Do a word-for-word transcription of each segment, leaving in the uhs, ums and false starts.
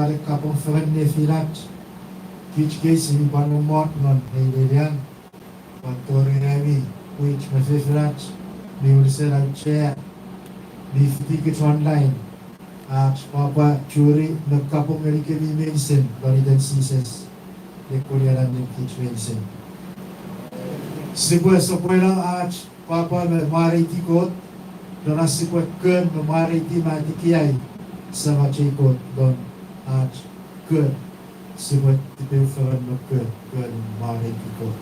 Pwapwa kapong fengen nefinach, kich kewe sia pwan mommot non ei nenian, pwan tori ami pwich me fefinach mi unusen auchea mi fitikich online, ach pwapwa churi me kapong ngenikemi meinisin non iten Jises, nekunion annim kich meinisin. Sipwe sopweno ach pwapwa me mwareiti Kot non ach sipwe kon me mwareiti me atikiai Semach ei Kot non ach kon. Sipwe tipeu fengen me kon, kon mwareiti Kot.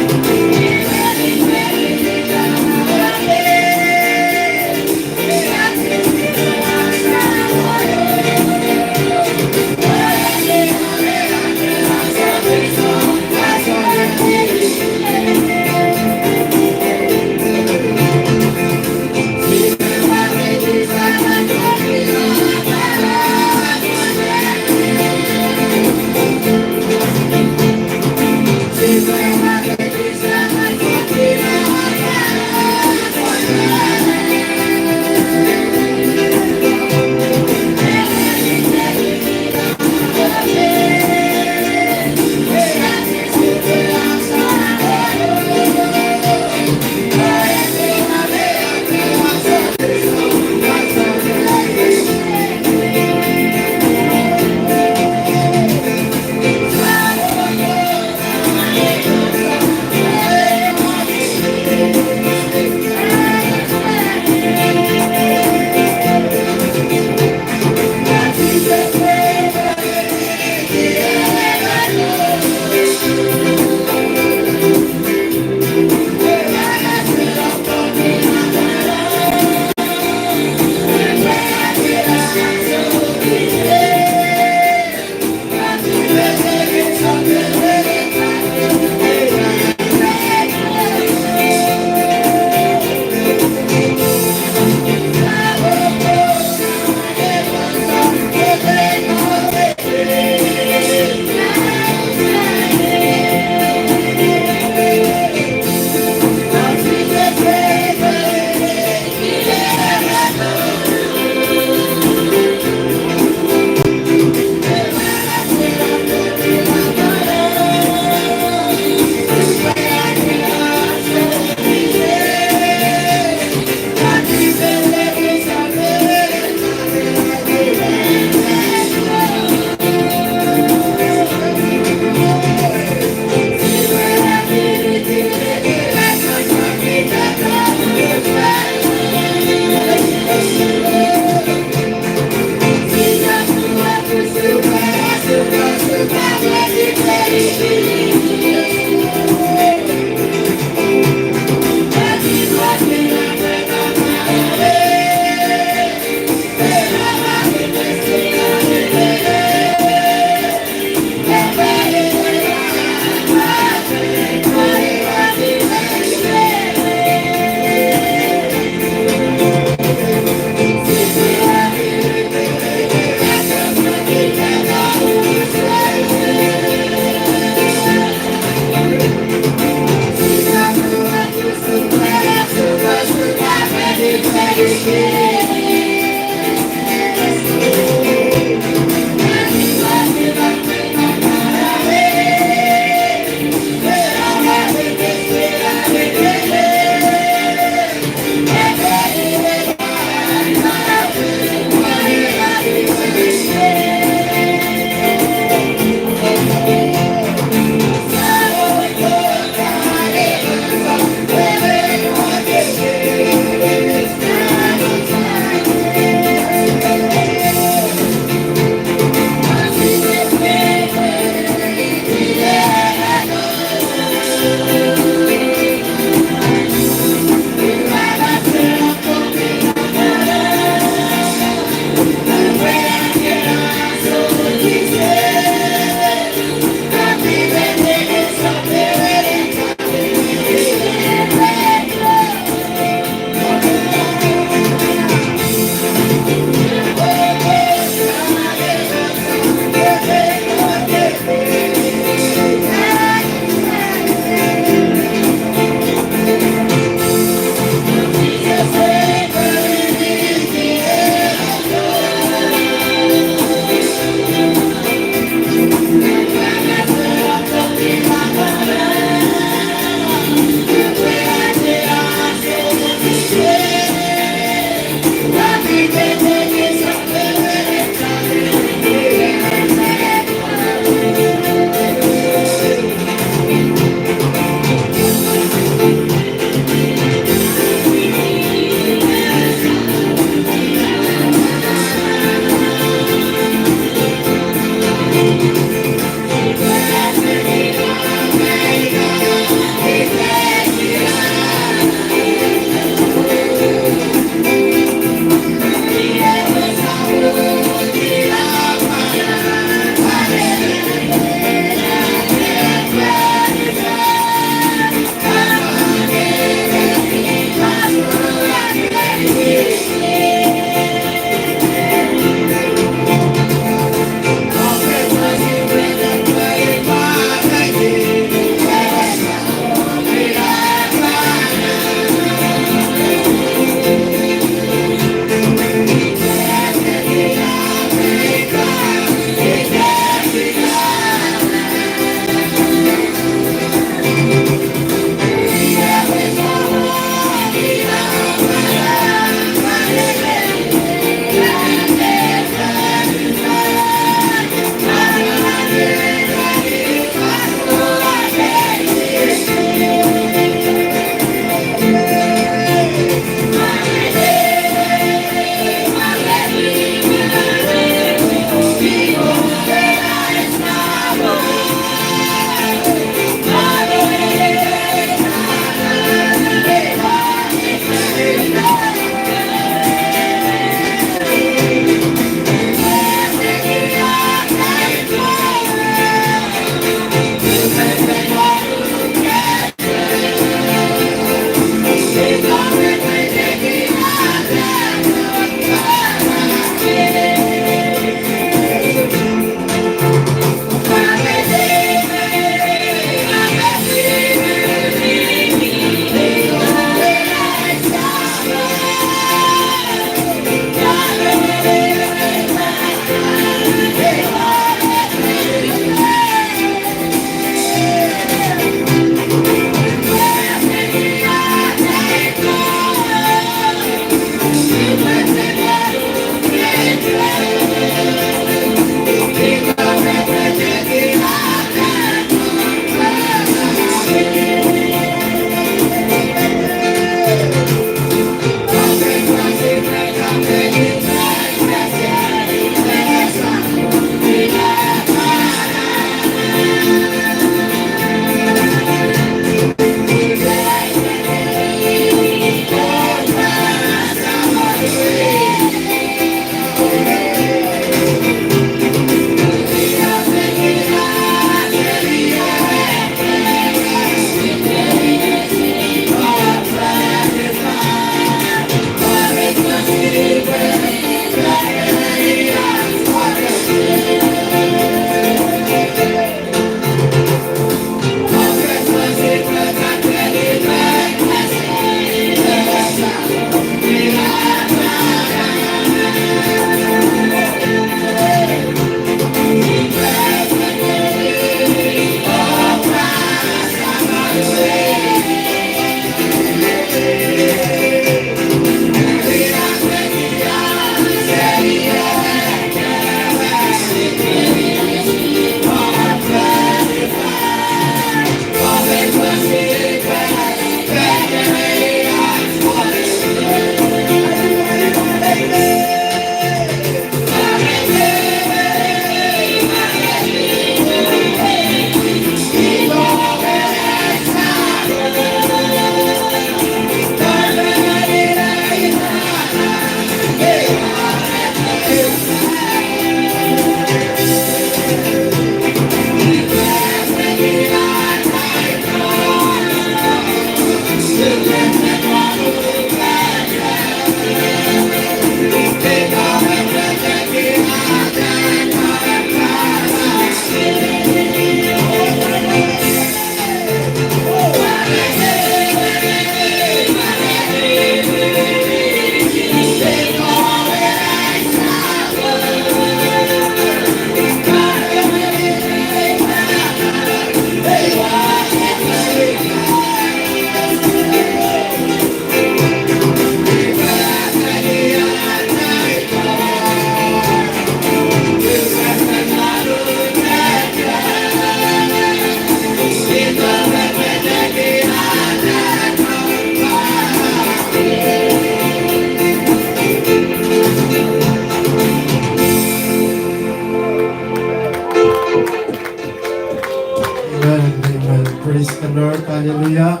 Amen, amen. Praise the Lord. Hallelujah.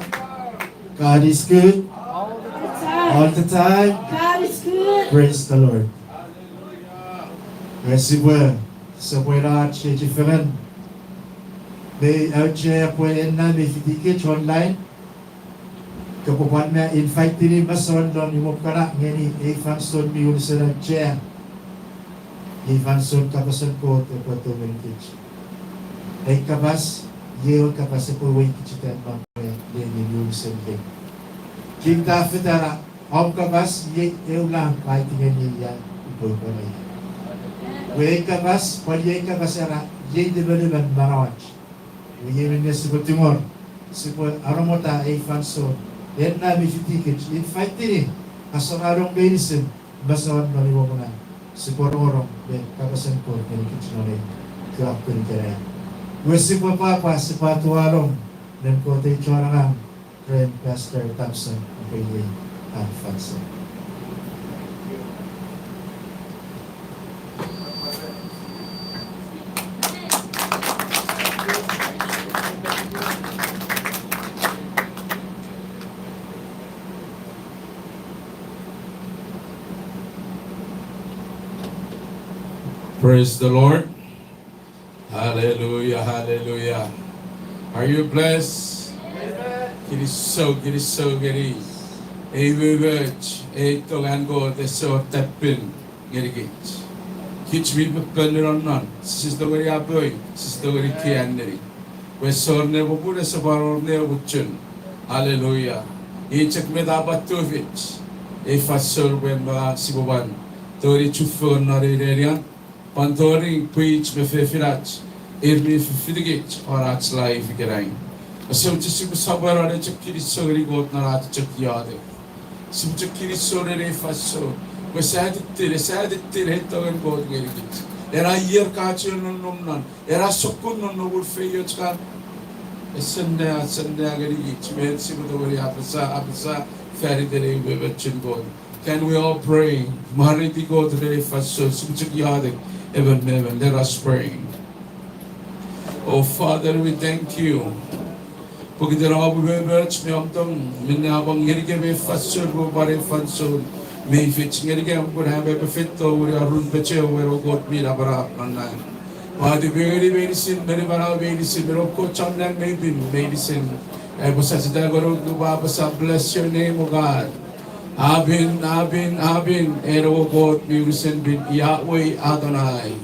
God is good. All the time. All the time. God is good. Praise the Lord. Nge sipwe, sipwe ach chechifengen. Me auchea pwe enna me fitikich online. Kopwe pwan me invite-ini masouen non imwom kana ngeni ei fansoun mi unusen auchea. Ei fansoun kapasen Kot epwe tou ngenikich. Ei kapas, iei ewe kapas epwe uwei kich iten non ewe neni mi unusen lei. King David era, om kapas iei eu lang aiti ngeniei ia upwe upwene. Iwe ei kapas, pwal iei kapas era, iei nimenimoch manauach. Iwe iei minne sipwe tungor, sipwe aromota ei fansoun. Enna mi fitikich, invite-ini, asoranong meinisin, masouen non imwom kana, sipwe rongorong me kapasen Kot ngenikich non ei kuakun ikenai. Iwe sipwe pwapwa, sipwe atualong, nen Kot ei chon angang, ren Pastor Thompson, epwe iei an fansoun. Praise the Lord. Hallelujah, hallelujah. Are you blessed? Kinisou, kinisou ngeni. Ei umoumoch, ei tongen Kot ese wor tappin ngenikich. Kich mi pepen nonnon, sise tongeni apoi, sise tongeni kianeni. Pwe ese wor ne popun, ese pwan wor ne muchun. Hallelujah. I chok met a pwan tufich. Ei fansoun pwe me sipwe pwan tongeni chufengen non ei nenian. Pwan tori pwich me fefinach, ir mi fifitikich won ach live ikenai. Ese much sipwe sopweno ne chok kinisou ngeni Kot non ach chok iotek. Sipwe chok kinisou ren ei fansoun. Pwe ese atittin, ese atittin ei tongen Kot ngenikich. Ena ier ka chuen nonnom non, ena sokkun nonnomun feioch kan. Ese nea, ese nea ngenikich met sipwe tongeni apasa, apasa, fan iten ei umoumochun Kot. Can we all pray? Mwareiti Kot ren ei fansoun, sipwe chok iotek emon me emon. Let us pray. Oh Father, we thank you. Pokiten om umoumoch me om tong, minne a pwon ngenikem ei fansoun, pwe pwan ei fansoun mi fich ngenikem, pwe am aupwe feito won arun pechewen, O Kot mi napanap non nang. Pwati pwe ngeni meinisin, meni manau meinisin, meni Kot chon nang mi pin meinisin. Aipwe sacheta ngonuk, upwe apasa, bless your name, O God. Amen, amen, amen. En ewe Kot mi unusen pin, Yahweh Adonai.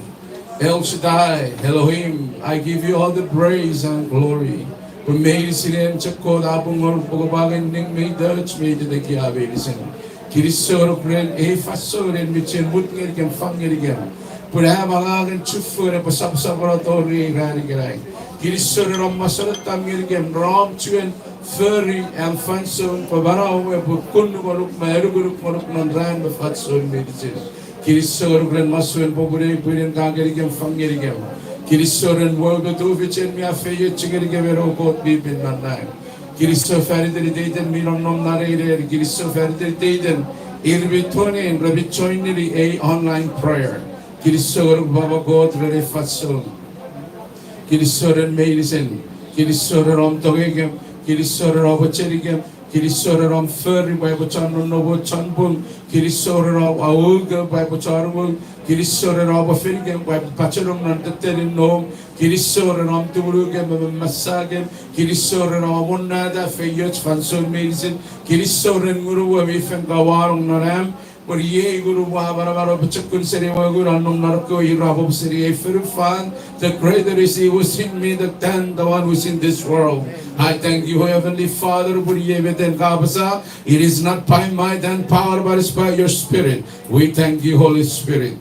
El Shaddai, Elohim, I give you all the praise and glory. Pwe meinisin en chok Kot a pwung ngonuk, pwe kopwe angei ning mi toch me itetekia meinisin. Kinisou ngonuk ren ei fansoun en mi chuen mut ngenikem, fang ngenikem. Pwe am angangen chufengen epwe sapsapano tori ei ran ikenai. Kinisou ren om mosonottam ngenikem, ren om chuen fori am fansoun, pwe manauom epwe kun ngonuk me anukunuk ngonuk non ran me fansoun meinisin. Kinisou ngonuk ren masouen popun ei pwinin ka ngenikem, fang ngenikem. Kinisou ren wou me tufichem mi a feioch ngenikem, en ewe Kot mi pin non nang. Kinisou fan iten iteiten mi nonnom non ei neni, kinisou fan iten iteiten ir mi tune in, re mi join-ini ei online prayer. Kinisou ngonuk Papa Kot ren ei fansoun. Kinisou ren meinisin. Kinisou ren om tongeikem. Kinisou ren om mochenikem. Kinisou ren om fori pwe aipwe chon nonnom, chon pung. Kinisou ren om aukem pwe aipwe chon umong. Kinisou ren om pwe fenikem pwe pachenong non tettenin nom. Kinisou ren om tumunukem me mamasakem. Kinisou ren om amonnata feioch fansoun meinisin. Kinisou ren Ngunum we mi fen kawanong non am. Pwe iei Ngunum we a manaman o pochokun seni ewe Ngun a nom non ekkewe ir ra poputa seni ei fonufan. The greater is he who is in me than the one who is in this world. I thank you, Heavenly Father, pwe iei met en ka apasa. It is not by might and power, but it's by your Spirit. We thank you, Holy Spirit.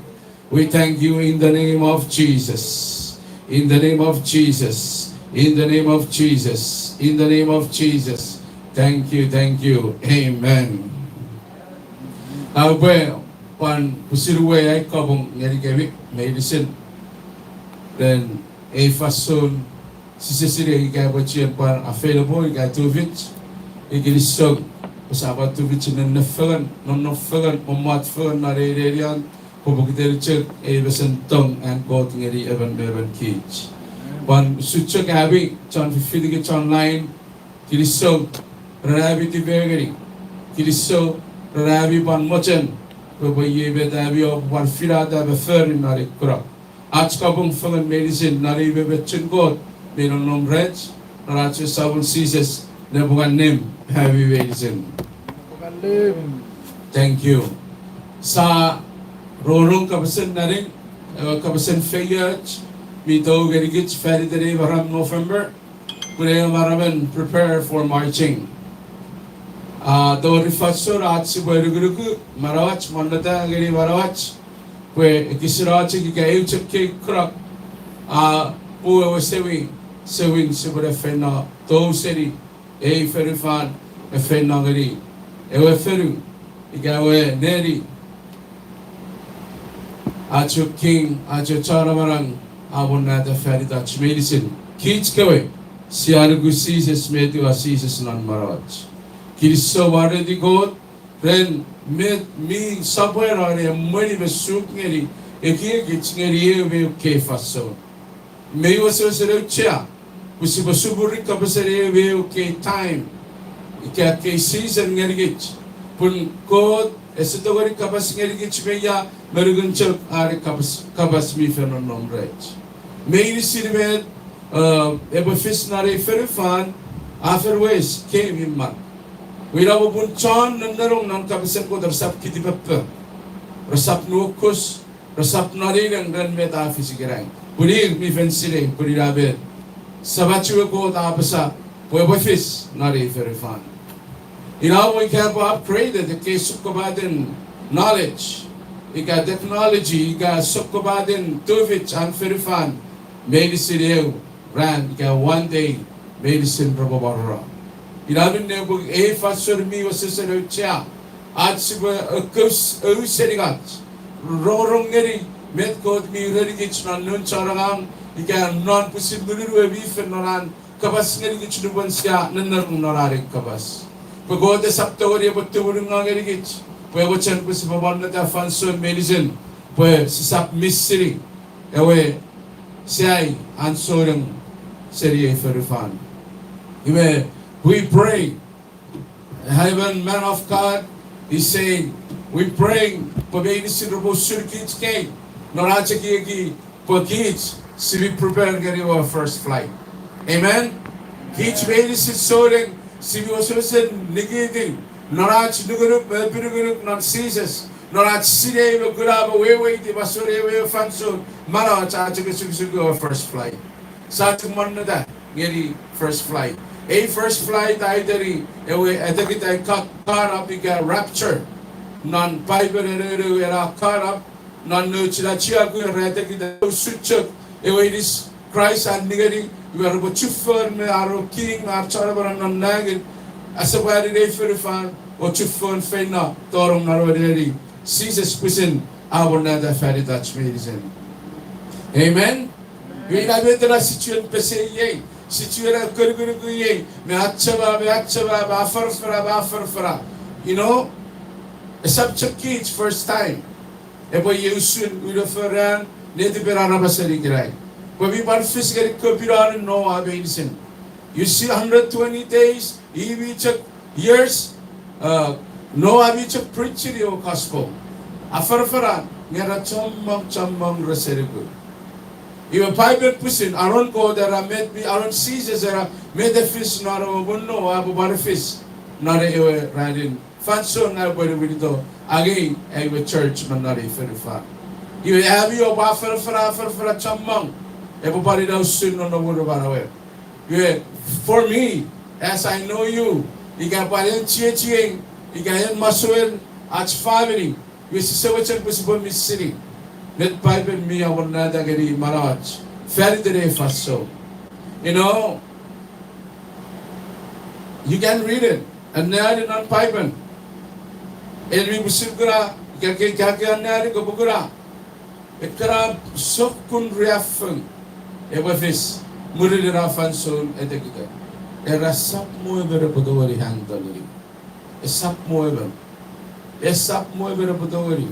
We thank you in the name of Jesus. In the name of Jesus. In the name of Jesus. In the name of Jesus. Thank you, thank you. Amen. Aupwe pwan pwisin uwei ai kapong ngenikemi meinisin ren ei fansoun sise sinei ika epwe chien pwan available ika tufich. Kinisou pwe sia pwan tufich nennefengen, nonnom fengen, mommot fengen non ei nenian, pwe pokiten chok ei mesen tong an Kot ngeni emon me emon kich. Pwan usun chok ami chon fifitikich online, kinisou ren ami tipengeni. Kinisou ren ami pwan mochen pwe epwe iei met ami oupwe pwan finata me fori non ei kunok. Ach kapong fengen meinisin non ei memefin Kot mi nonnom rech, non ach Samon Jises, nepwong annim ami meinisin. Thank you. Sia rongorong kapasen naning, ewe kapasen feioch mi tou ngenikich faniten ei maram November, pun ewe maramen prepare for marching. A tori fansoun ach sipwe nukunuku manauach, monneta ngeni manauach, pwe ekis ina chok ika eu chok kei kunok, a pwe ewe sewin, sewin sipwene feino tou seni ei fonufan, e feino ngeni ewe fonu ika ewe neni ach we King, ach we Chon Amanau, a monnata fan itach meinisin. Kich kewe sia nuku Jises, met ewe Jises non manauach. Kinisou mwareiti Kot ren met mi sopweno ne emweni me suk ngeni ekiekich ngeni eu me eu kei fansoun. Mei wesewesen auchea pwe sipwe supuri kapasen eu me eu kei time ika kei season ngenikich, pun Kot ese tongeni kapas ngenikich me ia me nukun chok are kapas, kapas mi fen nonnom rech. Meinisin met, uh, epwe fis non ei fonufan, a fen wes kei mi mak. Ina popun chon nennenong non kapasen Kot resap kitipepe, resap nuokus, resap noninen ren met a fis ikenai, pun ir mi fen sinei pun ina met Samach we Kot a apasa pwe epwe fis non ei fonufan. Ina we ika epwe upgraded ekkei sokkopaten knowledge ika technology ika sokkopaten tufich an fonufan, meinisin eu ran ika one day meinisin repwe pwarano. Ina minne pwe ei fansoun mi wesewesen auchea ach sipwe ekkoch, ausening ach rongorong ngeni met Kot mi erenikich non noun chon angang ika non pwisin ngunun we mi fen non an kapas ngenikich nupwen sia nennenong non an ei kapas. Pwe Kot esap tongeni epwe tumunungaw ngenikich pwe epwe chen pwe sipwe monneta fansoun meinisin pwe sisap misini ewe sai an souneng seni ei fonufan. Iwe, we pray. Heaven, man of God, he's saying, we praying pwe meinisin repwe usun kich kei non ach ekieki pwe kich si mi prepare ngeni our first flight. Amen? Kich meinisin souneng si mi wesewesen nikiti non ach nukunuk me epinukunuk non Jises, non ach sinei me kuna me weweiti masoun ewe fansoun manauach, ach osukosuk ewe first flight. Sia chok monneta ngeni first flight. Ei first flight a iteni ewe atekit a caught up ika rapture. Non Paipel ena, ena caught up, non nouch ina chiaku ra atekit usun chok ewe inis Kraist a ningeni, iwe repwe chufengen me ar king me ar chon amanau non nangin, asepwanin ei fonufan, o chufengen feino tonong non ewe neni Jises pwisin a monneta fan itach meinisin. Amen. Iwe ina met ena sichuen pesei iei, sichuen a konukunuku iei me achema me achema me aforafora me aforafora. You know, esap chok kich first time epwe iei usun uno foran netipen aramas seni ikenai, pwe mi pwan fis ngeni kopinonun Noa meinisin. You see, hundred twenty days, i mi chok years, uh, Noa mi chok preachini ewe gospel. Aforafora, Nge ra chommong, chommong rese nuku. Iwe Paipen pwisin, anon Kot era met mi, anon Jises era met e fis non ewe muun Noa a pwan fis non ewe ranin fansoun ngang upwe niwinito, angei ai we church me non ei fonufan. Iwe ami oupwe afanafana, afanafana chommong, epwe pwan ina usun nonnomun manauer. Iwe, for me, as I know you, ika pwan en chiechiei, ika en masouen ach famini, iwe sise mochen pwe sipwe missini met Paipen mi amonnata ngeni manauach fan iten ei fansoun. You know, you can read it. Anneani non Paipen. En mi pwisin kuna, ika ke, ika ke anneani kopwe kuna. Ekkana sokkun riaffou epwe fis mwirin ena fansoun etekita. Era esap mo emon epwe tongeni handle-ini. Esap mo emon. Esap mo emon epwe tongeni.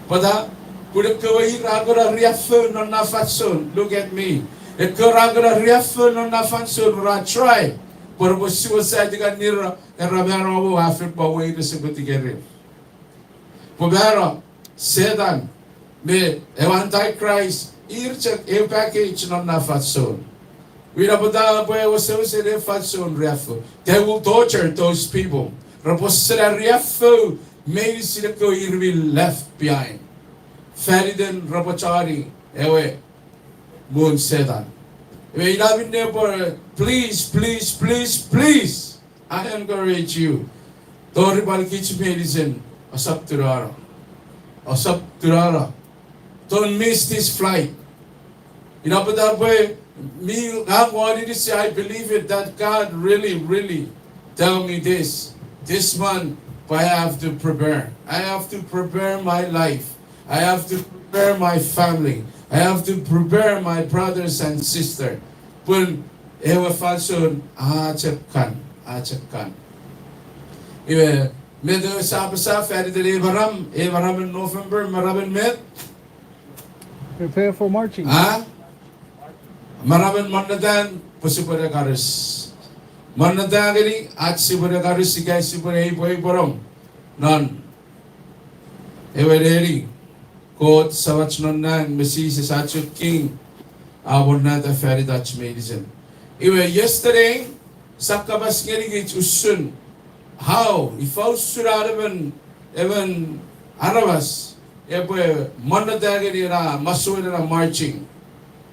Pwata, pun ekkewe ir ra kuna riaffou non na fansoun, look at me. Ekkewe ra kuna riaffou non na fansoun ra try pwe repwe suicide ika nira, era mano mo a fen pwan weires epwe tikerir. Pwe mano, Setan me ewe Antichrist, ir chok eu package non na fansoun. Ina pwata pwe wesewesen ei fansoun riaffou, they will torture those people. Repwe sina riaffou meinisin ekkewe ir mi left behind fan iten repwe choni ewe muun Setan. Iwe ina minne pwe, please, please, please, please, I encourage you. Tori pwan kich meinisin, ousap tunano. Ousap tunano. Don't miss this flight. Ina pwata pwe mi ngang won inisi, I believe it, that God really, really tell me this. This month, I have to prepare. I have to prepare my life. I have to prepare my family. I have to prepare my brothers and sister. Pun ewe fansoun a chok kan, a chok kan. Iwe, met ewe sa apasa fan iten ei maram, ei maramen November, maramen met? Prepare for marching. A? Maramen monnatan pwe sipwe ne karis. Monnata ngeni ach sipwe ne karis ika sipwe ne ipwe ipwenong non ewe neni Kot Samach non nang me Jises ach King a monnata fan itach meinisin. Iwe yesterday, sa kapas ngenikich usun how, ifa usun an emon, emon aramas epwe monnata ngeni ena masouen ena marching.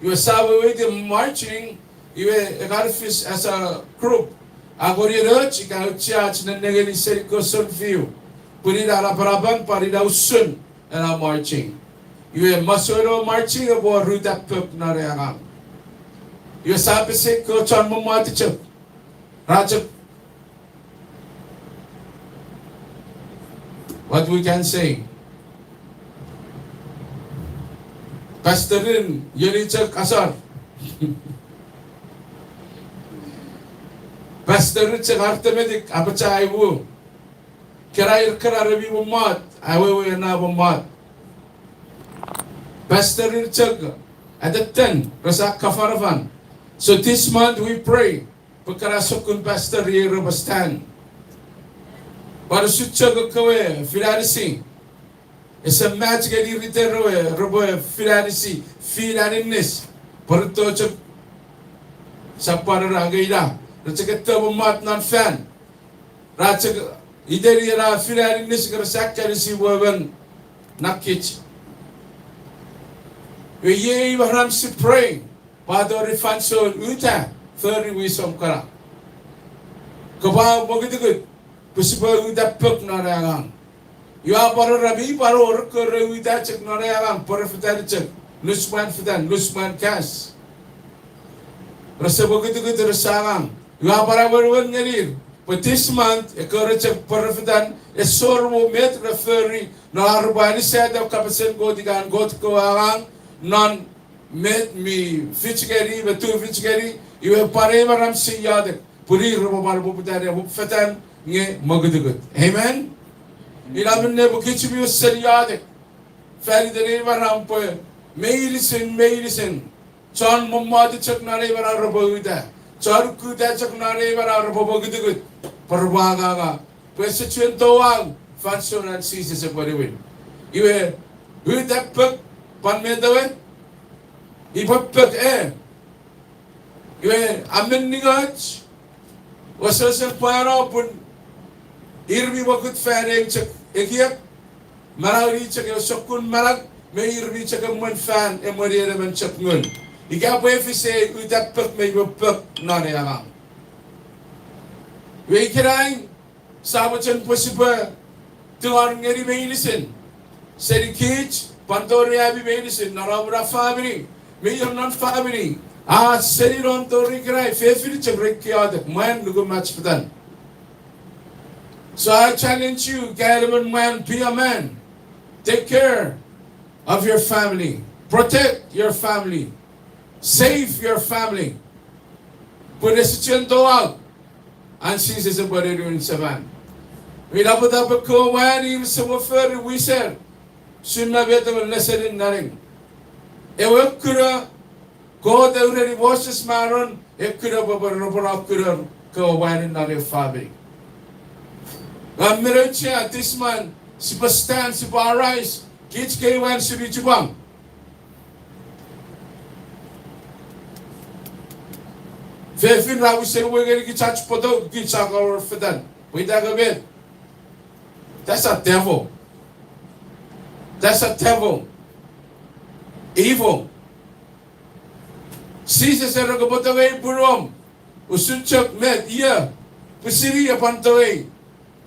Iwe sa weweiti marching, iwe e kan fis as a group. A koni enoch ika aucheach nennengeni seni ekkewe sounfiu. Pun ina napanapan pwan ina usun ena marching. Iwe masouen ewe marching epwe wor uta pok non ei angang. Iwe sa pesei ekkewe chon mommot chok. Ra chok, what we can say, pastorin ioni chok asor. Pastor chok artemetik apacha ai wu. Kera ir kera re mi mommot, awewe ena mommot. Pastor ir chok atetten, rese kan afanafan. So this month we pray pwe kena sokkun pastor ir repwe stand. Pwan usun chok ekkewe Fin Anisi, ese mach ngeni ir iter ewe repwe Fin Anisi, Fin Aninnis, pwe re to chok sapwan era nge ina, re chok eto mommot non fan. Ra chok iteni ena Fin Aninnis nge rese kan anisi pwe emon nakich. Iwe iei maram si pray pwe a tori fansoun uta fori wisom kana. Kopwe mokutukut pwe sipwe uta pok non ei angang. Iwe a pwan era mi pwan wor ekkewe re uta chok non ei angang, pworefetan chok, nusmwan fetan, nusmwan kas. Rese mokutukut, rese angang. Iwe a pwan awenewen ngenir pwe this month ekkewe re chok pworefetan, esor mo met re fori non ar repwe anisata kapasen Kot ika an Kot kewe angang non met mi fich ngeni me tufich ngeni. Iwe pwan ei maram si iotek pwe ir repwe pwan poputa ne fetan nge mokutukut. Amen. Ina minne pwe kich mi wesen iotek fan iten ei maram pwe meinisin, meinisin chon mommot chok non ei maram repwe uta. Chon ukuta chok non ei maram repwe mokutukut pwe repwe anganga pwe ese chuen touau fansoun an Jises epwe niwin. Iwe Uta pok, pwan met ewe? Ipwe pok, e. Iwe, a men ningoch, wesewesen pwano pun ir mi mokut fan eu chok ekiek, manaueni chok ewe sokkun manau, me ir mi chok emwen fan emwenien emon chok ngun. Ika pwe efisi ei, uta pok me ipwe pok non ei angang. Iwe ikenai, sia mochen pwe sipwe tungor ngeni meinisin. Seni kich, pwan tori ami meinisin, non om na famini, me ion non famini, a seni non tori ikenai, fefin chok re iotek, mwan, nukumach fetan. So I challenge you, ka emon mwan, be a man. Take care of your family. Protect your family. Save your family. Pun ese chuen touau an Jises epwe niwin sefan. Mi napotap ekkewe mwan ir sefo fori wiser. Usun met ewe nesenin naning. Ewe kuna Kot a ureni Moses me Aaron, e kuna pwe repwe no kuna kewe mwan non ewe famini. Ngang mi auchea this month, sipwe stand, sipwe arise, kich kei mwan sipwe chipwang. Fefin ra wisen we ngeni kich ach poto, kich a kawor fetan. Pwe ita ka met? That's a devil. That's a devil. Evil. Jises a ereni, kopwe tongei punuom. Usun chok met, ie, pwisin i a pwan tongei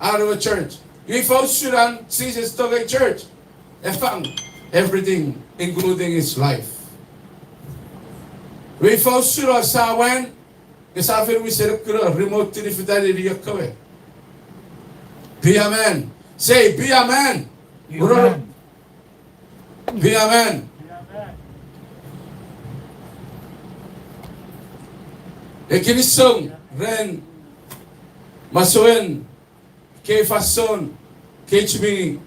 an ewe church. Ifa usun an Jises tongei church? E fang everything, including his life. Ifa usun sia mwan, nge sia fen wisen kuna remote tini fetanin ekkewe. Be a man. Say, be a man. Be a man. Be a man. E kinisou ren masouen kei fansoun, kich mi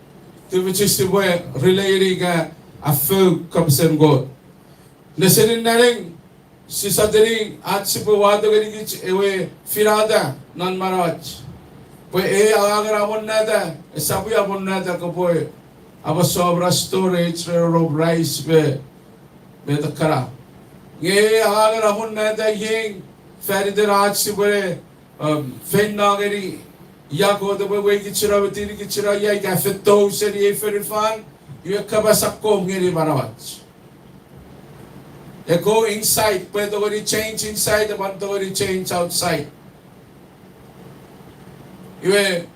tufichin sipwe relay-ni ika afou kapasen Kot. Nesenin naning, sisap tongeni ach sipwe wato ngenikich ewe finata non manauach. Pwe ei angangen amonnata esap amonnata kopwe apasa om na storage ren om rice me, me met kana. Nge ei angangen amonnata iei faniten ach sipwe, um, feino ngeni ia Kot epwe uwei kich ina me tini kich ina ia ika feito seni ei fonufan, iwe kapas akkom ngeni manauach. E go inside, pwe tongeni change inside, e pwan tongeni change outside. Iwe,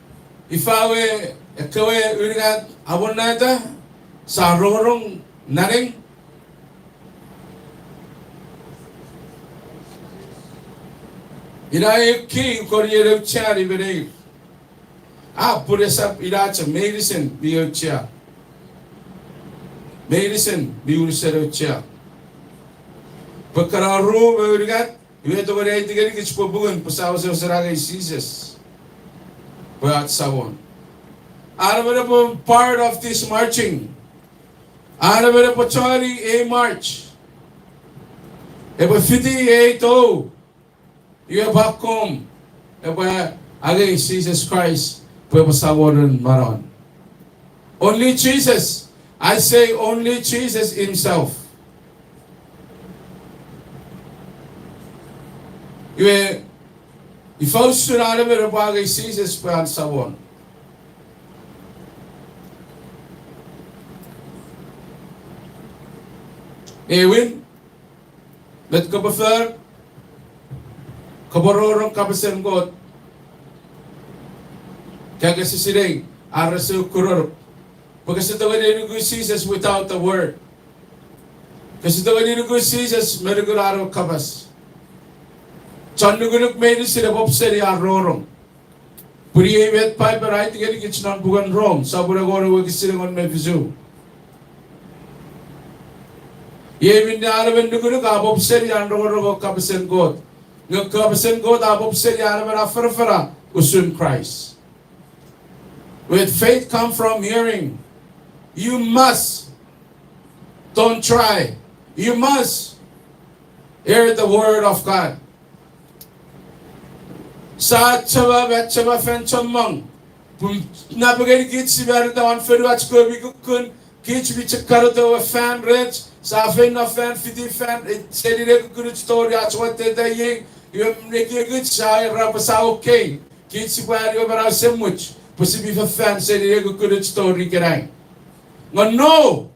ifa we, ekkewe unungat amonnata sia rongorong naning. Ina ewe key, ukor ie aucheani me neir. A pun esap ina chok, meinisin mi auchea. Meinisin mi unusen auchea. Pwe kana ru me unungat, iwe tongeni aiti ngenikich pwe pungun pwe sia wesewesen angei Jises pwe ach Samon. An emon epwe part of this marching, an emon epwe choni ei march, epwe fiti ei tou, iwe pwe akkom epwe angei Jises Kraist pwe epwe Samonen manauan. Only Jesus. I say only Jesus himself. Iwe, ifa usun an emon epwe angei Jises pwe an Samon? Ewin, met kopwe fori, kopwe rongorong kapasen Kot. Ka kese sinei, are ese kunonuk. Pwe kese tongeni nuku Jises without the word. Kese tongeni nuku Jises me nukun an we kapas. Chon nukunuk meinisin epwe seni ar rongorong. Pwe iei met Paipen a aiti ngenikich non puken Rom, sopun engon, wokisin engon me fisu. Iei minne an emon nukunuk a pop seni an rongorong kapasen Kot. Nge kapasen Kot a pop seni an emon afanafana usun Kraist. With faith come from hearing. You must, don't try. You must hear the word of God. Sia chema, me chema fan chommong. Pun napengeni kich sipwe ita won fonuach kewe mi kukkun, Kich mi chok karoto ewe fan rech, sia feino fan fiti fan, eh, seni ne kukunuch tori ach watte ta iei, iwe ekiekich sia era pwe sia okay. Kich sipwe ani ewe manau esemuch, pwe sipwe fefan seni ne kukunuch tori ikenai. Nge no,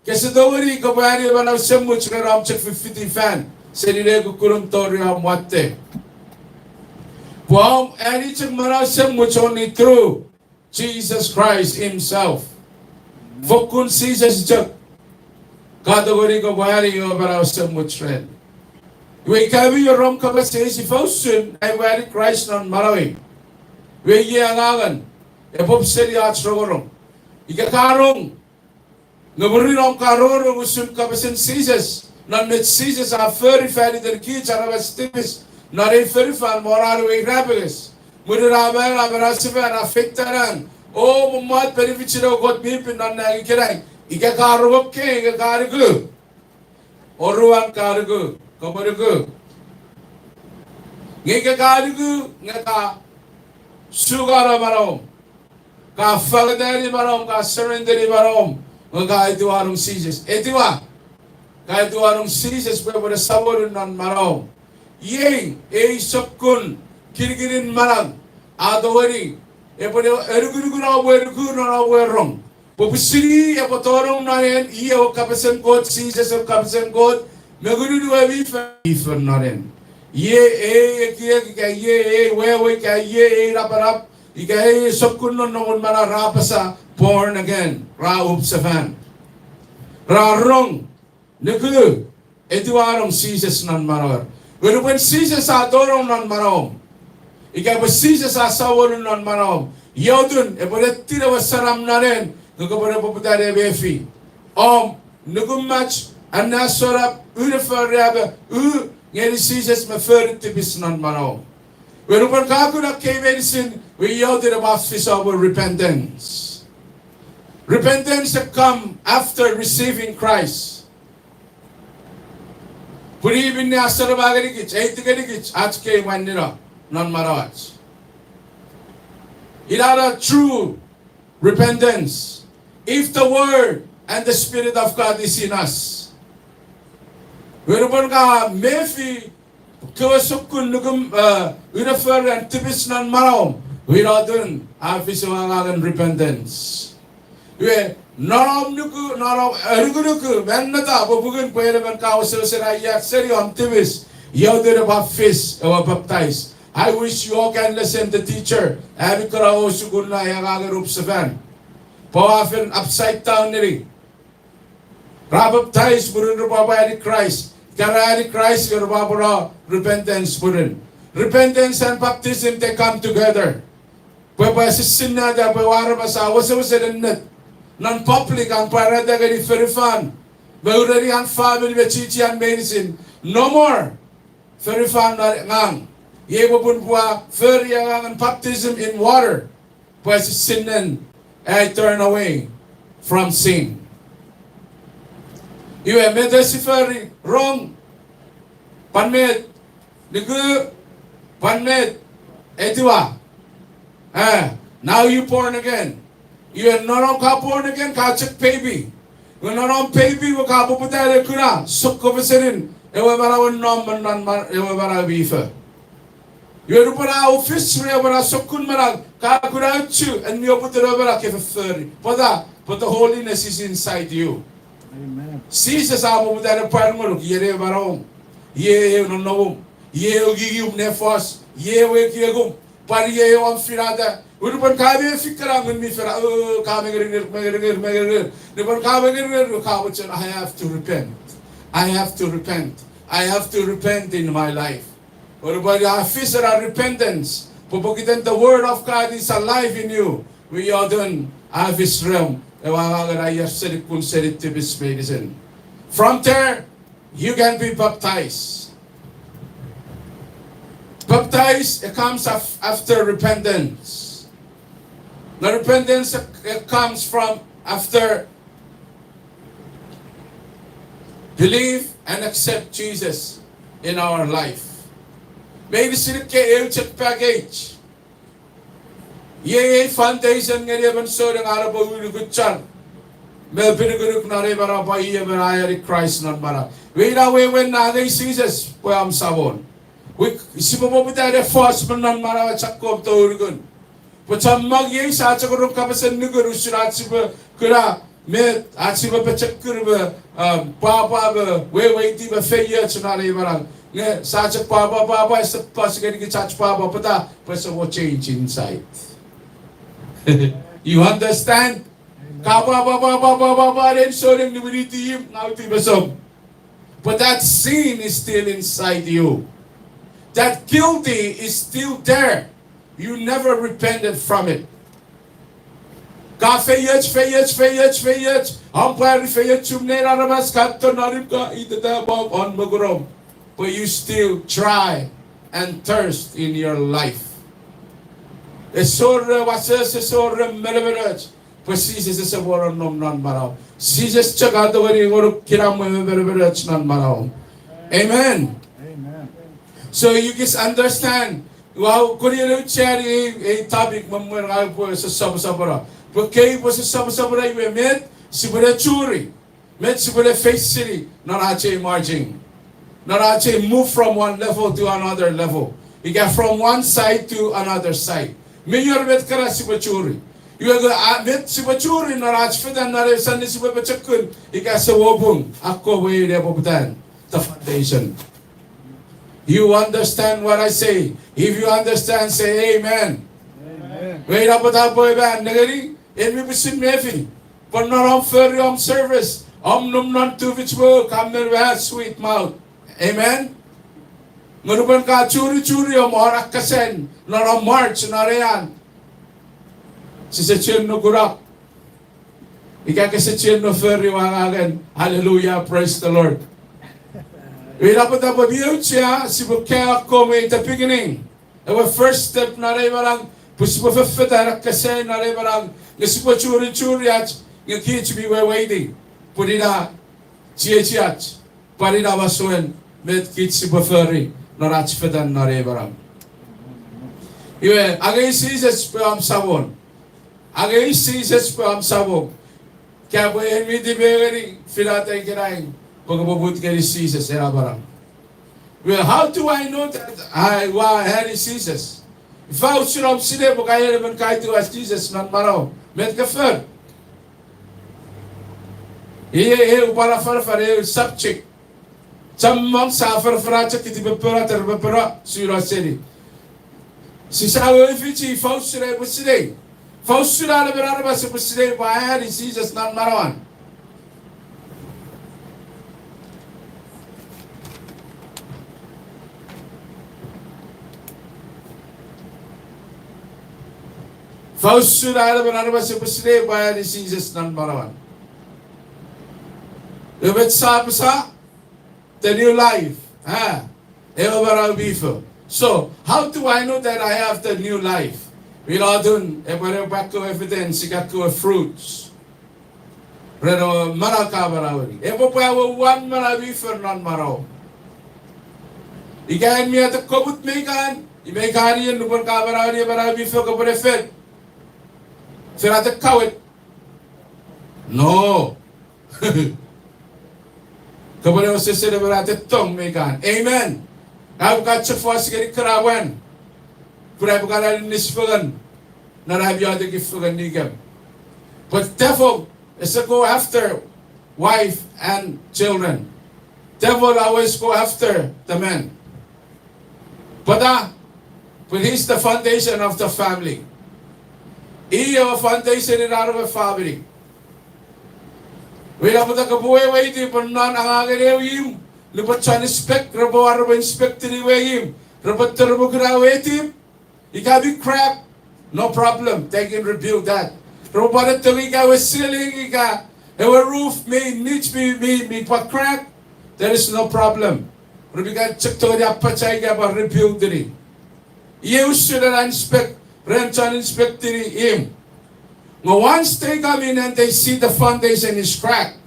kese tongeni kopwe ani ewe manau esemuch ren om chok fifiti fan seni ne kukunum tori om watte. Pwe om ani chok manau esemuch only through Jesus Christ himself. Fokkun Jises chok ka tongeni kopwe ani ewe manau esemuch ren. Iwe ika mi wor om kapas eis ifa usun ai upwe ani Kraist non manauei. Iwe iei angangen, epwe seni ach rongorong. Ika ka rong, nge mwirin om ka rongorong usun kapasen Jises, non met Jises a fori fan iten kich aramas tipis, non ei fonufan me won an we irapenges. Mwirin a mano, a manausefan, a feita nang, o mommot penifichino Kot mi pin non nang ikenai. Ika ka rongorong, ika ka nuku. Oruan ka nuku, kopwe nuku. Nge ika ka nuku, nge ka sukano manauom. Ka fangeta ngeni manauom, ka surrender ngeni manauom, nge ka etiwanong Jises. Etiwa. Ka etiwanong Jises pwe epwe ne samonu non manauom. Iei ei sokkun kinikinin manau a tongeni epwe ne anukunukuno pwe nuku non ewe rong. Pwe pwisin i epwe tonong non en, i ewe kapasen Kot, Jises ewe kapasen Kot, me Ngunun we mi fen, mi fen non en. Iei ei ekiek ika iei ei wewe ika iei ei napanap, ika ei sokkun nonnomun manau ra apasa born again, ra upsefan. Ra rong, nuku, etiwanong Jises non manauer. Nge nupwen Jises a tonong non manauom, ika pwe Jises a samonun non manauom, iotun epwe ne tine ewe saram non en, nge kopwe ne poputa ne mefi om nukumach, anneasonap, unuforiape, u ngeni Jises me fori tipis non manauom. Nge nupwen ka kuna ekkei meinisin, iwe iotun epwe a fis repentance. Repentance come after receiving Christ. Pun i minne a asarama ngenikich, aiti ngenikich ach kei mwanino non manauach. Ina na true repentance. If the word and the Spirit of God is in us. Nge nupwen ka mefi kewe sokkun nukum, eh, unuforian tipis non manauom, iwe iotun a fis ewe angangen repentance. Iwe, non om nuku, non om anukunuku me anneta popun pwe en emon ka wesewesen aier seni om tipis, iotun epwe a fis ewe baptize. I wish you all can listen the teacher. Ami kana o sukun na angangen upsefan. Pwe a fen upside down neni. Ra baptize mwirin repwe ani Kraist. Ika ra ani Kraist, repwe no repentance mwirin. Repentance and baptism, they come together. Pwe, pwe sisinnata pwe ewe aramas a wesewesen ennet non public an pwarata ngeni fonufan me ureni an famini me chiechian meinisin. No more fonufan non ngang. Iei popun pwe a fori angangen baptism in water. Pwe sisinnen, I turn away from sin. Iwe met esi fori, rong, pwan met, nuku, pwan met, etiwa. Ah, now you born again. Iwe non om ka born again, ka chok baby. Nge non om baby we ka poputa ne kuna sokkofesenin ewe manauen nom me non man-, ewe manau mi fo. Iwe nupwen a ofis ren ewe manau sokkun manau, ka kuna uchu en mi oput ewe manau ke fofori. Pwata, but the holiness is inside you. Jises a poputa ne pwar ngonuk, iei ewe manauom, iei ewe nonnomum, iei ewe ngium ne fos, iei ewe ekiekum, pwan iei ewe om finata. Nupwen ka mefi kana Ngun mi Fel, o, ka mengiringir, mengiringir, mengiringir. Nupwen ka mengiringir, ka mochen, I have to repent. I have to repent. I have to repent in my life. Nupwen a fis ena repentance, pwe pokiten the word of God is alive in you, iwe iotun a fis reom ewe angangen aier seni kun seni tipis meinisin. From there, you can be baptized. Baptize, it comes af-, after repentance. The repentance, it comes from after believe and accept Jesus in our life. Meinisin ke eu chok package. Iei ei foundation ngeni emon souneng an epwe unukuchar. Me pinukunuk non ei manau pwe i emon a eani Kraist non manau. Iwe ina wewen na angei Jises pwe om Samon. Iwe sipwe poputa ne fos me non manau a chok kom tounukun. Pwe chommong iei sia chok rong kapasen nukun usun ach sipwe kuna met ach sipwe pochokun me, um, pwapwa me weweiti me feioch non ei manau. Nge sia chok pwapwa, pwapwa, ese pos ngenikich ach pwapwa, pwata, pwe ese wor change inside. You understand? Ka pwapwa, pwapwa, pwapwa, pwapwa, ren souneng niwiniti imw, ngauti mesom. But that sin is still inside you. That guilty is still there. You never repented from it. Ka feioch, feioch, feioch, feioch. Om pwari feiochum nein aramas, ka tononum, ka iteta pwapwa won mokurom. But you still dry and thirst in your life. Ese wor wases, ese wor menemenoch. Pwe Jises ese wor nom non manau. Jises chok a tongeni ngonuk kinamwe me menemenoch non manau. Amen. So you just understand. Ua korieno chani ei, ei topic me mwen ngang upwe sosoposopono. Pwe kei upwe sosoposopono iwe met sipwene churi. Met sipwene face-ini non ach ei marching. Non ach ei move from one level to another level. Ika from one side to another side. Mi wor met kana sipwe churi. Iwe nge, a, met sipwe churi non ach fetan non ei sani sipwe pochokun. Ika ese wor pung, akkom ei ne poputan. The foundation. You understand what I say? If you understand, say amen. Iwe ina pwata pwe emon nengeni, en mi pwisin mefi. Pwe non om fori om service, om nom non tufich we, ka men we sweet mouth. Amen? Nge nupwen ka churi churi om wor akkasen, non om march, non ei an. Sise chiwen nukunuk. Ika kese chiwen no fori ewe angangen, hallelujah, praise the Lord. Ina pwata pwe mi auchea, sipwe kaeo akkom at the beginning. Ewe first step non ei manau, pwe sipwe fefetan akkasen non ei manau, nge sipwe churi churi ach, nge kich mi weweiti. Pwe ina chiechiach, pwan ina masouen met kich sipwe fori non ach fetan non ei manau. Iwe, angei Jises pwe om Samon. Angei Jises pwe om Samon. Ika pwe en mi tipeeu ngeni finata ikenai, pwe kopwe mut ngeni Jises ena manau. Well, how do I know that I, ua ani Jises? Ifa usun om sinei pwe ka en emon kaitiw as Jises non manau? Met ke fori? Iei eu pwan afanafan, eu subject. Chommong sia afanafana chok kiti pepera, ter pepera, sino seni. Sise weweiti ifa usun ai pwe sinei. Ifa usun an emon aramas epwe sinei pwe a ani Jises non manauan. Ifa usun an emon aramas epwe sinei pwe a ani Jises non manauan? Ewe met sa apasa, the new life. Ah, ewe manau mi fo. So, how do I know that I have the new life? Ina atun epwe ne pwakkewe evidence ika kewe fruits ren ewe manau ka manaueni. Epwe pwe ewe uwan manau mi fo non manauom. Ika en mi atekkomut me ikan, i me ikan ien nupwen ka manaueni ewe manau mi fo kopwe ne fen, fen atekkawe. No. Kopwe ne wesewesen emon atettong me ikan. Amen. Ngang upwe kan chok fos ngeni kana mwan. Pun ai upwe kan aninnis fengen non ami iotekin fengen nikem. But devil ese go after wife and children. Devil always go after the man. Pwata? But he's the foundation of the family. I ewe foundation in our family. Ina pwata kopwe weweiti pwe non angangen ewe imw, nupwen chon inspect repwe war repwe inspectini ewe imw, repwe turumukuna ewe tip, ika mi crack, no problem, they can rebuild that. Repwe pwan tongei ika ewe ceiling ika ewe roof mi nich mi, mi, mi pwan crack, there is no problem. Repwe kan chok tongeni apacha ika pwan rebuildini. Iei usun ena inspect, ren chon inspectini imw. Nge once they come in and they see the foundation is cracked,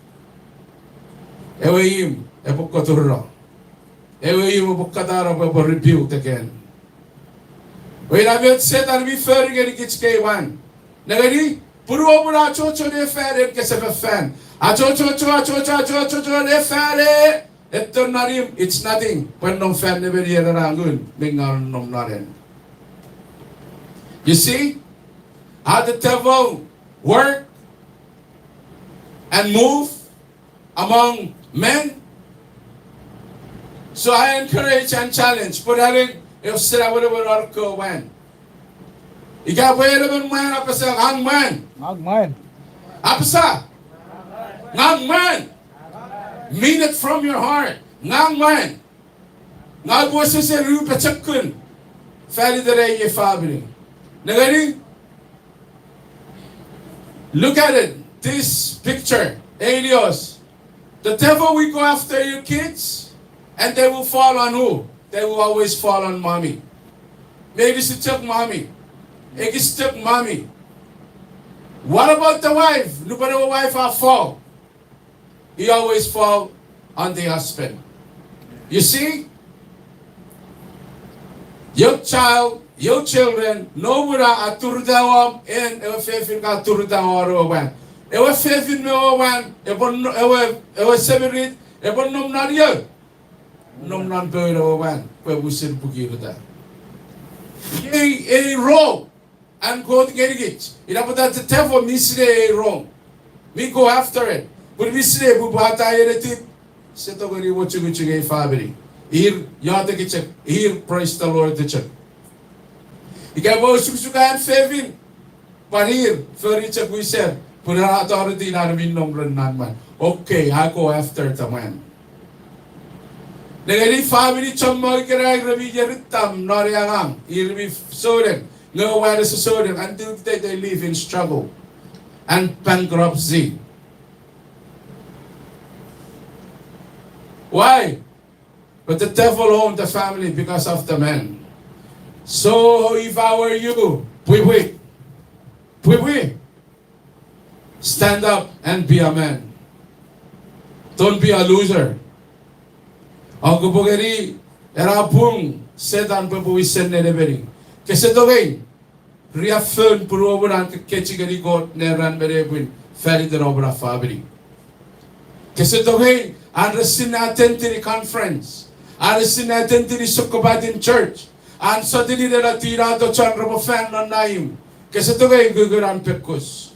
ewe imw epwe koturo. Ewe imw epwe katano pwe epwe rebuild again. Iwe ina met Setan mi fori ngeni kich kei mwan. Nengeni, Punuom na achocho ne fan en kese fefan. Achocho, achocho, achocho, achocho ne fan e. Etto non imw, it's nothing. Pwe nom fan nemenien ena ngun mi ngaw nom non en. You see how the devil work and move among men? So I encourage and challenge, pwe ren ewe sina wenewen ar kewe mwan. Ika pwe en emon mwan apasa, ngang mwan. Ngang mwan. Apasa, ngang mwan. Mean it from your heart. Ngang mwan. Ngang pwe sese ru pochokun. Fan iten ei famini. Nengeni, look at it. This picture, Elios. The devil will go after your kids, and they will fall on who? They will always fall on mommy. Meinisin chok mommy. Ekis chok mommy. What about the wife? Nupwen ewe wife a fall, he always fall on the husband. You see? Your child, your children, nomuna a turutiw won, en ewe fefin ka turutiw won ewe mwan. Ewe fefin me ewe mwan, epwe no-, ewe, ewe semirit, epwe nom non io. Nom non poun ewe mwan, pwe pusin pukirita. Iei ei role an Kot ngenikich. Ina pwata the devil mi sinei ei role. Mi go after it. Pun mi sinei pwe pwata ena tip, ese tongeni mochukuchuk ei famini. Ir iotek chok, ir praise the Lord chok. Ika pwe osukosukan fefin, pwan ir fori chok wiser, pun ena authority ina mi nom ren non mwan. Okay, I go after the mwan. Nengeni famini chommong ikenai ra mi ierittam non ei angang, ir mi souneng, nge ewe mwan ese souneng, until today they live in struggle and bankruptcy. Why? But the devil owned the family because of the man. So if I were you, pwipwi, pwipwi, stand up and be a man. Don't be a loser. Oupwe pwokeni ena pung Setan pwe epwe wisen nenemeni. Kese tongei riaffou punuom na kekechiw ngeni Kot ne ran me nepwin fan iten om na famini. Kese tongei an resin attendini conference, an resin attendini sokkopaten church, an sotuni nena tinato chon repwe fan non na imw. Kese tongei kukkun an pekkus.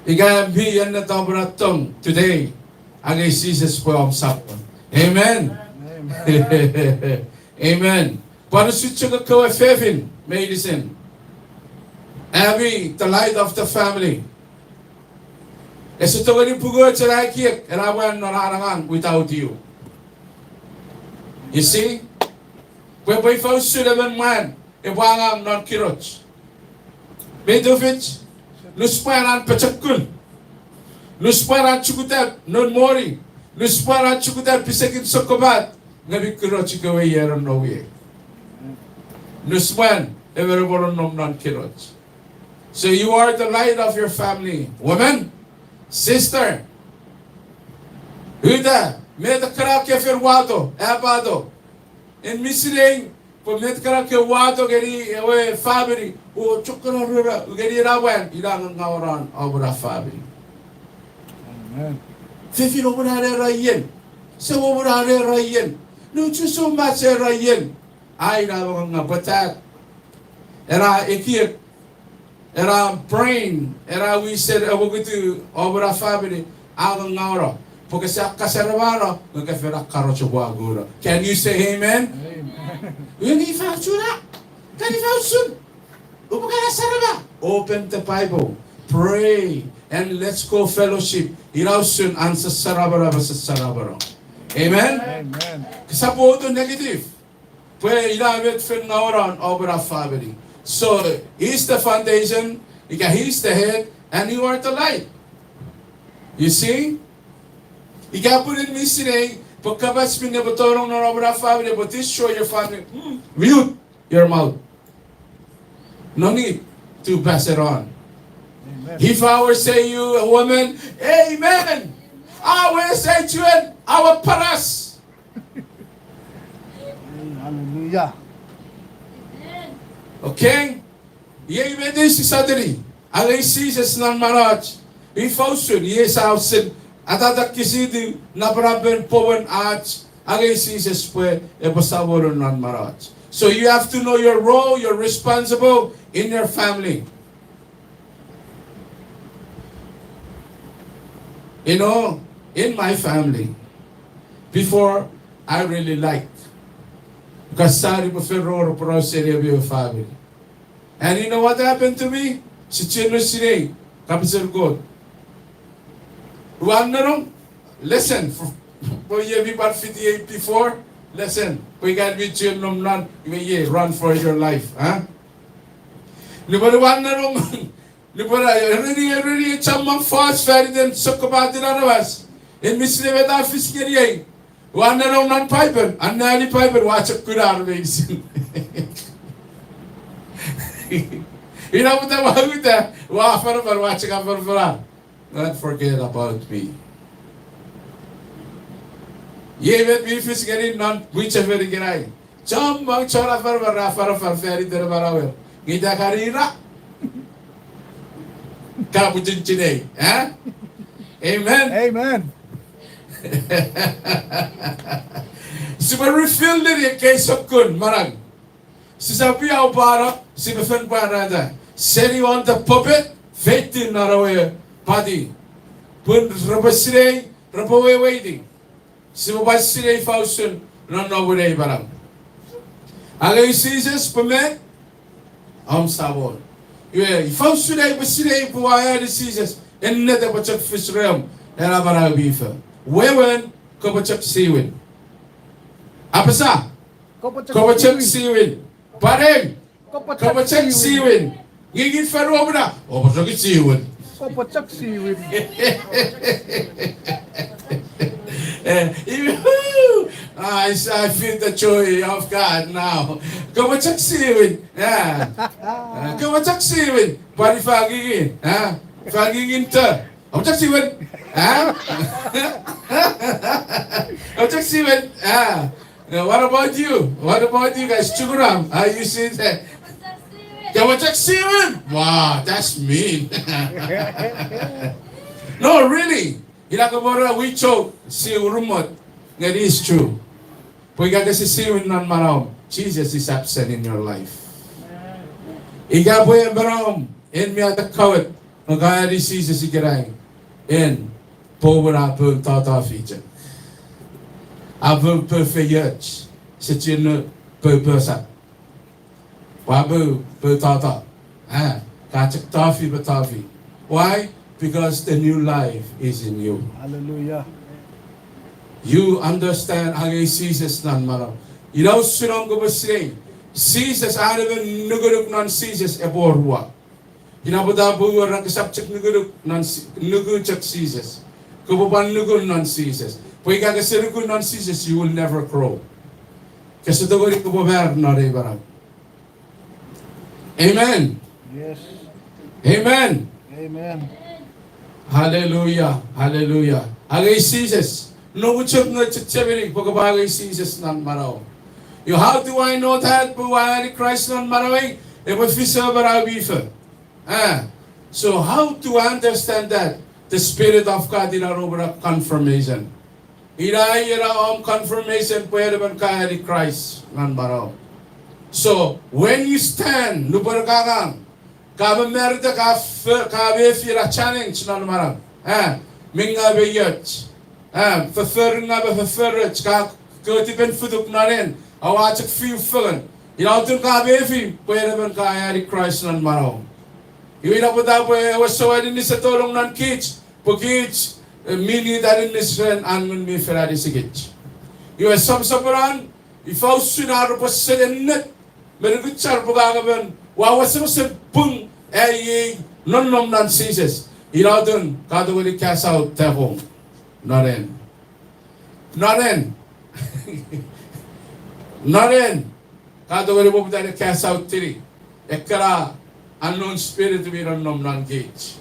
Ika mi ennet om na tong today, angei Jises pwe om Samon. Amen. Amen. Pwan usun chok ekkewe fefin meinisin, ami the light of the family. Ese tongeni pungoch ena ekiek, ena mwan non an angang without you. You see? Pwe, pwe ifa usun emon mwan epwe angang non kiroch? Mi tufich, nus mwan an pochokun, nus mwan an chukutap non moni, nus mwan an chukutap pisekin sokkopat, nge mi kiroch ikewe ier a no ie. Nus mwan emon epwe nom non kiroch. So you are the light of your family. Woman, sister, uta, met ekkana ke fen wato, apato, en mi sinei pwe met ekkana ke wato ngeni ewe famini, o chok kana rura ngeni ena mwan, ina ngangawanon om na famini. Fefin, omw na era ien. Sou, omw na era ien. Nuchu, sou, mach era ien. Ai na monganga pwetat ena ekiek, ena brain, ena wisen ewe kutu om na famini a ngangawano. Pwe kese akkasaramano nge ke fen akkaroch pwe a kuna. Can you say amen? Iwe nge ifa usun a, kan ifa usun upwe kan asarama? Open the Bible, pray, and let's go fellowship. Ina usun an sasaramano, sasaramano. Amen? Kosap uta negative. Pwe ina met fen ngawanon om na famini. So, he's the foundation, ika he's the head, and you are the light. You see? Ika pun en mi sinei pwe kapas minne epwe tonong non om na famini epwe destroy your family, mute your mouth. No need to pass it on. If I were say you, a woman, amen. I will say to it, I will pass. Hallelujah. Okay? Iei met ei sisateni. Angei Jises non manauach. Ifa usun, iei sa usun atatakisiti napanapen poweren ach angei Jises pwe epwe samonun non manauach. So you have to know your role, your responsible in your family. You know, in my family, before I really like, ka sani pwe fen rongorong porausen ami family. And you know what happened to me? Sichien no sinei kapasen Kot. Ua nonnom, listen, pwe iei mi pwan fiti ei before, listen, pwe ika mi chuen nom non, iwe iei, run for your life, ha? Nupwen ua nonnom, nupwen a ereni, ereni chommong fos faniten sokkopaten aramas, en mi sinei met a fis ngeniei. Ua nonnom non Paipen, anneani Paipen, ua chok kuna ar meinisin. Ina pwata ua uta, ua afanafan, ua chok afanafan. Don't forget about me. Iei met mi fis ngeni non mwichefen ikenai. Chommong chon afanafan ra afanafan faniten manauer. Nge ita kan ina, ka pwichinchinei, eh? Amen. Amen. Sipwe refill-ini ekkei sokkun manau. Sisap aupano, sipwe fen pwarata seni won the pulpit, feitiw non ewe pati. Pun repwe sinei, repwe weweiti. Sipwe pwan sinei ifa usun nonnomun ei manau. Angei Jises pwe met? Om Samon. Iwe, ifa usun ai upwe sinei pwe ua ani Jises, ennet epwe chok fis reom ena manau mi fo. Wewen, kopwe chok siwin. Apasa, kopwe chok siwin. Pwan, kopwe chok siwin. Ngingin fanuomuna, oupwe chok siwin. Kopwe chok siwin. Eh, I, I feel the joy of God now. Kopwe chok siwin. Eh, kopwe chok siwin. Pwan ifa ngingin, eh? Ifa ngingin to? Oupwe chok siwin. Eh? Oupwe chok siwin. Eh? Uh, what about you? What about you guys? Chukuram, are you seeing that? Kopwe chok siwin? Wow, that's mean. No, really. Ina kopwe ra wicho si urumot. That is true. Pwe ika kese siwin non manauom, Jesus is absent in your life. Ika pwe manauom en mi atakawet, nge ka ani Jises ikenai, en, poum a poum totofi chok. A poum poum feioch, se chino poum poum sa. Pwe a poum poum toto. Ah, ka chok tofi pwe tofi. Why? Because the new life is in you. Hallelujah. You understand, angei Jises non manauom. Ina usun om kopwe sinei, Jises, an emon nukunuk non Jises epwe wor uwa. Ina pwata pwe uwa ra kesap chok nukunuk non Si-, nuku chok Jises. Kopwe pwan nuku non Jises. Pwe ika kese nuku non Jises, you will never grow. Kese tongeni kopwe mar non ei manau. Amen. Yes. Amen. Amen. Hallelujah, hallelujah. Angei Jises, noum chok nge chechemeni pwe kopwe angei Jises non manauom. Yo, how do I know that pwe ua ani Kraist non manauei? Epwe fis ewe manau mi fo. Ah, so how to understand that? The Spirit of God ina noum na confirmation. Ina, ina om confirmation pwe en emon ka ani Kraist non manauom. So when you stand, nupwen ka ngang, ka mamarita, ka fe-, ka mefi ena challenge non manauom. Ah, mi ngaw me ioch. Ah, foffor ngaw me fofforoch, ka kotipen futuk non en, oua chok fiu fengen. Ina atun ka mefi pwe en emon ka ani Kraist non manauom. Iwe ina pwata pwe ewe souaninis a tonong non kich, pwe kich, eh, mi nit aninnis ren an Ngun mi Fel anisikich. Iwe soposoponon, ifa usun ar repwe sel ennet me nukuchar pwe ka emon ua wesewesen pung, ei, ei, nonnom non Jises. Ina atun ka tongeni cast out devil. Non en. Non en. Non en. Ka tongeni poputa ne cast out-ini ekkena unknown spirit mi nonnom non kich.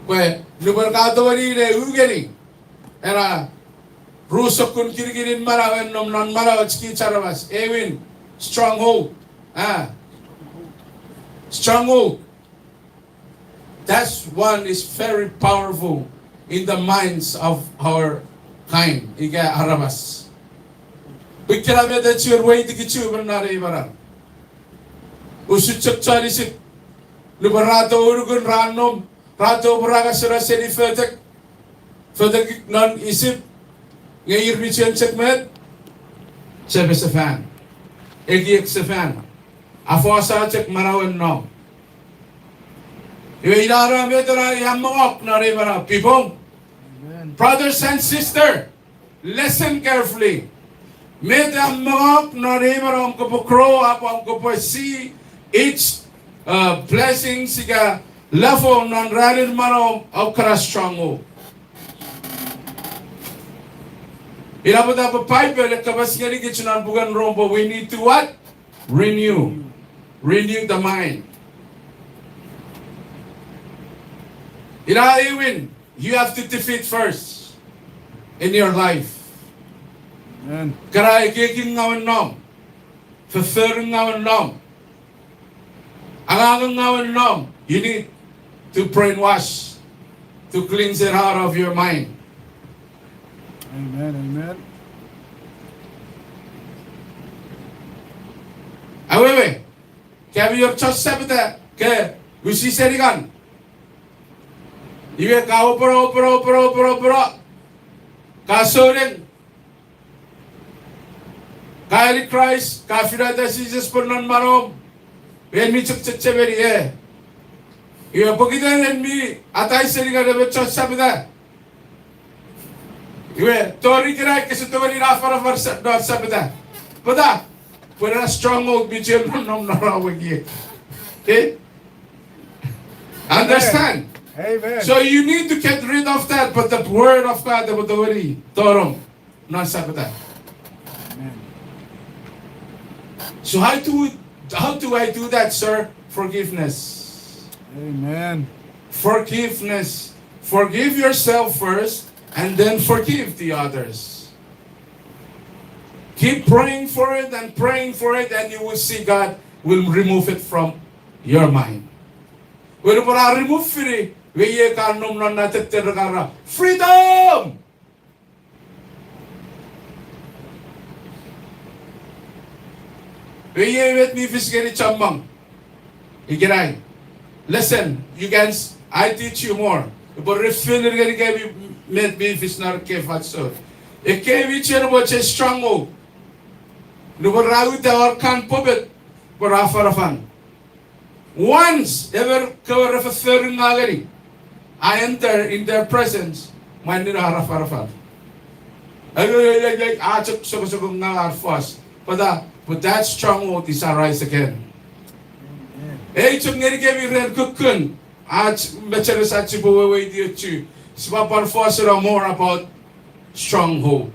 Pwe nupwen ka tongeni ne u ngeni ena ru sokkun kinikinin manau a nom non manauach kich aramas, aewin, stronghold. Ah, stronghold. That one is very powerful in the minds of our kind, ika aramas. Pwe ina met a chuen weiti kich me non ei manau. Usun chok chon Isip, nupwen ra tou unukun ra nom, ra tou pwarata seni fotek, fotek non Isip, nge ir mi chuen chok met, sepesefan, ekiek sefan, afosa chok manauen nom. Iwe ina met ena a mongok non ei manau, people. Amen. Brothers and sister, listen carefully. Met a mongok non ei manau om kopwe grow up, om kopwe see each, uh, blessings ika level non ranin manau om kana stronghold. Ina pwata pwe Bible e kapas ngenikich non puken Rom pwe we need to what? Renew. Renew the mind. Ina aewin, you have to defeat first in your life. Amen. Kana ekiekin ngawen nom, fofforun ngawen nom, angangen ngawen nom, you need to brainwash, to cleanse it out of your mind. Amen, amen. Awewe, ka mi wor chon sapeta ke wisi senikan. Iwe ka opera, opera, opera, opera, opera. Ka souneng. Ka ani Kraist, ka finata Jises pwe non manom. En mi chok chechemeni, e. Iwe pokiten en mi atai senikan emon chon sapeta. Iwe, tori ikenai kese tongeni afanafan sa-, non sapeta. Pwata? Pwe ena stronghold mi chuen nom non ena ekiek. Okay? Understand? Amen. So you need to get rid of that, but the word of God epwe tongeni tonong non sapeta. Amen. So how do we, how do I do that, sir? Forgiveness. Amen. Forgiveness. Forgive yourself first, and then forgive the others. Keep praying for it and praying for it, and you will see God will remove it from your mind. Iwe nupwen a remove fini, iwe iei ka nom non na tetten re kan era, freedom! Iwe iei met mi fis ngeni chommong ikenai. Listen, you can s-, I teach you more. Upwe reveal ngeni kemi met mi fis non ekkei fansoun. Ekkei mi chuen mochen stronghold. Nupwen ra uta ar kan popet, pwe ra afanafan. Once ever kewe re fofforungaw ngeni, I enter in their presence, mwan nina ar afanafan. Ai, ai, ai, ai, a chok sokosoko ngaw ar fos. But, uh, but that stronghold is arise again. Ei chok ngenikemi ren kukkun, ach mecheres ach sipwe weweiti ochu, sipwe pwan fos eno more about stronghold.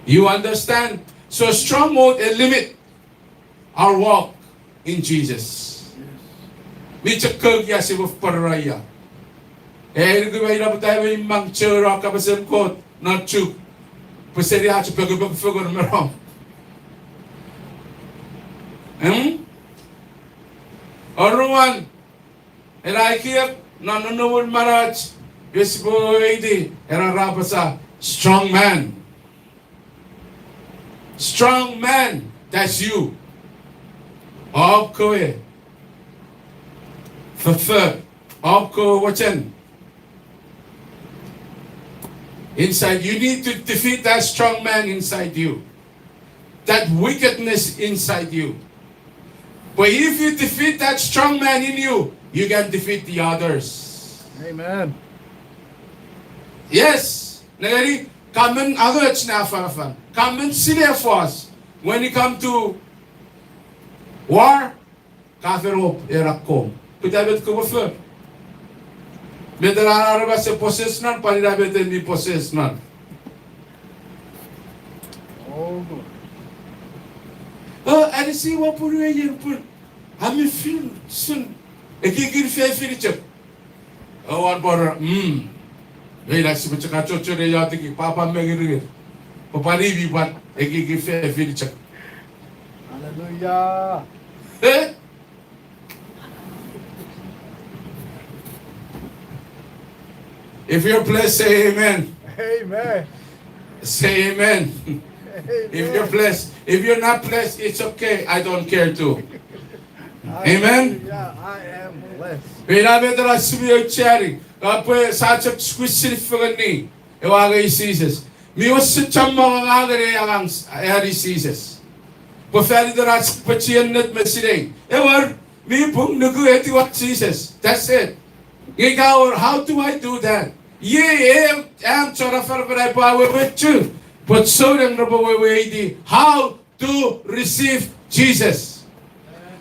You understand? So stronghold e limit our walk in Jesus. Mi chok kokia sipwe pwarata ia. E nuku me ina pwata ewe imang chon a kapasen Kot non Chuuk, pwe seni ach pekepeke fengen me nom. Em? Oruan, ena ekiek non nonnomun manauach, iwe sipwe weweiti, ena ra apasa, strong man. Strong man, that's you. Om kewe foffor, om kewe mochen. Inside, you need to defeat that strong man inside you. That wickedness inside you. But if you defeat that strong man in you, you can defeat the others. Amen. Yes. Nengeni, ka men angoch ne afanafan. Ka men sinei fos. When it come to war, ka fen op, era kom. Pwata met kopwe fori? Met ena aramas e possess non, pwan ina met en mi possess non. Oh, anisi won punuei en pun. Ami fin sun. Ekiekin fefin chok. Owan pora, mm. Ei, na sipwe chok achocho ne iotek, papa me ngiringir. Papa ni mi pwan, ekiekin fefin chok. Hallelujah. Yeah. Eh? If you're blessed, say amen. Amen. Say amen. Amen. If you're blessed, if you're not blessed, it's okay. I don't care too. Amen. Hallelujah. I am blessed. Ina met ena sipwe aucheani, a pwe sa chok squeeze fengeni. Ewe angei Jises. Mi wesen chommong angangen ei angang s-, ani Jises. Pwe faniten ach pwe chien ennet me sinei. Ewer, mi pung nuku etiwa Jises. That's it. Nge ka wor, how do I do that? Iei, e, am chon afanafan ai pwe awewe chu. But souneng repwe weweiti. How to receive Jesus.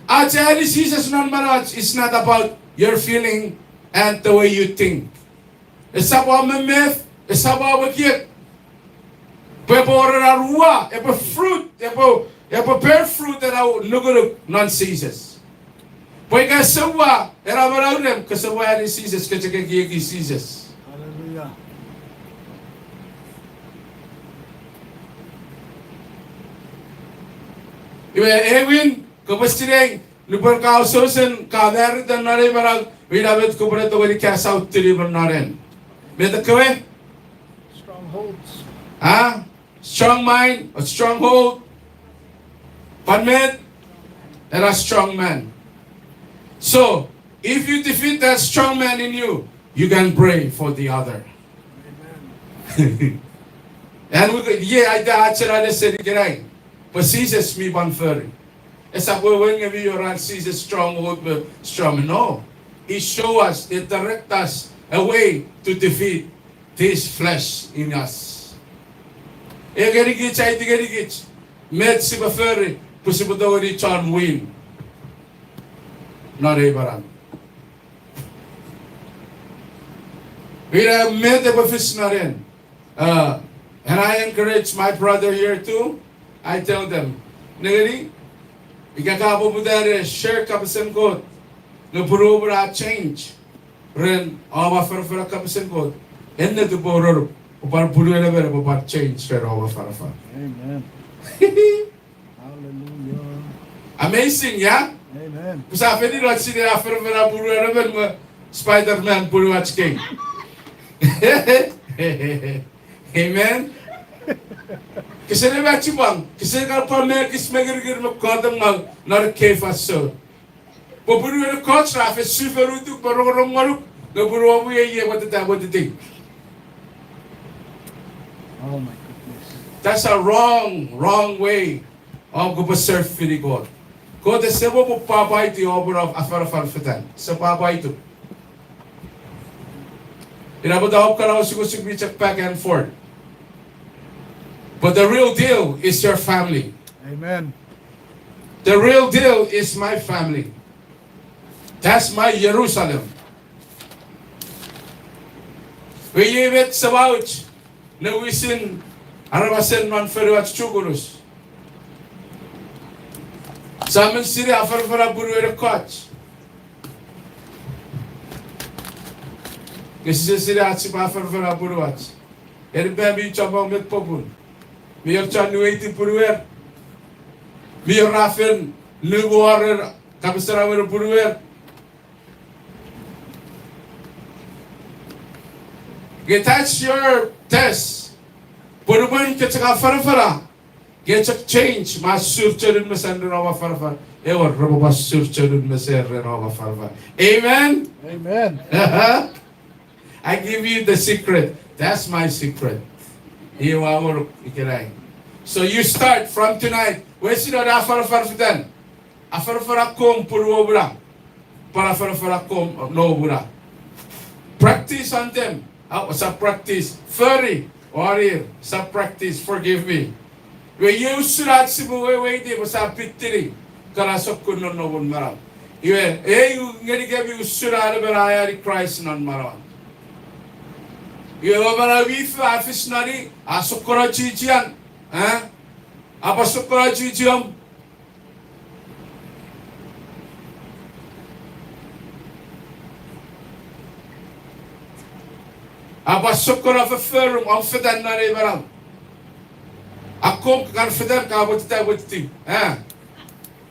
Ach ani Jises non manauach is not about your feeling and the way you think. Esap om memef, esap om ekiek. Pwe epwe wor ena uwa, epwe fruit, epwe, epwe bear fruit ena nukunuk non Jises. Pwe ika ese uwa ena manau nem, kese uwa ani Jises, kese chok ekieki Jises. Hallelujah. Iwe, Ewin, kopwe sinei, nupwen ka osoosen, ka marita non ei manau, ina met kopwe ne tongeni cast out tinimen non en. Met ekkewe? Strongholds. A? Strong mind, a stronghold. Pwan met, ena strong man. So, if you defeat that strong man in you, you can pray for the other. And we could, yeah, I, I said, I said, ikenai. Pwe Jises mi pwan fori. Esap wewen nge mi wor an Jises stronghold, but strong, no. He show us, he direct us a way to defeat this flesh in us. E ngenikich, aiti ngenikich met sipwe fori pwe sipwe tongeni chon win non ei manau. Ina met epwe fis non en. Uh, and I encourage my brother here too. I tell them, nengeni, ika ka poputa ne share kapasen Kot, nge punuom ra change ren om afanafana kapasen Kot, ennet upwe ourour, upwe pwan punuen emon epwe pwan change ren om afanafan. Amen. Hallelujah. Amazing, yeah? Amen. Pwe sa fen ina sinei afanafana punuen emon me Spider-Man punuach kei. Amen. Kese ne machipwang, kese ne kan pwan mekis me ngirngir me kotemngaw non ekkei fansoun. Pwe punuen ekkoch ra fen sufon utuk me rongorong ngonuk, nge punuom we ie mweteta mwetiti. Oh my goodness. That's a wrong, wrong way om kopwe serve fini Kot. Kot ese mwo pwapwaiti om afanafan fetan. Ese pwapwaituk. Ina pwata om kana osukosuk mi chok back and forth. But the real deal is your family. Amen. The real deal is my family. That's my Jerusalem. Pwe iei met semach ne wisin aramasen non fonuach chukunus. Sa men sinei afanafana punuen ekkoch, nge sise sinei ach sipwe afanafana punuach. Eni pwe mi chommong met popun. Mi wor chon nuweiti punuer. Mi wor ra fen nuku wor kapasen awewe punuer. Nge that's your test. Pwe nupwen ke chok afanafana, ke chok change me sur chonun mesen ren om afanafan, ewer repwe pwan sur chonun mesen ren om afanafan. Amen? Amen. I give you the secret. That's my secret. Iwe ua ngonuk ikenai. So you start from tonight. Wesino ne afanafan fetan. Afanafan akkom punuom na. Pwan afanafan akkom noum na. Practice on them. Au, sa practice. Fori, orir, sa practice. Forgive me. Iwe iei usun ach sipwe weweiti pwe sa pitini kana sokkun nonnomun manau. Iwe ei ngenikemi usun an emon a ani Kraist non manauan. Iwe ewe manau mi fo a fis non i, a sokkono chiechian, eh? A pwan sokkono chiechiom. A pwan sokkono fofforung om fetan non ei manau. Akkom kan fetan ka pwetita pwetiti, eh?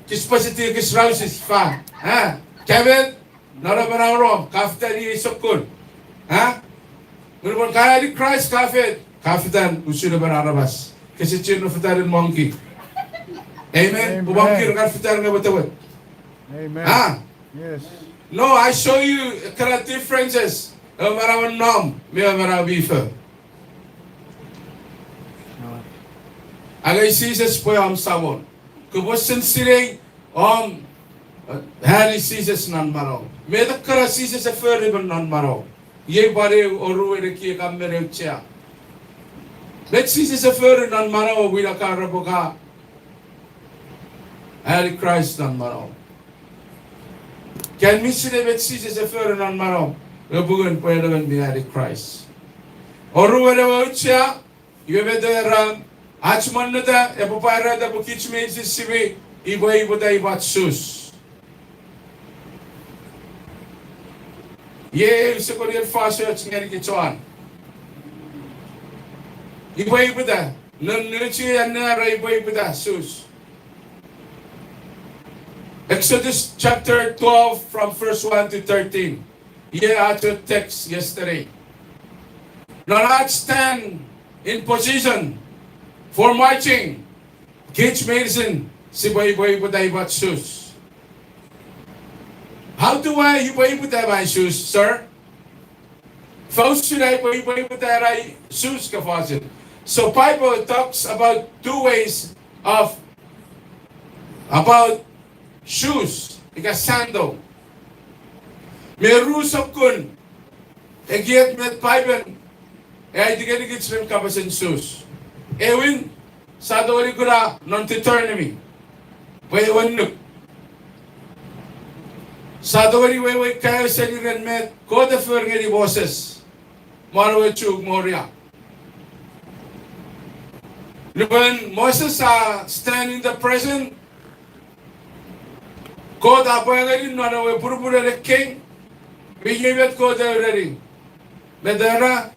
Kich pwasiti kich rausis fa. A? Kamet, non ewe manau rom, ka fetan iei sokkun. A? Nupwen ka eani Kraist ka fe-, ka fetan usun emon aramas. Kese chiwen fetan en monkey. Amen? Pwe monkey ra kan fetan nge wetewet. Amen. A? Yes. No, I show you ekkana differences. Ewe manauen nom, me ewe manau mi fo. Angei Jises pwe om Samon. Kopwe sensinei om, eh, eani Jises non manau. Met ekkana Jises e fori me non manau. Iei pwan eu oruen ekiek a men auchea. Met Jises e fori non manau, wina ka repwe ka eani Kraist non manau. Ika en mi sinei met Jises e fori non manau, ewe pungun pwe en emon mi eani Kraist. Oruen ewe auchea, iwe met ewe ran, ach monneta epwe pwarata pwe kich meinisin sipwe ipwe ipweta ipwach Sus. Iei eu sekonien fosoch ngeni kich chon ipwe ipweta, non nuchi anne ra ipwe ipweta Sus. Exodus chapter twelve from verse one to thirteen. Iei ach text yesterday. Non ach stand in position for marching, kich meinisin sipwe ipwe ipweta ipwach Sus. How do I ipwe ipweta my shoes, sir? Ifa usun ai ipwe ipwe ipweta ai shoes ka fosun? So Bible talks about two ways of, about shoes, ika sandal. Mi ru sokkun ekiek met Paipen e aiti ngenikich ren kapasen shoes. Ewin, sia tongeni kuna non Deuteronomy pwe ewe annuk. Sia tongeni wewe kaeo seni ren met Kot e fori ngeni Moses me non ewe chuk Moria. Nupwen Moses a stand in the presence, Kot a pwa ngeni non ewe punupunen ekkei, me iei met Kot a ureni. Met era?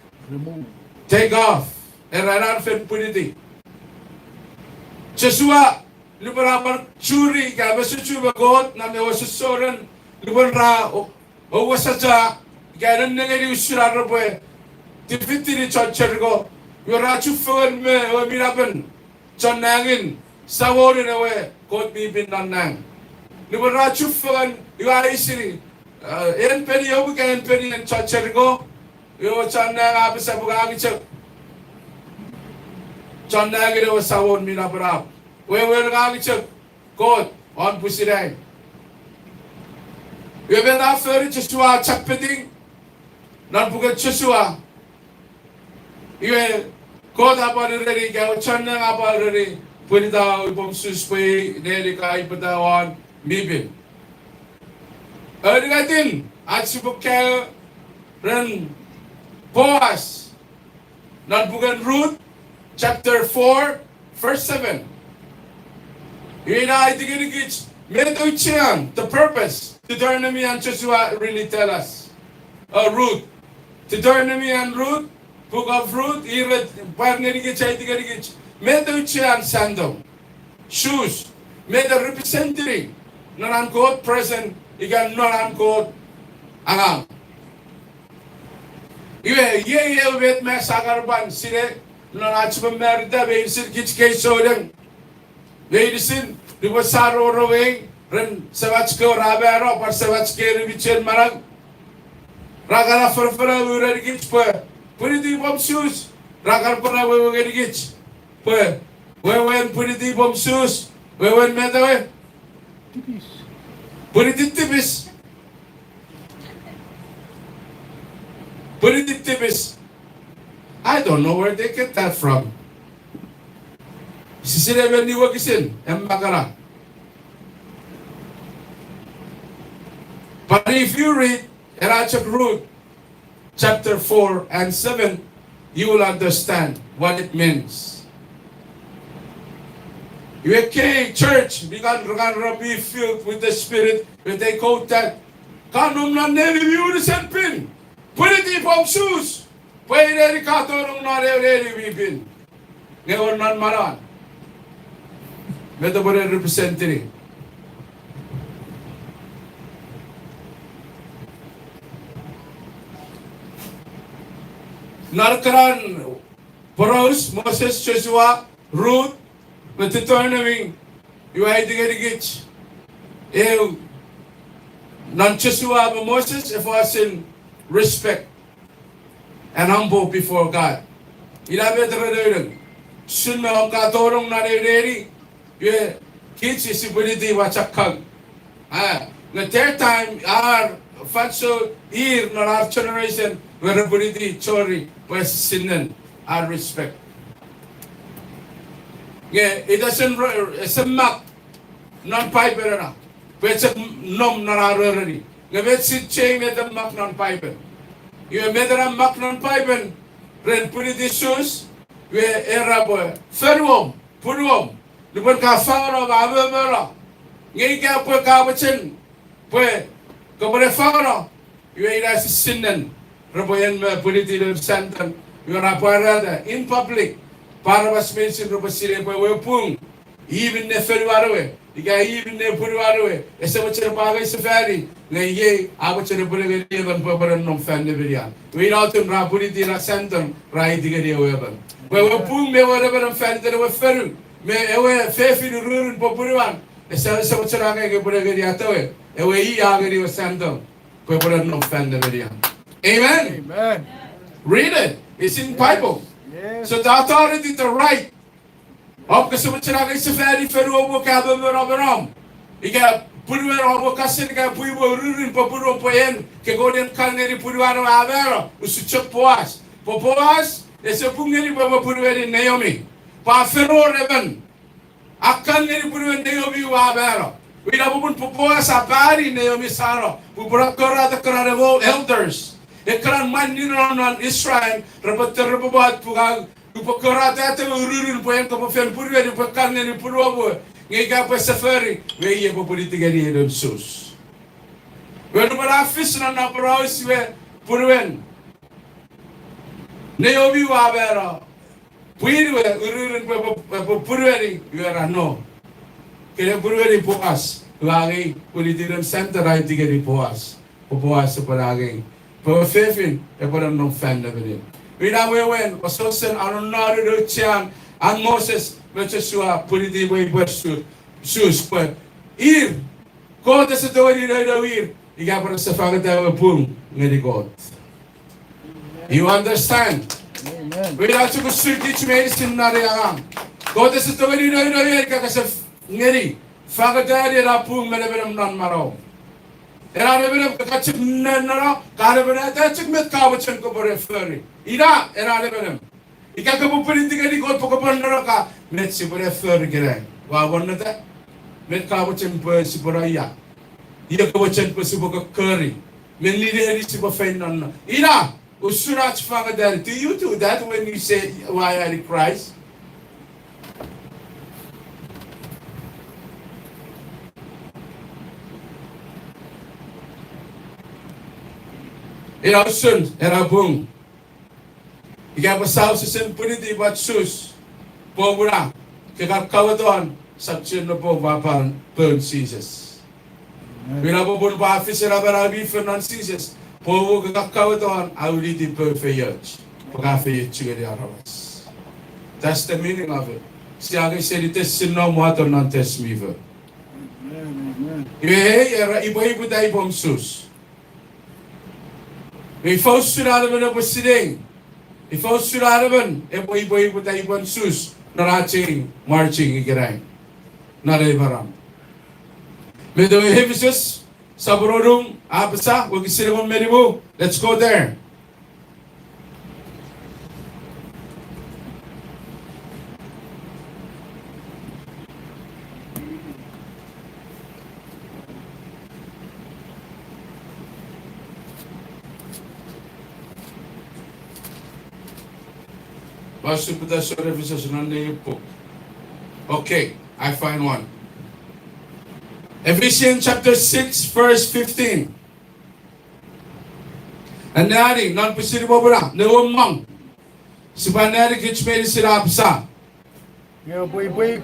Take off. Era ena fen pwiniti. Joshua, nupwen a pwan churi ika mesuchu me Kot non ewe sosoren, nupwen ra o-, owasacha, ika nennengeni usun ar repwe tifitini chon Jeriko, iwe ra chufengen me ewe minapen chon nangin, Samonin ewe Kot mi pin non nang. Nupwen ra chufengen, iwe a eisini, eh, en peni om ika en peni en chon Jeriko? Iwe chon nang a apasa pwe ngang chok chon nangin ewe Samon mi napanap. Wewen ngang chok Kot won pwisin ai. Iwe met a fori Joshua a chapeting non puken Joshua. Iwe Kot a pwan ereni, ika ewe chon nang a pwan ereni, pwinitau ipom Sus pwe neni ka ipweta won mi pin. Aunungatin ach sipwe kaeo ren Boas non puken Ruth, chapter four, verse seven. Iwe ina aiti ngenikich met auchean, the purpose Deuteronomy and Joshua really tell us. Uh, Ruth. Deuteronomy and Ruth, Book of Ruth, ira pwar ngenikich, aiti ngenikich met auchean sandal, shoes, met a representini non an Kot presence ika non an Kot angang. Iwe, iei eu met me sia kan pwan sinei non ach sipwe marita meinisin kich kei souneng. Meinisin, nupwen sia rongorong ren semach kewe ra mano, pwan semach kewe mi chen manau, ra kan afanafana urenikich pwe, pwiniti ipom shoes, ra kan pwan awewe ngenikich pwe, wewen pwiniti ipom shoes, wewen met ewe? Pwiniti tipis. Pwiniti tipis. I don't know where they get that from. Sise sinei emon mi wokisin, emon mi kana. But if you read, ena chok Ruth chapter four and seven, you will understand what it means. Iwe ekkei church mi kan, kan be filled with the Spirit, iwe they quote that, ka nom non neni mi unusen pin, pwiniti ipom shoes, pwe ineni ka tonong non eu neni mi pin. Nge won non manauan, met epwe representini? Non ekkana poraus, Moses, Joshua, Ruth, me Deuteronomy, iwe a aiti ngenikich eu, non Joshua me Moses, a fos ren respect and humble before God. Ina met re nonnom. Usun me om ka tonong non eu neni, iwe kich sia pwiniti wachakang. Ah, nge their time, ar fansoun, ir non ar generation, iwe re pwiniti chori, pwe esisinnen ar respect. Nge it doesn't re-, ese mak non Paipel ena, pwe chok nom non ar ereni. Nge met sia chei met a mak non Paipel. Iwe met ena mak non Paipel, ren pwiniti Jews, iwe era pwe, fonuom, punuom, nupwen ka fangeno me amomono, nge ika pwe ka mochen pwe kopwene fangeno, iwe ina esisinnen repwe en me pwiniti noun Satan, iwe ra pwarata in public, pwe aramas meinisin repwe sinei pwe ewe pung, i minne fonuan we, ika i minne punuan we, ese mochen epwe angei sefani, nge iei a mochen epwe ngeni emon pwe epwe nonnom fan nemenian. Iwe ina atun ra pwiniti ena Satan, ra aiti ngeni ewe emon pwe ewe pung me ewe nemenem fan iten ewe fonu, me ewe fefin ururun pwe punuan, ese, ese mochen angei nge epwe ngeni atewe, ewe i a ngeni ewe Satan, pwe epwe nonnom fan nemenian. Amen. Read it. It's in Bible. So the authority, the right. Om kese mochen angei sefani fonuom we ka amomono me nom, ika punuen om we kasin ika pwii we ururun pwe punuom pwe en ke kon en kan ngeni punuan we a mano, usun chok Boas. Pwe Boas ese pung ngeni pwe ewe punueni Naomi, pwe a fen wor emon a kan ngeni punuen Naomi we a mano. Ina popun pwe Boas a pani Naomi sano pwe epwe ne korata ekkana ewe elders, ekkana mwan mi nom non Israel, repwe, repwe pwat pwe ka, upwe korata atewe ururun pwe en kopwe fen punueni pwe kan ngeni punuom we, nge ika pwe ese fori, nge i epwe pwiniti ngeni ei noun Jews. Iwe nupwen a fis non na poraus iwe, punuen Naomi we a mano, pwin we ururun pwe, pwe, pwe punueni, iwe ra no, kene punueni Boas, iwe angei pwiniti noun Satan, ra aiti ngeni Boas, pwe Boas epwe angei, pwe ewe fefin epwe nonnom fan nemenian. Ina wewen wesewesen anonnonun auchean an Moses me Joshua pwiniti pwe ipwe Jews pwe ir Kot ese tongeni nounou ir ika pwe rese fangeta ewe pung ngeni Kot. You understand? Ina chok usun kich meinisin non ei angang. Kot ese tongeni nounou ir ika kese ngeni, fangeta ena pung me nemenem non manauom. Ena nemenem ka chok nenneno, ka nemeneta chok met ka mochen kopwe ne fori. Ina ena nemenem. Ika kopwe pwiniti ngeni Kot pwe kopwe nenneno, ka met sipwe ne fori ikenai? Ua monneta? Met ka mochen pwe sipwe ne ia? Ia ka mochen pwe sipwe kokkori? Menni neni sipwe feino non? Ina usun ach fangeta. Do you do that when you say, "Ua eani Kraist"? Ina usun ena pung. Ika pwe sa usesen pwiniti pwe Jews, popun a, ke ka kaweton, sap chuen ne pop a pwan poun Jises. Ina popun pwe a fis ena manau mi fen non Jises, pwe ka kaweton a winiti poun feioch, pwe ka feiochu ngeni aramas. That's the meaning of it. Sia angei seni test sinnom wato non test mi fo. Iwe ei era ipwe iputa ipom Jews. Ifa usun an emon epwe sinei, ifa usun an emon epwe ipwe iputa ipon Jews non ach ei marching ikenai non ei maram. Met ewe Efisus sopun wonu a apasa, wokisin engon me nimu. Let's go there. Ua suputa sor Efisus non nei puk. Okay, I find one. Ephesians chapter six, verse fifteen. Anneani non pwisin popun a, ne womong. Sipwe anneani kich meinisin a apasa. Nge oupwe ipwe ipwip,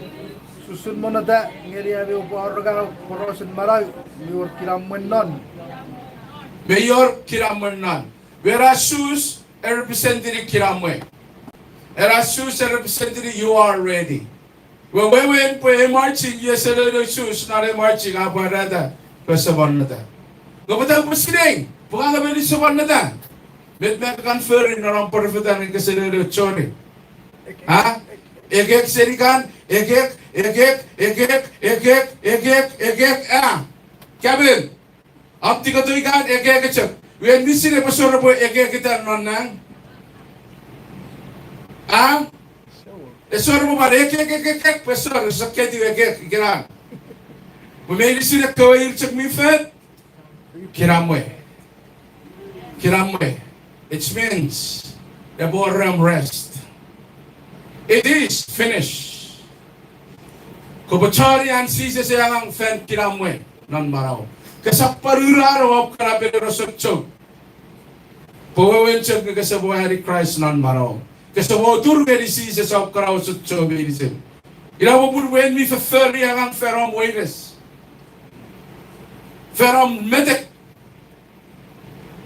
usun monnota ngeni ami oupwe aureka porausen manau mi wor kinamwen non. Mi wor kinamwen non. Whereas Jews, e representini kinamwe. Ena sus e representini you are ready. Wewen pwe ei marching, iwe ese neno sus non ei marching a pwarata pwe ese monnota. Nge pwata pwe sinei pwe ka nge meni ese monnota? Met me kan fori non om pwarafetan nge kese neno choni? A? Ekek seni kan, ekek, ekek, ekek, ekek, ekek, ekek, a? Kamen. Om tikotoi kan, ekek chok. Wen misin epwe sor pwe ekek itan non nang. A? Ese wor pwe pwan ekek, ekek, ekek, pwe ese wor, ese ketiw ekek ikenan. Pwe meinisin ekkewe ir chok mi fen kinamwe. Kinamwe. It means epwe wor rem rest. It is finished. Kopwe choni an Jises e angang fan kinamwe non manau. Kesap pwan urano om kana pene rosochou. Pwe wewen chok nge kesap ani Kraist non manau. Kesap otur ngeni Jises om kana osochou meinisin. Ina popun wen mi fofori angang fan om weires. Fan om metek.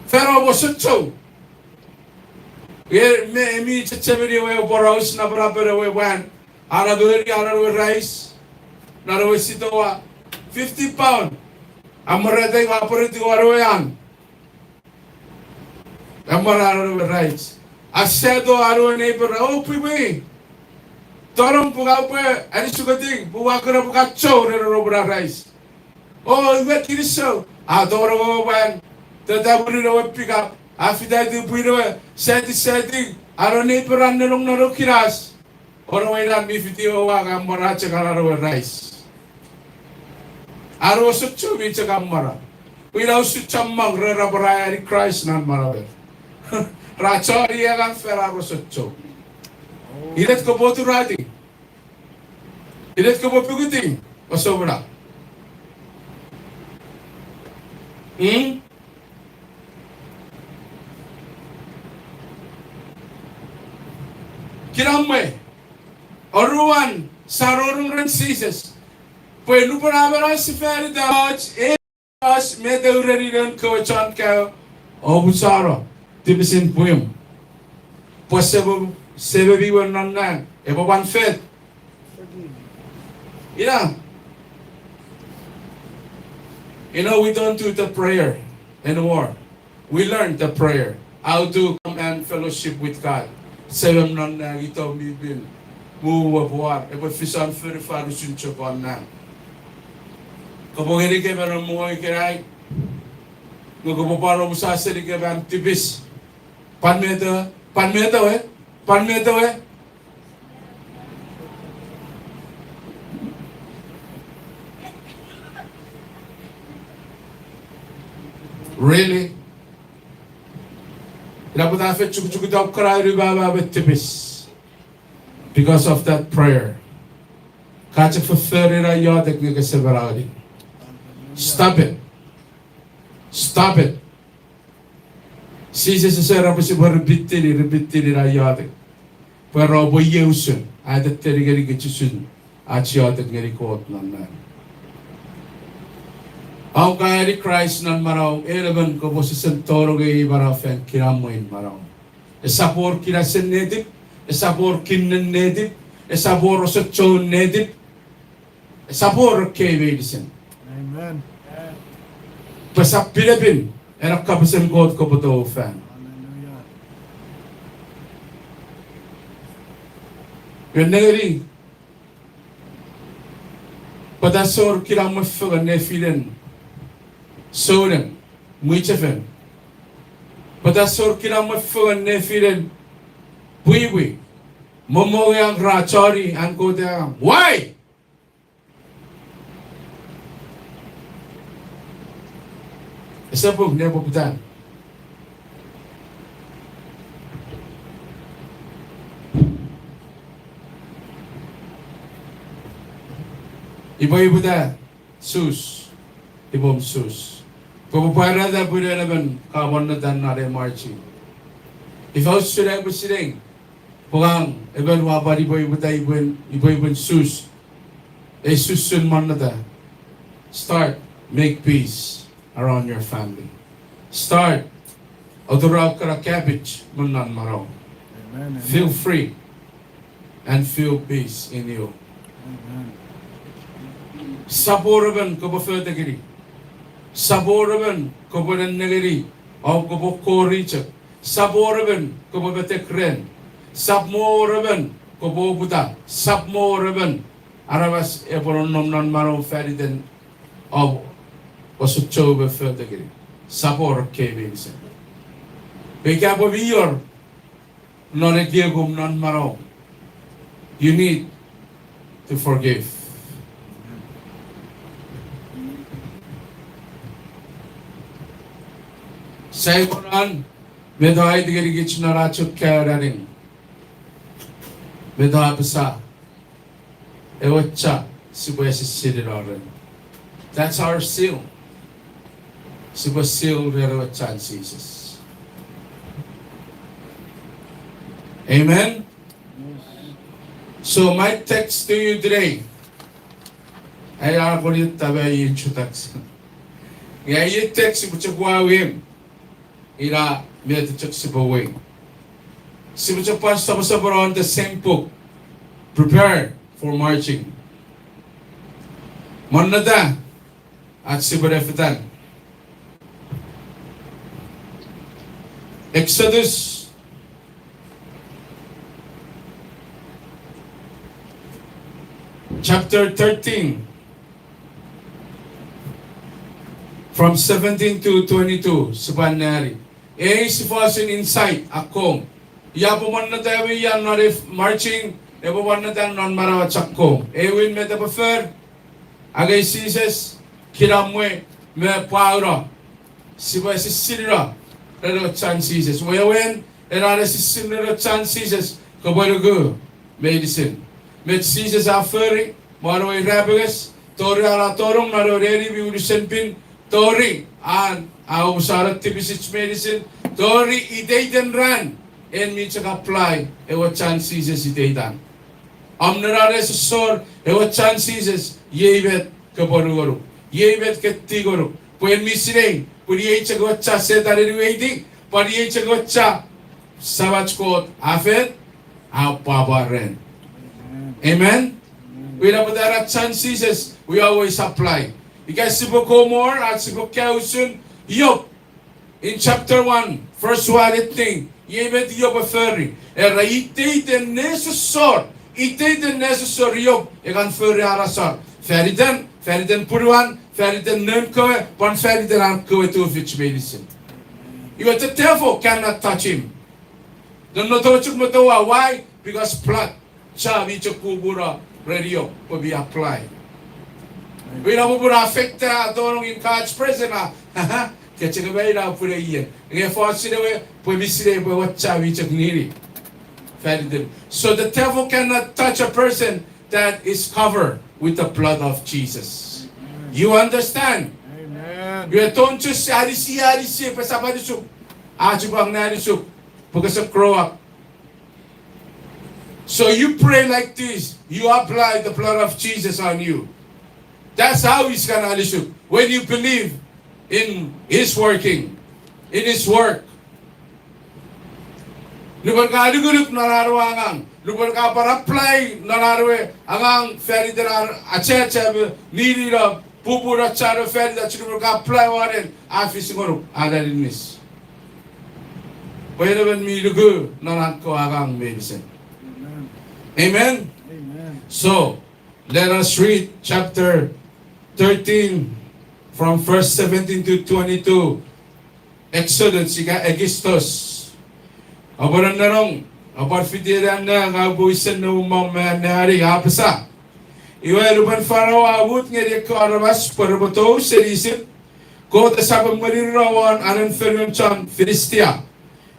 Fan om osochou. E, me, mi chechemeni ewe poraus napanapen ewe mwan. Ana moni, ana ewe rice. Non ewe sitowa. Fifty pound. Amwaratei, a pwereti won ewe an. Amwara ewe rice. A sato an ewe neighbor, o pwipwi. Tonong pwe ka upwe anisuketing, pwe ua kuna pwe ka chou ren ewe rice. O, iwe kinisou. A tonong ewe mwan, teta mwirin ewe pickup. A fitati pwin ewe, sati, sati. An ewe neighbor a nonong non ewe kinas. Ono ewe inan mi fiti ewe ua nge amwara chok an ewe rice. An ewe osochou mi chok amwara. Pwe ina usun chommong re ra pwara ani Kraist non manauer. Ra choni angang fan ar osochou. Inet kopwe oturatiw? Inet kopwe pukutiw? Osomuna. Hmm? Kinamwe. Oruan, sa rorong ren Jises. Pwe nupwen a manausefani ita och, e och met e ureni noun kewe chon kaeo, omusano tipisin pwium. Pwe semom, sememi we non nang epwe pwan fet. Ina. You know, we don't do the prayer anymore. We learned the prayer, how to come and fellowship with God. Semem non nang, itom mi pin, mu we pwar, epwe fisan fori fan usun chok won nang. Kopwe ngenikemi non mongo ikenai, nge kopwe pwan omusa senikemi an tipis. Pwan met ewe, pwan met ewe, pwan met ewe. Really? Ina pwata a fen chukuchukuta om kana unumama me tipis. Because of that prayer. Ka chok fofori ena iotek nge kese manaueni. Stop it. Stop it. Jises ese era pwe sipwe repeatini, repeatini ena iotek. Pwe era pwe iei usun, a tetteni ngenikich usun ach iotek ngeni Kot non nang. Om ka ani Kraist non manauom, en emon kopwe sesen tonong ei manau fan kinamwen manau. Esap wor kinasen netip, esap wor kinnen netip, esap wor osochoun netip, esap wor ekkei meinisin. Pwe esap pinepin ena kapasen Kot kopwe tou fan. Ren nengeni, pwata ese wor kinamwe fengen nefinen souneng, mwichefen? Pwata ese wor kinamwe fengen nefinen pwipwi, momongeang ra choni an Kot angang? Why? Ese pung ne poputan. Ipwe iputa sus, ipwom sus. Pwe pwe pwarata pwe en emon ka monnota non ei marching. Ifa usun ai pwe sinei pwe ngang emon ua pwan ipwe iputa, ipwe, ipwe, ipwe sus. Ei susun monnota. Start make peace around your family. Start Oturau kana cabbage me non manau. Feel free and feel peace in you. Sap wor emon kopwe fotekini. Sap wor emon kopwe nennengeni, o kopwe kori chok. Sap wor emon kopwe metek ren. Sap mo wor emon kopwe oputa. Sap mo wor emon aramas epwe nonnom non manau faniten, o, osuchou me fotekini. Sap wor ekkei meinisin. Pwe ika pwe mi wor non ekiekum non manau, you need to forgive. Saingonon met a aiti ngenikich non ach chok kaeo ranin. Met a apasa, ewe cha sipwe esisini ren. That's our seal. Sipwe seal ren ewe chan Jises. Amen. So my text to you today, ai a koni tame introduction. Nge ai text sipwe chok wawin. Ina met chok sipwe wei. Sipwe chok pwan soposopono the same book. Prepare for marching. Monneta ach sipwe ne fetan. Exodus chapter thirteen, from seventeen to twenty-two, sipwe anneani. Ei sifosun insight akkom. Ia pwe monneta ewe ia non ei marching, epwe monneta non manauach akkom. Ewin met epwe for, angei Jises, kinamwe, me pwauno. Sipwe esissinneno ren ewe chan Jises. Wewen, ena esissin ren ewe chan Jises, kopwe nuku meinisin. Met Jises a fori, me non ewe irapenges, tori an a tonong non ewe neni mi unusen pin, tori an a omusano tipisich meinisin, tori iteiten ran, en mi chok apply ewe chan Jises iteitan. Om nena nesosor ewe chan Jises, iei met kopwe nukunuk. Iei met ke tingonuk. Pwe en mi sinei, pwe iei chok ewe cha Setan eni weiti, pwe iei chok ewe cha Samach Kot a fen, a pwapwa ren. Amen? Ina pwata ena chan Jises, we always apply. Ika sipwe go more, ach sipwe kaeo usun Job. In chapter one, verse one, it thing, iei met Job a fori. Era iteiten nesosor, iteiten nesosor Job e kan fori an asor. Faniten, faniten punuan, faniten noun kewe, pwan faniten an kewe tufich meinisin. Iwe the devil cannot touch him. Nonnotochuk me toau, why? Because blood cha mi chok pupunu ren Job pwe mi apply. Ina popun a affect-a tonong in God's presence a, ke chok me ina pun ie. Nge fos sinei we pwe mi sinei pwe ewe cha mi chok nini. Faniten. So the devil cannot touch a person that is covered with the blood of Jesus. You understand? Amen. You don't just anisi, anisi, pwe sap anisuk. Achu pwan ne anisuk. Because of grow up. So you pray like this, you apply the blood of Jesus on you. That's how he's gonna anisuk. When you believe in his working, in his work. Nupwen ka nukunuk non an we angang, nupwen ka pwan apply non an we angang faniten an achacha me ninino pupunu chan we faniten, nupwen ka apply won en, a fis ngonuk an aninnis. Pwe en emon mi nuku non an kewe angang meinisin. Amen? Amen. So, let us read chapter thirteen, from verse seventeen to twenty-two. Exodus ika Ekistos. Aupwe nennenong, aupwe fiti ena ngang, aupwe wisen ne umong me anneani, a apasa. Iwe lupwen Farao a mut ngeni ekkewe aramas pwe repwe tou seni Isip, Kot esap emwenireno won anen fonuen chon Filistia.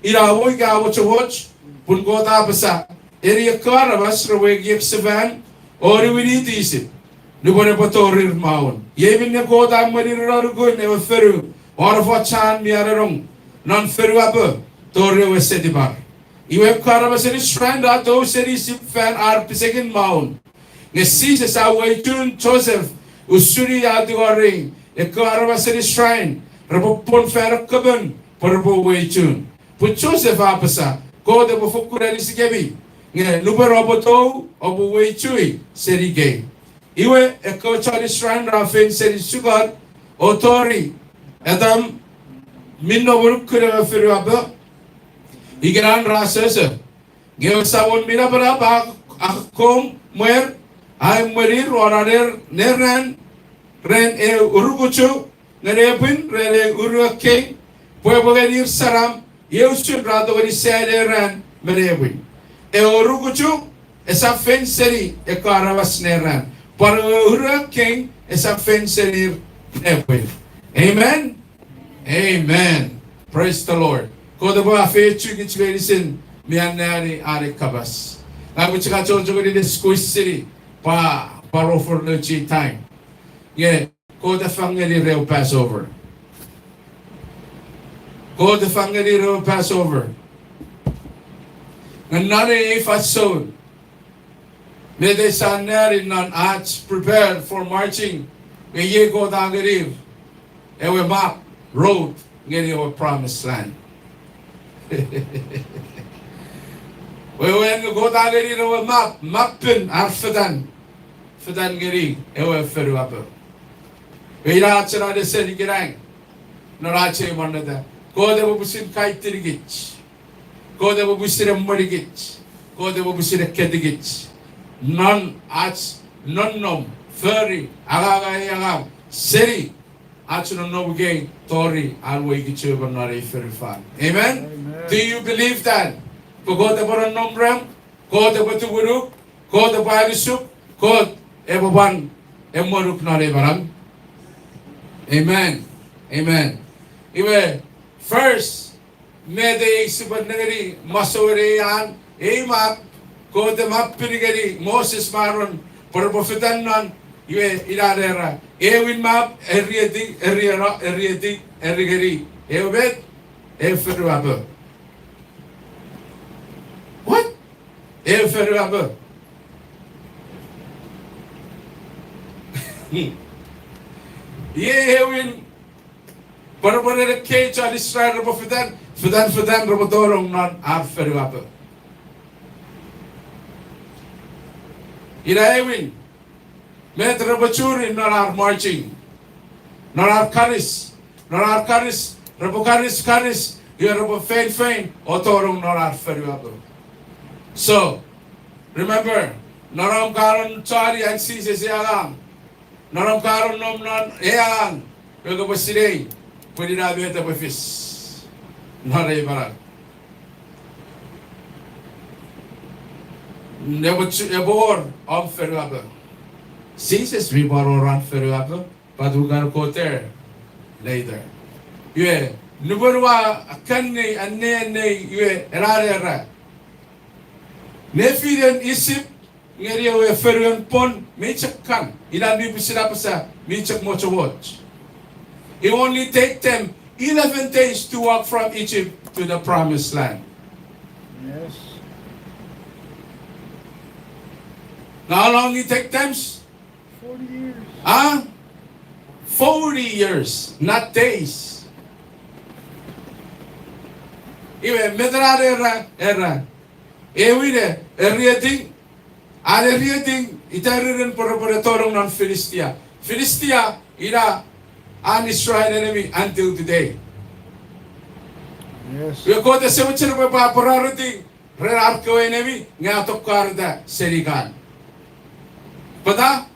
Ina mwo ika a mochomoch, pun Kot a apasa, eni ekkewe aramas repwe ekiek sefan, o niwiniti Isip, nupwen epwe torir maun. Iei minne Kot a emwenireno nukun ewe fonu, won efoch an mi anenong, non fonuapo, tori ewe setipar. Iwe ekkewe aramasen Israel ra tou seni Isip fan ar pisekin maun. Nge Jises a uwei chun Joseph, usun i a tingorei, ekkewe aramasen Israel repwe pwon fan ekkewe pwon, pwe repwe weichun. Pwe Joseph a apasa, Kot epwe fokkun anisikemi, nge nupwen oupwe tou, oupwe weichui seni kei. Iwe, ekkewe chon Israel ra fen seni sukon, o tori, etam, mi nom unukun ewe fonuapo, ikenan ra sese. Nge ewe Samon mi Napanap a, a akkom mwer, a emwenir won aner neran ren ew urukuchu, nge nepwin ren ew uruekkei, pwe epwe ngenir saram, iei usun ra tongeni sai neran me nepwin. Ewe urukuchu esap fen seni ekkewe aramas neran, pwan ewe uruekkei esap fen senir nepwin. Amen? Amen. Praise the Lord. Kot epwe afeiochu kich meinisin mi anneani an kapas. Ngang mi chok achocho ngeni ne squeeze seni pwe, pwe ro for no chi time. Nge Kot a fang ngenir ewe Passover. Kot a fang ngenir ewe Passover. Nge non ei fansoun, met sia anneani non ach prepare for marching, nge iei Kot a ngenir ewe map, road, ngeni ewe promised land. Wewen nge Kot a ngenir ewe map, mappen ar fetan, fetan ngeni ewe fonuapo. Nge ina ach ena nesen ikenai, non ach ei monneta. Kot epwe pwisin kaitinikich. Kot epwe pwisin emwenikich. Kot epwe pwisin ekketikich non ach nonnom, fori, anganga ei angang, seni ach nonnom ikei tori an wei kichepen non ei fonufan. Amen? Do you believe that? Pwe Kot epwe nonnom rem, Kot epwe tumunuk, Kot epwe anisuk, Kot epwe pwan emwenuk non ei manau. Amen. Amen. Iwe, first, met ei sipwe nengeni masouen ei an, ei map, Kot a mappeni ngeni Moses me Aaron, pwe repwe fetan non, iwe ina era, ewin map, erieti, erieno, erieti, eri ngeni, ewe met, ewe fonuapo. What? Ewe fonuapo. Iei ewin, pwe repwe, pwe ekkei chon Israel repwe fetan, fetan, fetan repwe tonong non ar fonuapo. Ina ewin, met repwe churi non ar marching, non ar karis, non ar karis, repwe karis, karis, iwe repwe feinfein o tonong non ar fonuapo. So, remember, non om karon choni an Jises ei angang, non om karon nom non ei angang, pwe kopwe sinei pwe ina met epwe fis non ei manau. Epwe chu-, epwe wor om fonuapo. Jises mi pwan wor an fonuapo, but we're gonna go there later. Iwe, nupwen ua kan annea, annea, iwe, ena era, nefinen Isip ngeni ewe fonuen pwon mi chok kan, ina mi pwisin apasa mi chok mochomoch. It only take them eleven days to walk from Egypt to the promised land. Yes. How long it take them? Forty years. Huh? Forty years, not days. Iwe, met ena era, era. Ewin e, erieting, an erieting, ita ren pwe repwe tonong non Philistia. Philistia, ina an Israel enemy until today. Yes. Iwe Kot ese mochen pwe epwe priority ren ar kewe enemy, nge a tokkareta seni kan. Pwata?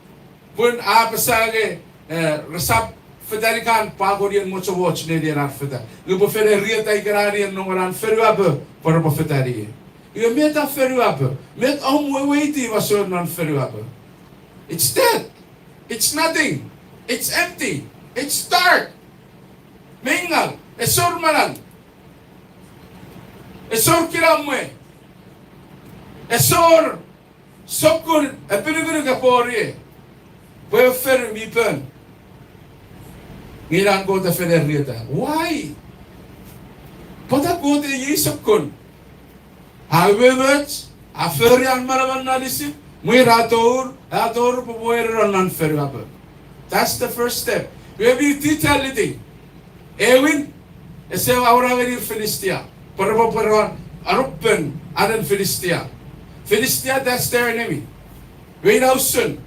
Pun a apasa nge, eh, resap fetani kan pwe a kon ien mochomoch nenien ar fetan. Nge pwe fen erieta ikenan ien nongon an fonuapo pwe repwe fetani. Iwe met a fonuapo? Met om weweiti masouen non fonuapo? It's dead. It's nothing. It's empty. It's dark. Meingaw, esor manau. Esor kinamwe. Esor sokkun epinukunuk epwe wor ie, pwe ewe fonu mi pon. Nge ina an Kot a fen erieta. Why? Pwata Kot e iei sokkun? A umoumoch, a fori an manaman non Isip, mwirin a tour, a tour pwe epwe weri non fonuapo. That's the first step. Iwe mi detaility. Ewin, Ese awora ngenir Philistia, pwe repwe pweran arupen anen Philistia. Philistia, that's their enemy. Iwe ina usun,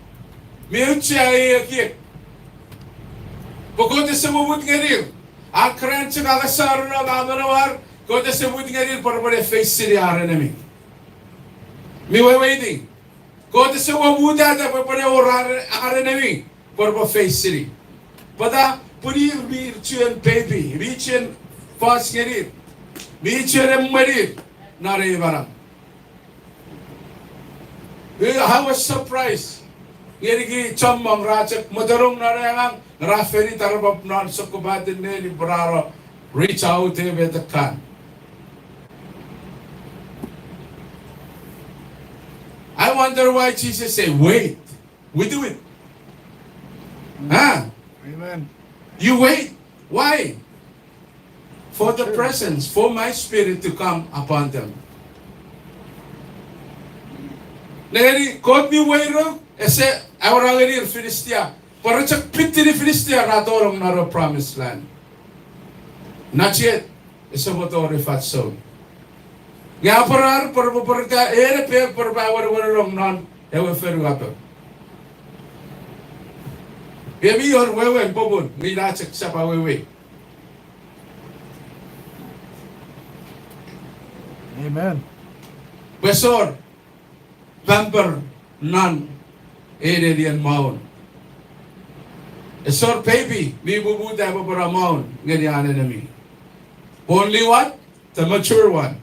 mi auchea ei ekiek. Pwe Kot ese mwo mut ngenir, a keran chok angasano a manauar, Kot ese mut ngenir pwe repwe ne face-ini ar enemy. Mi weweiti, Kot ese mwo mutata pwe epwe ne wor ar, ar enemy pwe repwe face-ini. Pwata? Pun ir mi chuen baby, mi chuen fos ngenir, mi chuen emwenir non ei manau. I was surprised ngenikich chommong ra chok motonong non ei angang, ra fen taropop non sokkopaten neni pwe ra no reach out e met ekkan. I wonder why Jesus say, "Wait, we do it." Huh? Amen. You wait. Why? For the presence, for my spirit to come upon them. Nengeni, Kot mi weiro, ese awora ngenir Philistia. Pwe re chok pitini Philistia ra tonong non ewe promised land. Not yet, ese mwo tori fansoun. Nge a pwarar pwe repwe pwarata ene pek pwe repwe awenewenong non ewe fonuapo. Emi wor wewen popun, nge ina chok sap awewei. Amen. Pwe esor pamper non ei nenien maun. Esor baby mi mumuta epwe pwora maun ngeni an enemy. Only what? The mature one.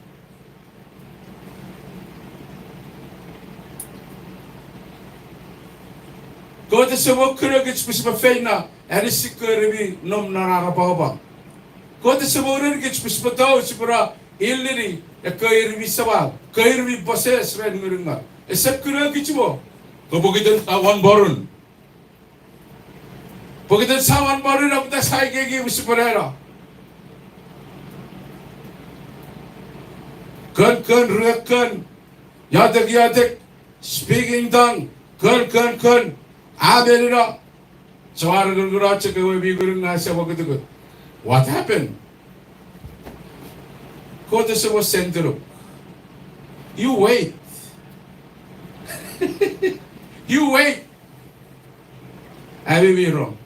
Kot ese mwo kunokich pwe sipwe feino anisi ekkewe ir mi nom non ar apwangapwang. Kot ese mwo urenikich pwe sipwe tou sipwe no ilini ekkewe ir mi samau, ekkewe ir mi possess ren ngunungat. Ese kunokich mwo. Kopwe kiten sa won porun. Pokiten sa won porun, a pwata sa ekieki pwe sipwe neno? Kon, kon, rue kon, iotek, iotek, speaking tongue, kon, kon, kon, a menino. Sa wor ngunungun chok ewe mi ngunungun, ese mwo kutukut. What happened? Kot ese mwo sentinuk. You wait. You wait. Ami mi rong.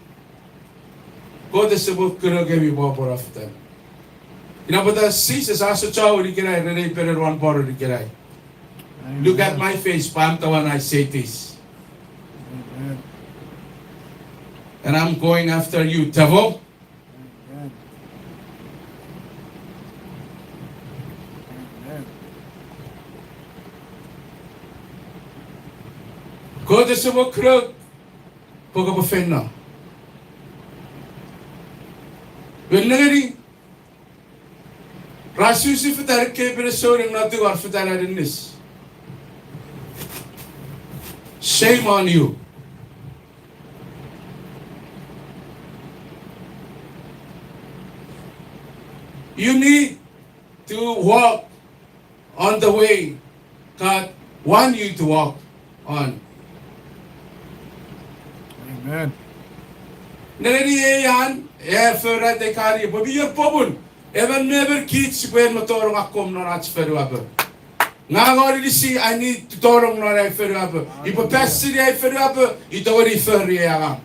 Kot ese mwo kunokemi pwe pwora fetan. Ina pwata Jises a sochou ikenai ren ei penen won porun ikenai. Look at my face, pwe I'm the one I say this. And I'm going after you, devil. Kot ese mwo kunok pwe kopwe feino. Ren nengeni, ra susi fetan ekkei pene souneng non tingor fetan aninnis. Shame on you. You need to walk on the way God want you to walk on. Amen. Nengeni ei an, e, forata kari, pwe mi wor popun emon me emon kich sipwe en me tonong akkom non ach fonuapo. Ngang anisi, I need to tonong non ai fonuapo. Ipwe pasini ai fonuapo, ita tongeni fori ei angang.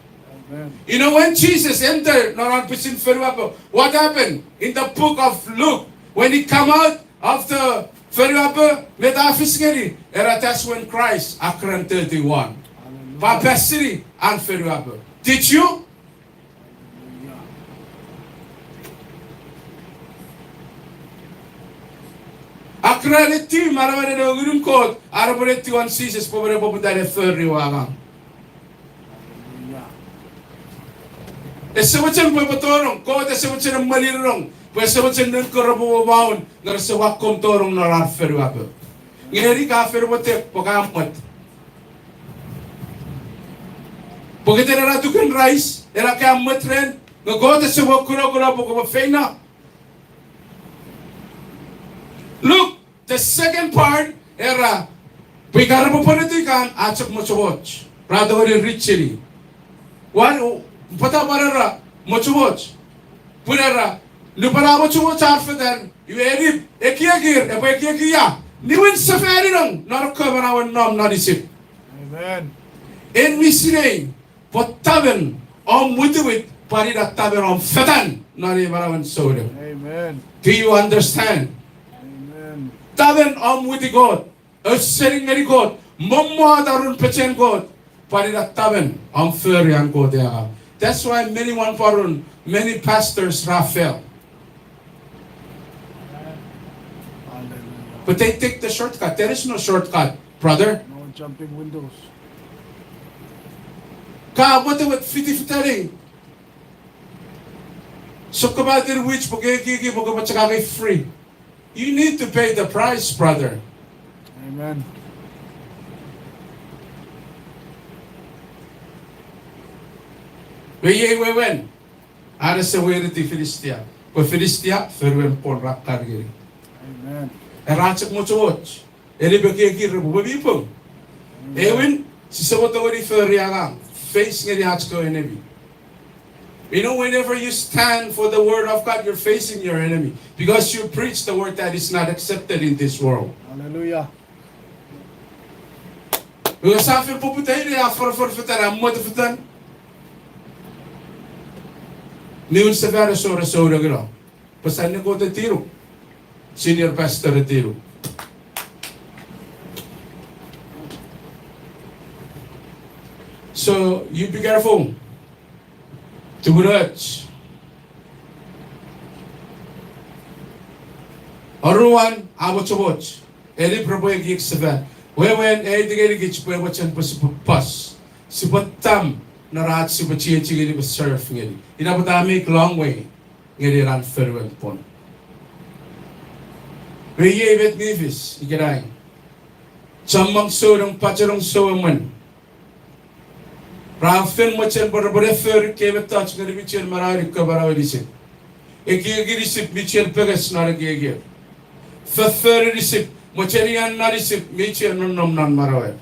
You know, when Jesus entered non an pwisin fonuapo, what happened? In the book of Luke, when he come out of the fonuapo, met a fis ngeni? Era, that's when Christ a keran toti won. Pwe a pasini an fonuapo. Did you? A keran etiw manamanen ewe Ngunun Kot, a repwe etiw won Jises pwe epwe poputa ne fori ewe angang. Ese mochen pwe epwe tonong, Kot ese mochen emwenir nong, pwe ese mochen noun kewe repwe maun, nge rese akkom tonong non ar fonuapo. Nge ika fen mwotek pwe ka mwet. Pokiten ena tukun rais, ena ka mwet ren, nge Kot ese mwo kunokuno pwe kopwe feino. Look, the second part, era, pwe ika repwe pwonutu ikan, a chok mochomoch. Ra tongeni richini. Wan, pwata pwan era mochomoch? Pun era, Nupwen a mochomoch ar fetan, iwe Enip ekiekir, epwe ekieki ia? Niwin sefaninong non ekkewe manauen nom non Isip. Amen. En mi sinei pwe tamen om witiwit pwan ina tamen om fetan non ei manauen souneng. Amen. Do you understand? Amen. Tamen om witi Kot, ausening ngeni Kot, mommot arun pechen Kot, pwan ina tamen om fori an Kot angang. That's why many won pwarun, many pastors ra fail. Hallelujah. But they take the shortcut. There is no shortcut, brother. No jumping windows. Ka mwetewet fitifitani sokkopaten wich pwe ke ekieki pwe kopwe chok angei free. You need to pay the price, brother. Amen. Iwe iei wewen an ese weiriti Filistia, pwe Filistia fonuen pwon ra kan ngeni. Amen. Era chok mochomoch, Enip ekiekir pwe mi pung. Amen. Ewin, sise mo tongeni fori angang, face ngeni ach kewe enemy. You know, whenever you stand for the word of God, you're facing your enemy because you preach the word that is not accepted in this world. Hallelujah. Iwe sa fen poputa ine a forofor fetan, a mwet fetan. Niwin sefan ese wor ese urengino. Pwe sa ne Kot e tinuk. Senior pastor e tinuk. So you be careful. Tumunoch. Oruan, a mochomoch. Enip repwe ekiek sefan. Wewen, a aiti ngenikich pwe mochen pwe sipwe pos, sipwe tam non ach sipwe chiechi ngeni pwe serve ngeni. Ina pwata a make long way ngeni ena fonuen pwon. Iwe iei met mi fis ikenai. Chommong souneng, pachenong souemwen ra fen mochen pwe repwe fori ekkei mettoch ngeni michen manaueni kewe manauen Isip. Ekiekin Isip mi chien penges non ekiekin. Fofforun Isip, mocheni an non Isip mi chien nonnom non manauer.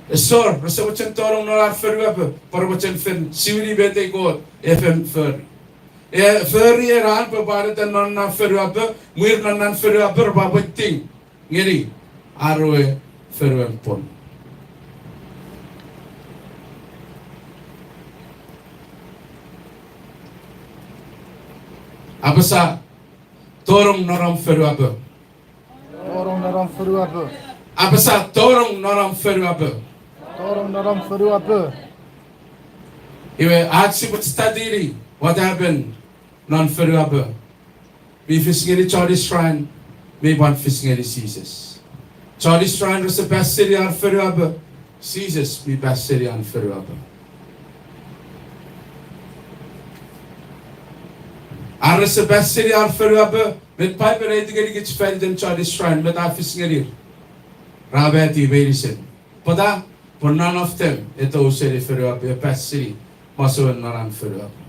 Esor, rese mochen tonong non ar fonuapo pwe repwe mochen fen siwini met ei Kot e fen fori. E fori ena an pwe pwan eten non na fonuapo, mwir non na fonuapo repwe pwetting ngeni ar we fonuen pwon. Apasa, tonong non om fonuapo. Tonong non om fonuapo. Apasa, tonong non om fonuapo. Tonong non om fonuapo. Iwe ach sipwe study-ni what happened non fonuapo. Mi fis ngeni chon Israel, mi pwan fis ngeni Jises. Chon Israel rese pas seni ar fonuapo, Jises mi pas seni an fonuapo. Ar rese pas seni ar fonuapo, met Paipen a aiti ngenikich fan iten chon Israel, met a fis ngenir? Ra mati meinisin. Pwata? Pwe none of them e tou seni fonuapo, e pas seni masouen non an fonuapo.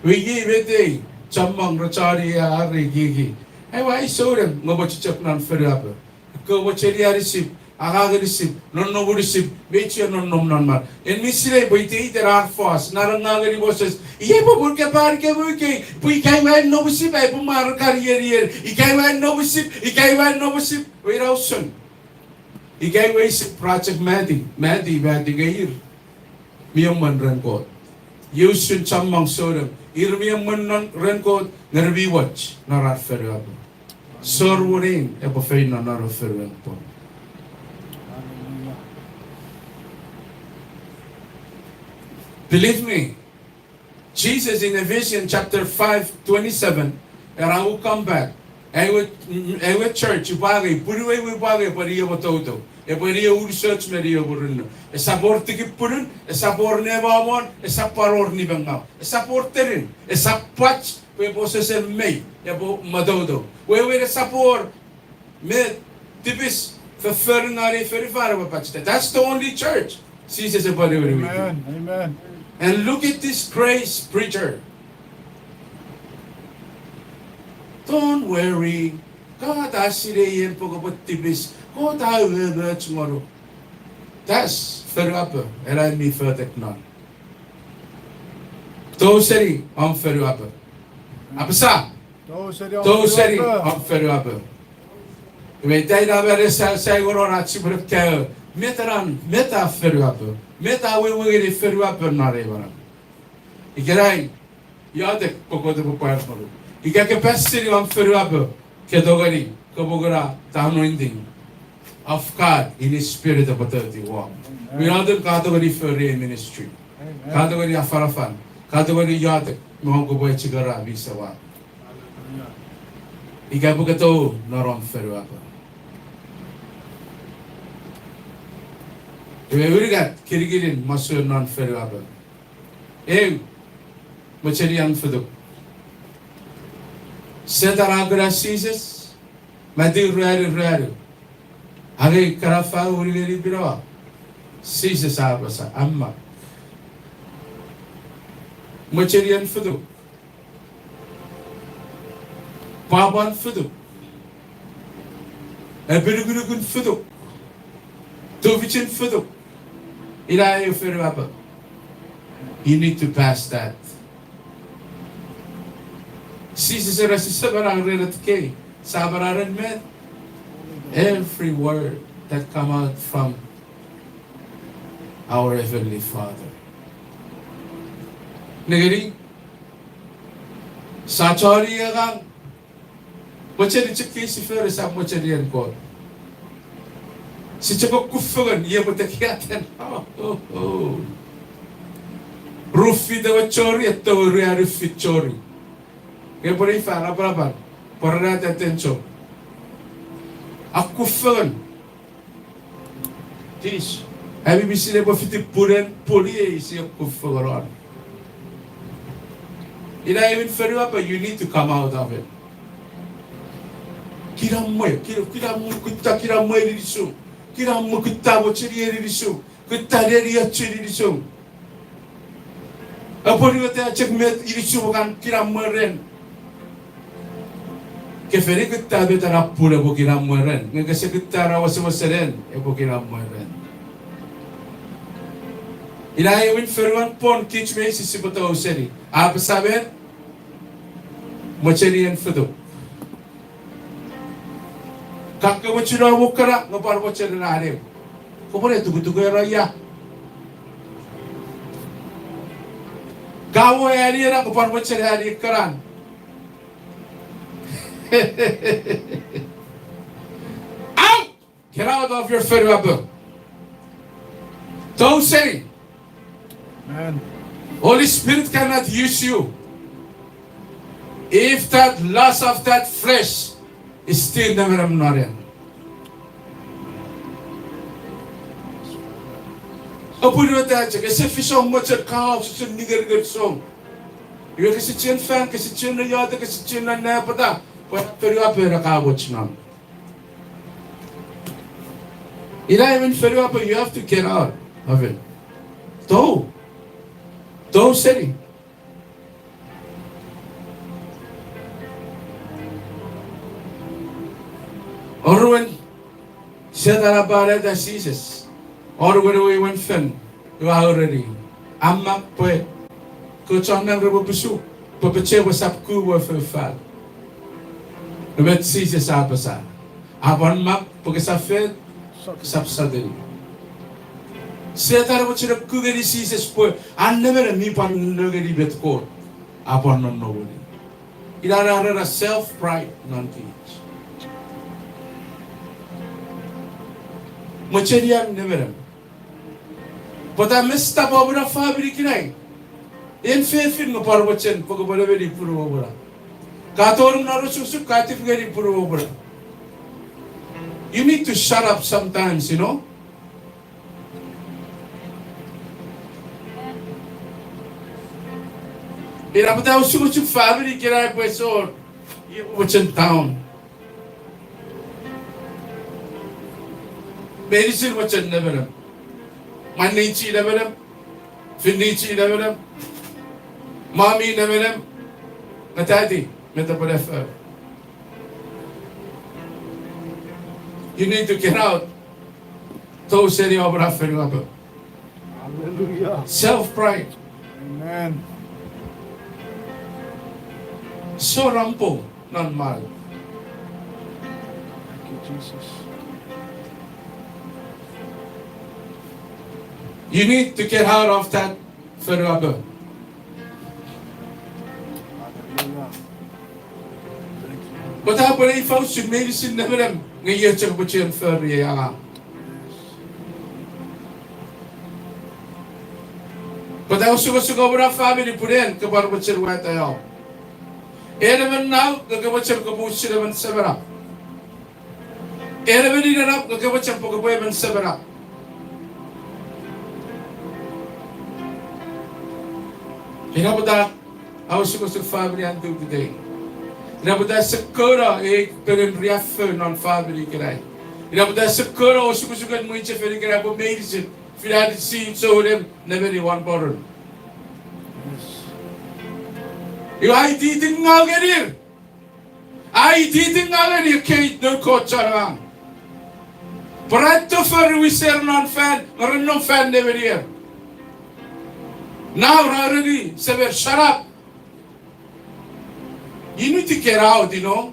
Iwe iei met ei chommong re choni ar ekieki, ewe ai souneng nge mochen chok non fonuapo. Ekkewe mocheni an Isip, angangen Isip, nonnomun Isip, mi chien nonnom non man. En mi sinei pwe iteiten ar fos non angangen Moses, iei popun kewe pwan kewe ikei, pwe ika ua nom Isip ai pwe mwarekan ienien, ika ua nom Isip, ika ua nom Isip, we ina usun. Ika ua Isip ra chok mati, mati, mati nge ir mi emwen ren Kot. Iei usun chommong souneng, ir mi emwen non ren Kot nge re mi woch non ar fonuapo. Sor won epwe feino non fonuen pwon. Believe me, Jesus in Ephesians chapter five twenty-seven, era will come back. Ewe, ewe church, upwe angei, punuwei we upwe angei, epwe nie metoutou. Epwe nie unusoch me nie murinno. Esap wor tikipunun, esap wor nemomon, esap pwan wor nimengau. Esap wor tenin, esap pwach, pwe epwe sese mei, epwe metoutou. Wewen esap wor me tipis fofforun non ei fonufan epwe pacheta. That's the only church Jises epwe niwin witi. Amen. Amen. And look at this crazy preacher. Don't worry. Kot a sinei en pwe kopwe tipis. Kot a uwemoch ngonuk. Das fonuapo, ena mi fotek non. Tou seni om fonuapo. Apasa, tou seni om fonuapo. Iwe ita ina mwo sa, sa iwe non ach sipwe ne kaeo, met ena, met a fonuapo, met a wewe ngeni fonuapo non ei manau. Ikenai, iotek pwe Kot epwe pwan monuk. Ika ke pas seni om fonuapo, ke tongeni kopwe kuna the anointing of God in his spirit epwe toti wom. Ina atun ka tongeni fori ei ministry. Ka tongeni afanafan. Ka tongeni iotek me om kopwe echikara mi sawa. Ika pwe ke tou non om fonuapo. Iwe unungat kinikinin masouen non fonuapo. Eu, mochenian fituk. Setan a kuna Jises, Matu ruanu ruanu. Angei kana fau ngeni pinawa. Jises a apasa, a mak. Mochenian fituk. Pwapwan fituk. Epinukunukun fituk. Tufichin fituk. Ina eu fonuapo. You need to pass that. Jises era sise manau ren etikkei, sa manau ren met? Every word that come out from our Heavenly Father. Nengeni, sa choni angang, mocheni chok kei sifere sa mocheni en Kot. Si chok kufengen, iei pwe tekiaten. Ru fit ewe chori, etto ruanu fit chori. Nge pwe ifa napanapan, pwe ren ataten chok. A kufengen. Kinisou. Ami mi sinei pwe fiti punen pun iei si kufengen non. Ina ewin fonuapo, you need to come out of it. Kinamwe, kina, kinamwe kutta, kinamwe ininisum. Kinamwe kutta mocheni ininisum. Kutta nenien ininisum. Apwonueta chok met inisum kan kinamwe ren. Ke fen kutta met ena pun epwe kinamwe ren. Nge kese kutta ena wesewesen en epwe kinamwe ren. Ina ewin fonuan pwon kich meinisin sipwe tou seni. A apasa met? Mocheni en fituk. Ka kewe chuna mo kana, nge pwan mochen ena ne. Kopwe ne tukutuku ena ia. Ka mo ani ena, nge pwan mochen ani kana. Out! Get out of your fonuapo. Tou seni. Amen. Holy Spirit cannot use you if that lust of that flesh is still nemenem non en. Apwonueta chok, ese fiso mochen kaeo, ese ningeningen song. Iwe kese chien fan, kese chien ne iotek, kese chien ne napata, pwe fonuapo ena ka mochen non. Ina ewin fonuapo, you have to get out of it. Tou. Tou seni. Oruen, Setan a pwarata Jises. Oruen ewe imwen fen, iwe a ureni, a mak pwe, ekkewe chon nang repwe pusu, pwe pechepwe sap ku ewe fefal. Iwe met Jises a apasa? A pwan mak pwe kesap fet, kesap sotuni. Setan a mochen ne ku ngeni Jises pwe an nemenem mi pwan nengeni met Kot a pwan nonnomeni. Ina na rera self pride non kich. Mochenian nemenem. Pwata mesta pwe muna famini ikenai? En fefin nge pwan mochen pwe kopwe nemeni punuom na. Ka tonong non osukosuk ka tif ngeni punuom na. You need to shut up sometimes, you know? Ina pwata osukosuk famini ikenai pwe esor, iei mochen down. Meinisin mochen nemenem. Mwan neich nemenem. Fin neich nemenem. Mami nemenem. Nge tati, met epwe nefo? You need to get out. Tou seni om na fonuapo. Hallelujah. Self pride. Amen. Sorampo non man. You need to get out of that foruapo. Pwata pwe ifa usun meinisin nemenem nge iei chok pwe chuen fori ei angang. Pwata osukosuk om na famini pun en kopwe pwe chuen wata ao. En emon nau nge kopwe chuen kopwe usun emon semenap. En emon inenap nge kopwe chuen pwe kopwe emon semenap. Ina pwata a osukosuk famini unto today. Ina pwata ese kouno ei penen riaffou non famini ikenai. Ina pwata ese kouno osukosuken mwichefen ikenai pwe meinisin, finata, si, souneng, nemeni, wanporon. Iwe aititingau ngenir. Aititingau ngeni ekkei noun Kot chon angang. Pwe ra tong fori wiser non fan, nge ra nom fan nemenir. Nau ra ereni semer, shut up. You need to get out, you know.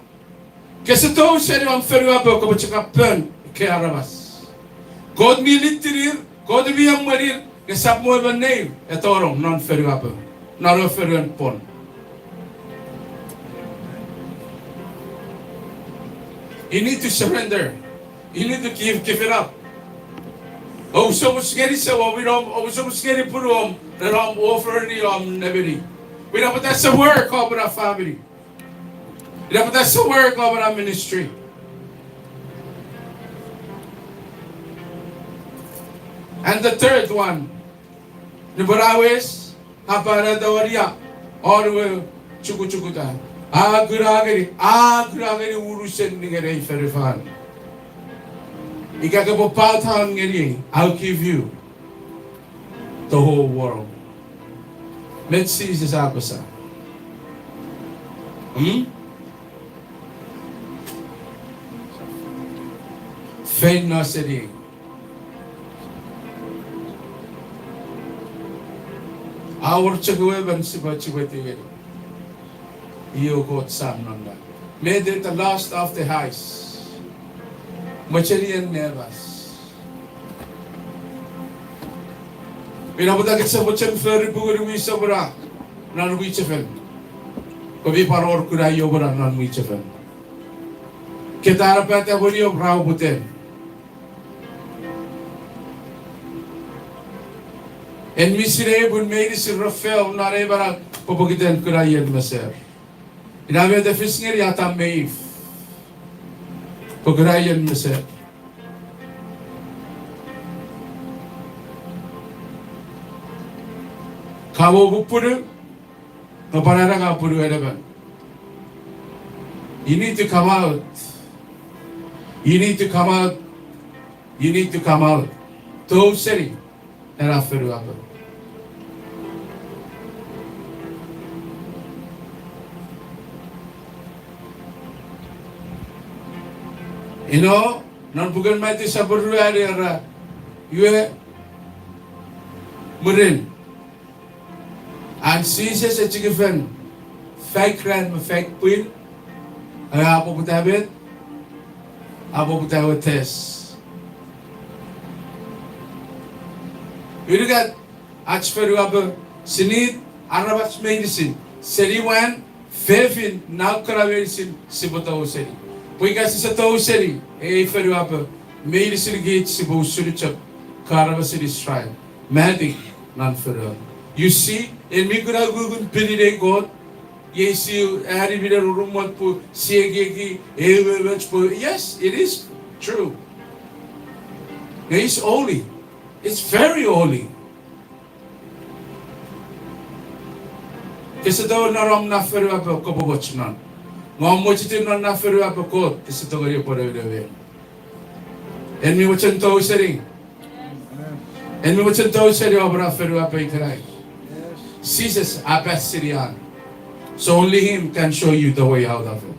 Kese tou seni om foruapo, kopwe chok apon ekkei aramas. Kot mi litinir, Kot mi emwenir, nge sap mo emon neir e tonong non foruapo, non ewe foruen pwon. You need to surrender. You need to give, give it up. Omusomus ngeni sou, omi nom, omusomus ngeni punuom, ren om offerini om nemeni. Ina pwata ese work om na famini. Ina pwata ese work om na ministry. And the third one, nupwen a wes, a pwarata won ia, won ewe chukuchukuta. A kuna ngeni, a kuna ngeni unusen ningen ei fonufan. Ika kopwe bow down ngeniei, I'll give you the whole world. Met Jises a apasa? Hmm? Feino seni. A wor chok ewe emon sipwe chiwen tingeni. Io Kot Sam non na. Met the last of the highs. Mochenien nemas. Ina pwata kese mochen fori pungun wisom ra non mwichefen. Pwe mi pwan wor kuna iom ra non mwichefen. Keta ra pata weniom ra uputen. En mi sinei pun meinisin ra fail non ei manau pwe pokiten kuna ien meser. Ina met a fis ngeni Adam me Eve. Pwe kuna ien meser. Kamo pupunu, nge pwan ena ka punu enemen. You need to come out. You need to come out. You need to come out. Tou seni ena foruapo. Ino, non puken Matiu sopun ruanu era, iwe, mwirin, an Jises echikefen faik ran me faik pwin, a poputa met, a poputa ewe test. Unungat ach foruapo, sinei, aramas meinisin, seni mwan, fefin, nau kana meinisin sipwe tou seni. Pwe ika sise tou seni ei foruapo, meinisin kich sipwe usun chok ekkewe aramasen Israel, matik non foruapo. You see, en mi kuna ukukun pinin ei Kot, iei si ani minen urumot pwe si ekieki ewe moch pwe, yes, it is true. He is holy. It's very holy. Kese tou non om na foruapo kopwe moch non. Nge om mochetin non na foruapo Kot kese tongeni epwe nounou en. En mi mochen tou seni. En mi mochen tou seni om na foruapo ikenai. Jises a pas seni an. So only him can show you the way out of it.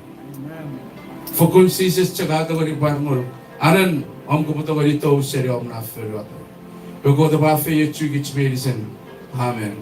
Fokkun Jises chok a tongeni pwar ngonuk. Anen om kopwe tongeni tou seni om na foruapo. Pwe Kot epwe afeiochu kich meinisin. Amen.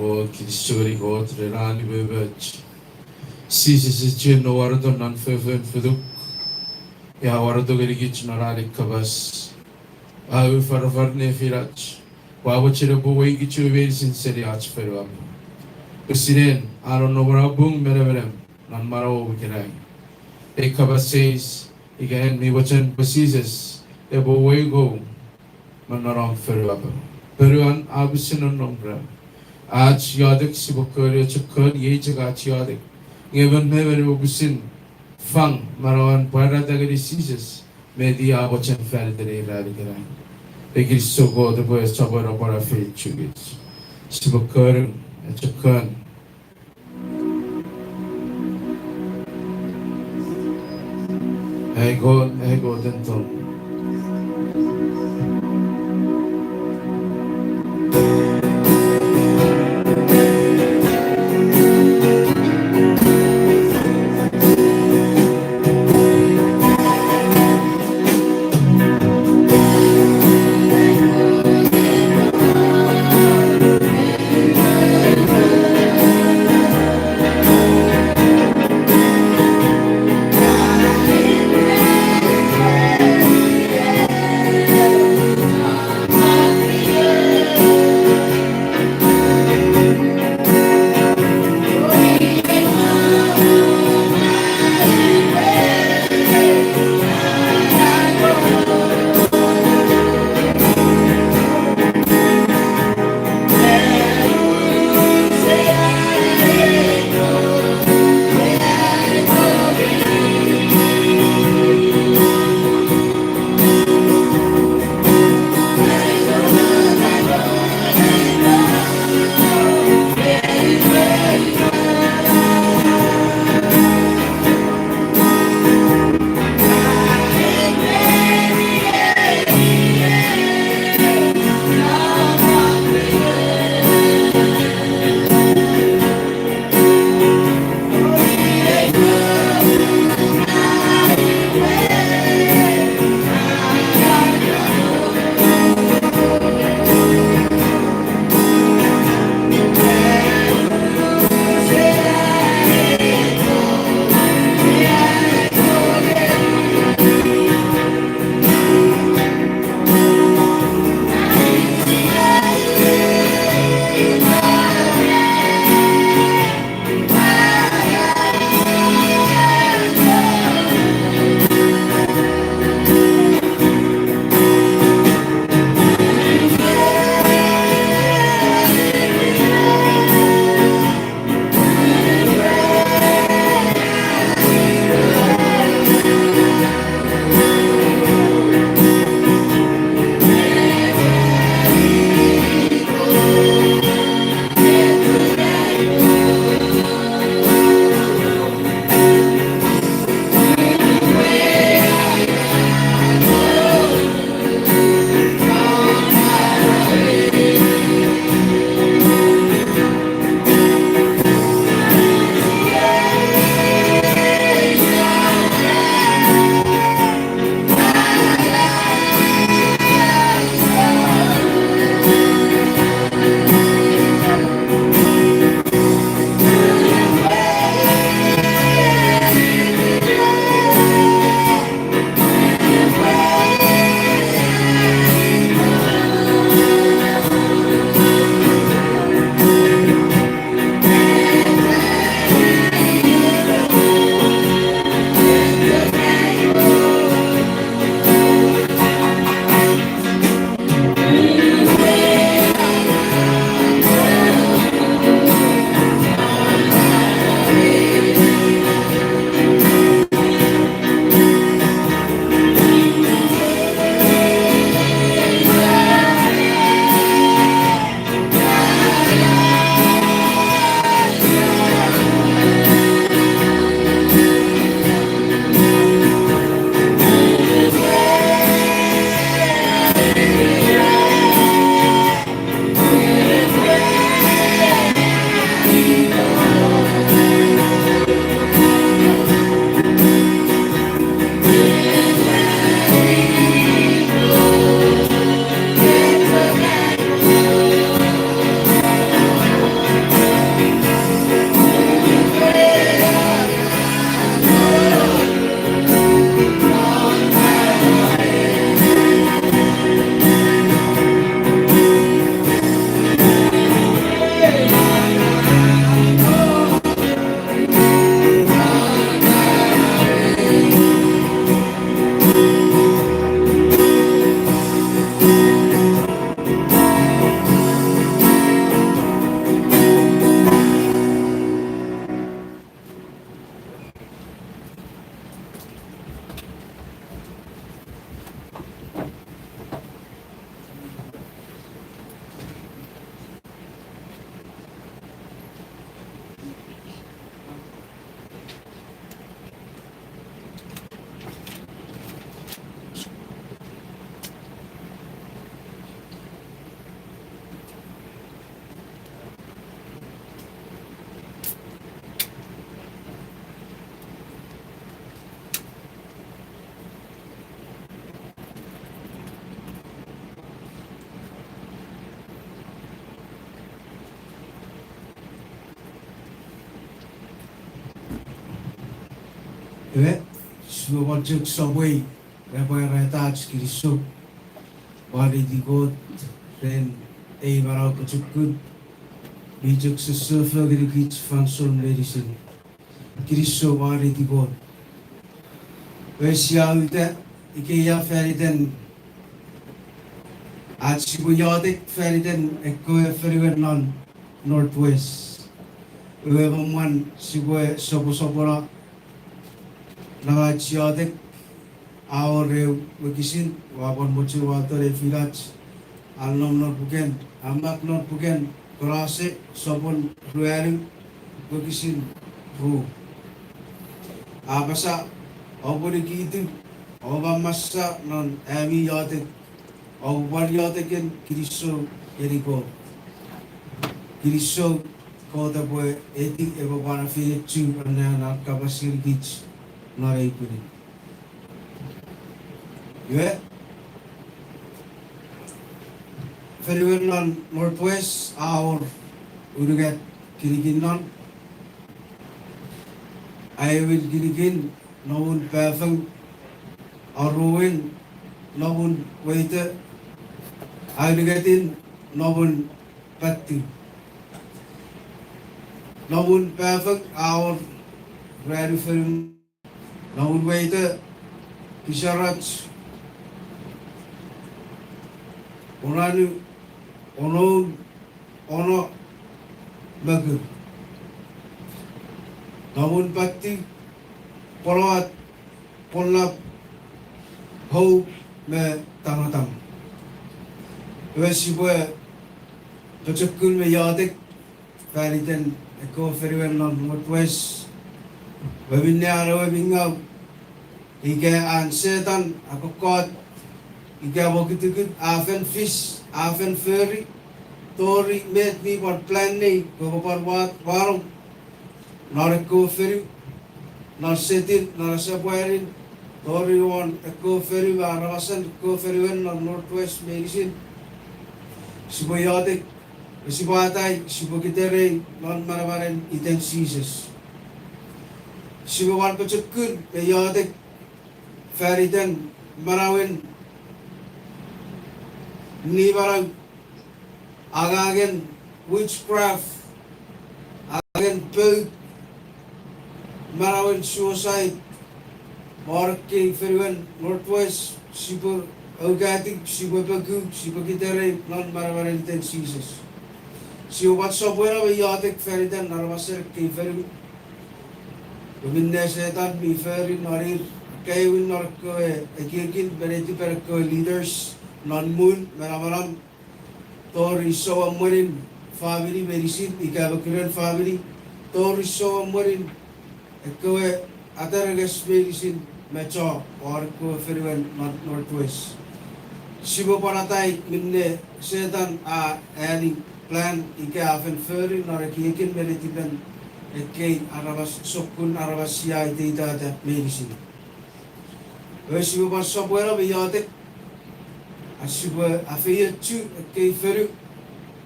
O kinisou ngeni Kot ren an umoumoch. Jises e chien no wareto non fofon fituk. Ia wareto ngenikich non an kapas. A ufarafar nefinach. Pwe a mochen epwe uweikich meinisin seni ach fonuapo. Pwe sinen a nonnom won pung menemenem non manauom ikenai. Ei kapas eis, ika en mi mochen pwe Jises epwe uweikou me non om fonuapo. Ponuan a pwisin nonnom rem. Ach iotek sipwe kon, echok kon, iei chok ach iotek. Nge emon me emon epwe pwisin fang manauan pwarata ngeni Jises, met i a mochen fan iten ei ran ikenai. Ei kinisou Kot epwe sopweno pwan afeiochukich. Sipwe kon, echok kon. Ei Kot, ei Kot en tong. Ewe, sipwe pwan chok sopwei, epwe eretach kinisou, mwareiti Kot ren ei manau pochokun mi chok sosofo ngenikich fansoun meinisin. Kinisou mwareiti Kot. Ewe sia uta ikeia faniten ach sipwe iotek faniten ekkewe fonuen non Northwest. Ewe me mwan sipwe soposopono non ach iotek, a wor eu wokisin ua pwan mochen wato nefinach, a nom non puken, a mak non puken Kolose sopun ruanu, wokisin ru. A apasa, oupwe nikitu o mammasa non ami iotek, oupwe pwan iotekin kinisou ngeni Kot. Kinisou Kot epwe eti epwe pwan efeiochu annean an kapas ngenikich non ei pwinin. Iwe, fonuen non Northwest a wor unungat kinikin non, aewin kinikin nomun Pafeng, aruwin nomun Weite, aunungatin nomun Patu. Nomun Pafeng a wor ruanu fonu, nomun Weite, Pisarach, Onanu, Onoun, Ono, Mokur. Nomun Patu, Pwoloat, Pwolap, Hou, me Tamatam. Iwe sipwe pochokun me iotek faniten ekkewe fonuen non Northwest, pwe minne an ewe mi ngaw, ika an Setan a kokkot, ika mokutukut a fen fis, a fen fori, tori met mi pwan plan nei, kopwe pwan wa-, wanong non ekkewe fonu, non setin, non asepwanin, tori won ekkewe fonu, aramasen ekkewe fonuen non Northwest meinisin. Sipwe iotek, sipwe atai, sipwe kiterei non manamanen iten Jises. Sipwe pwan pochokun me iotek faniten manauen nimanau, angangen witchcraft, angangen pout, manauen suicide, won ekkei fonuen Northwest, sipwe aukati, sipwe poku, sipwe kiterei non manamanen iten Jises. Sipwe pwan sopweno me iotek faniten aramasen ekkei fonu, pwe minne Setan mi fori non ir, akkaewin non ekkewe ekiekin me netipen ekkewe leaders non muun me namanam, tori souemwenin famini meinisin ika mokuren famini, tori souemwenin ekkewe aterenges meinisin me cho won ekkewe fonuen non Northwest. Sipwe pwan atai minne Setan a ani plan ika a fen fori non ekiekin me netipen ekkei aramas, sokkun aramas sia ateitata meinisin. Iwe sipwe pwan sopweno me iotek, ach sipwe afeiochu ekkei fonu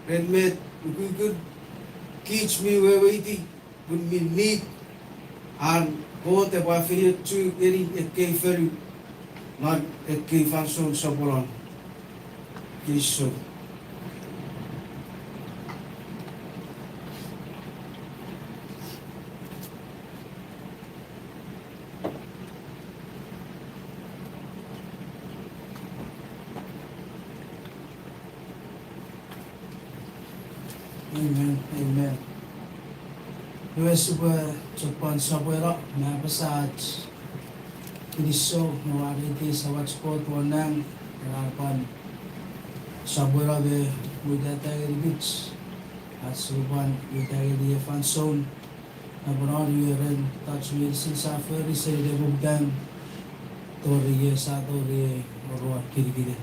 ren met ukukun kich mi weweiti pun mi need an Kot epwe afeiochu ngeni ekkei fonu non ekkei fansoun soponon. Kinisou. Amen, amen. Iwe sipwe chok pwan sopweno me apasa ach kinisou me mwareiti Samach Kot won nang, ena pwan sopweno me mutata ngenikich ach sipwe pwan uta ngeni ei fansoun, napanapan iwe ren touch meinisin sia fori seni nepoputan tori iei sia tori ei oruan kinikinin.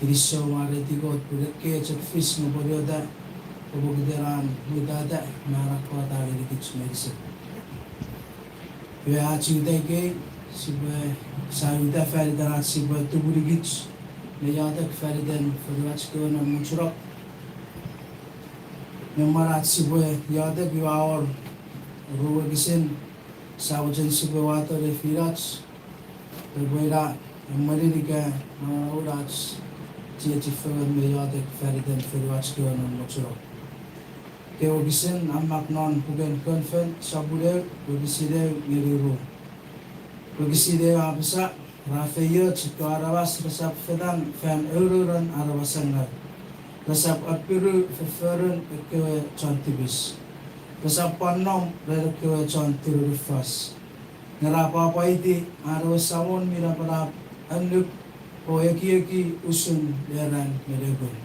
Kinisou mwareiti Kot pun ekkei chok fis me pwonueta, kopwe kiten an mutata me an akkota ngenikich meinisin. Iwe ach uta ikei, sipwe, sia uta fan iten ach sipwe tumunukich me iotek fan iten fonuach kewe non Muchunok. Me mwen ach sipwe iotek iwe a wor ru wokisin Sia mochen sipwe wato nefinach, epwe ina emwenin ika nongonongun ach chiechi fengen me iotek faniten fonuach kewe non mochuno. Kewe wokisin a mak non puken Kon Fen sopun eu, wokisin eu ngeni ru. Wokisin eu a apasa, ra feioch ekkewe aramas resap fetan fan ourouren aramasangaw. Resap apiru fofforun ekkewe chon tipis. Resap pwan nom ren ekkewe chon turunufas. Nge ra pwapwaiti an ewe Samon mi napanap annuk o ekieki usun neran me nepwin.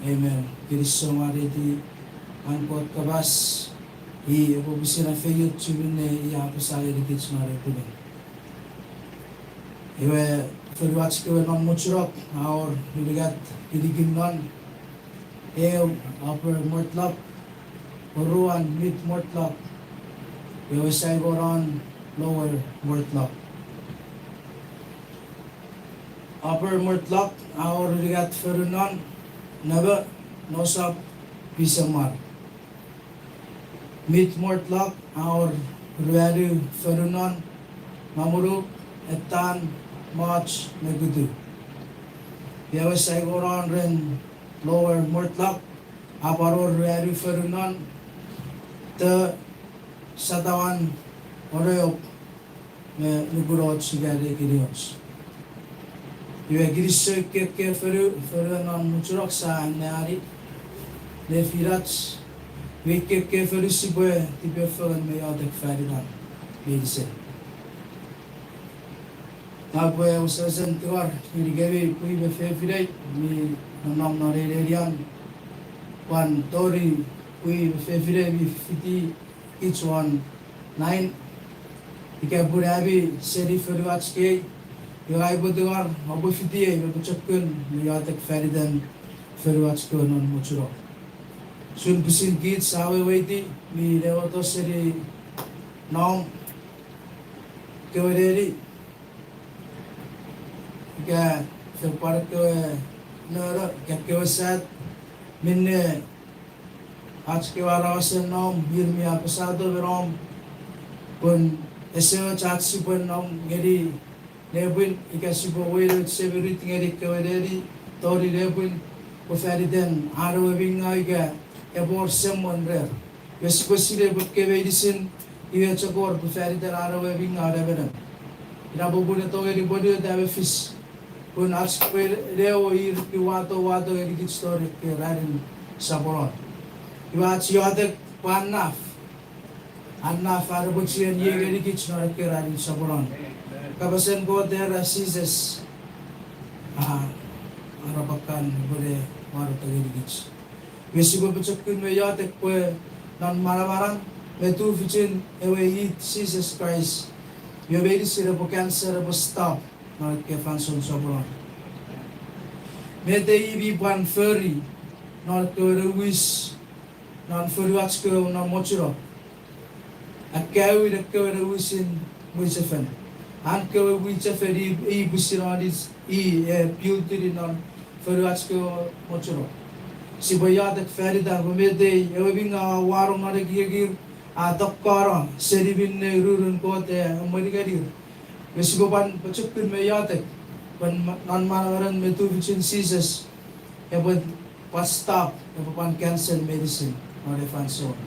Amen. Kinisou mwareiti an Kot kapas, i epwe pwisin efeiochu minne i a apasa ngenikich non ei pwinin. Iwe, fonuach kewe non mochunok a wor unungat kinikin non, eu Upper Mortlock, oruan Mid Mortlock, ewe saingonon Lower Mortlock. Upper Mortlock a wor unungat fonu non, Nemo, Nosap, Pisemar. Mid Mortlock a wor ruanu fonu non, Namunu, Etan, March, me Kutu. Ewe saingonon ren Lower Mortlock a pwan wor ruanu fonu non, Te, Satawan, Oreop, me Nukunoch ika Nekinioch. Iwe kinisou ekkewe fonu, fonu non mochunok sia anneani nefinach, iwe ekkewe fonu sipwe tipefengen me iotek fan itan meinisin. Ngang upwe wesewesen tingor ngenikemi pwi me fefinei mi nonnom non ei nenian, pwan tori pwi me fefinei mi fiti kich won line, ika pun ami seni fonuach kei, iwe ngang upwe tingor oupwe fitiei me pochokun me iotek fan iten fonuach kewe non mochunok. Usun pwisin kich sia weweiti mi newoto seni nom, kewe neni, ika fen pwan ekkewe nono ika kewe sat, minne ach kewe aramasen nom ir mi apasato me nom, pun ese och ach sipwe nom ngeni nepwin ika sipwe weinoch semirit ngeni kewe neni tori nepwin, pwe fan iten an ewe mi ngaw ika epwe wor semwen rer. Iwe sipwe sinei pwe kei meinisin iwe chok wor pwe fan iten an ewe mi ngaw nemenem. Ina popun e tongeni pwonueta me fis, pun ach kewe newo ir mi wato, wato ngenikich tori ekkewe ranin soponon. Iwe ach iotek pwe a naf, a naf an epwe chuen iei ngenikich non ekkewe ranin soponon. Kapasen Kot era Jises a, arapakan epwene waroto ngenikich. Iwe sipwe pochokun me iotek pwe non manamanan me tufichin ewe it Jises Kraist, iwe meinisin epwe cancel, epwe stop non ekkewe fansoun soponon. Met ei mi pwan fori non ekkewe nouwis non fonuach kewe non mochunok. Akkaewin ekkewe nouwisin mwichefen. An kewe mwichefen i, i pwisin anis, i, e, buildini non fonuach kewe mochunok. Sipwe iotek fan itan pwe met ei ewe mi ngaw a wanong non ekiekir, a tokkono seni minne ururun Kot e emweni ngenir. Iwe sipwe pwan pochokun me iotek pwe non manamanan me tufichin Jises epwe pwan stop, epwe pwan cancel meinisin non ei fansoun.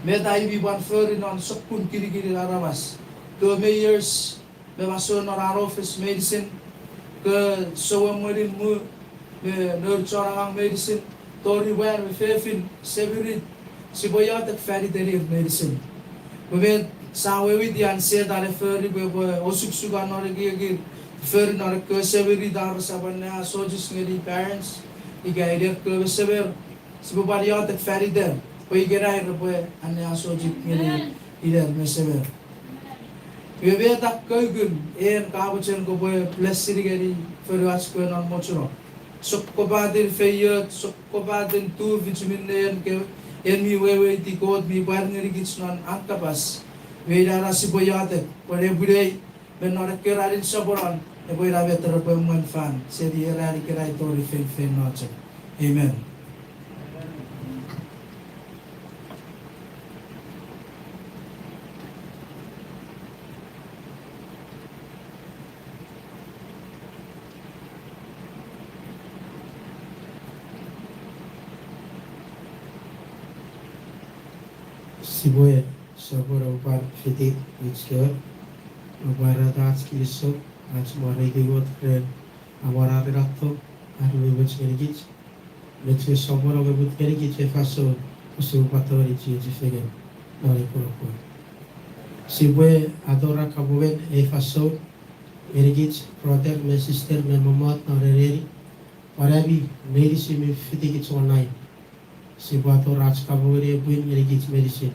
Met a mi pwan fori non sokkun kinikinin aramas, kewe mayors me masoun non an office meinisin, kewe souemwenin mu me nour chon angang meinisin, tori mwan me fefin, semirit, sipwe iotek fan iten ir meinisin. Pwe met sia weweiti an Setan e fori pwe epwe osukosuk non ekiekir, fori non ekkewe semirit ar resap anneasochis ngeni parents ika iner kewe me semer, sipwe pwan iotek fan iter pwe ikenai repwe anneasochis ngeni iner me semer. Iwe met a kokkun en ka mochen kopwe bless ngeni fonuach kewe non mochunok? Sokkopaten feioch, sokkopaten tufich minne en ke, en mi weweiti Kot mi pwar ngenikich non an kapas. Iwe ina ena sipwe iotek pwe nepwinei me non ekkewe ranin soponon epwe ina met repwe mwen fan seni ei ran ikenai tori feinfeino chok. Amen. Sipwe sopweno pwan fiti mwich kewe, pwarata ach kinisou, ach mwareiti Kot ren amwararen an tong, an umoumoch ngenikich, me chuen sopweno me mut ngenikich ei fansoun, pwe sipwe pwan tongeni chiechi fengen non ei kunokun. Sipwe atora kapungen ei fansoun ngenikich brother me sister me mommot non ei neni, pwan ami meinisin mi fitikich online. Sipwe atora ach kapungen ei pwin ngenikich meinisin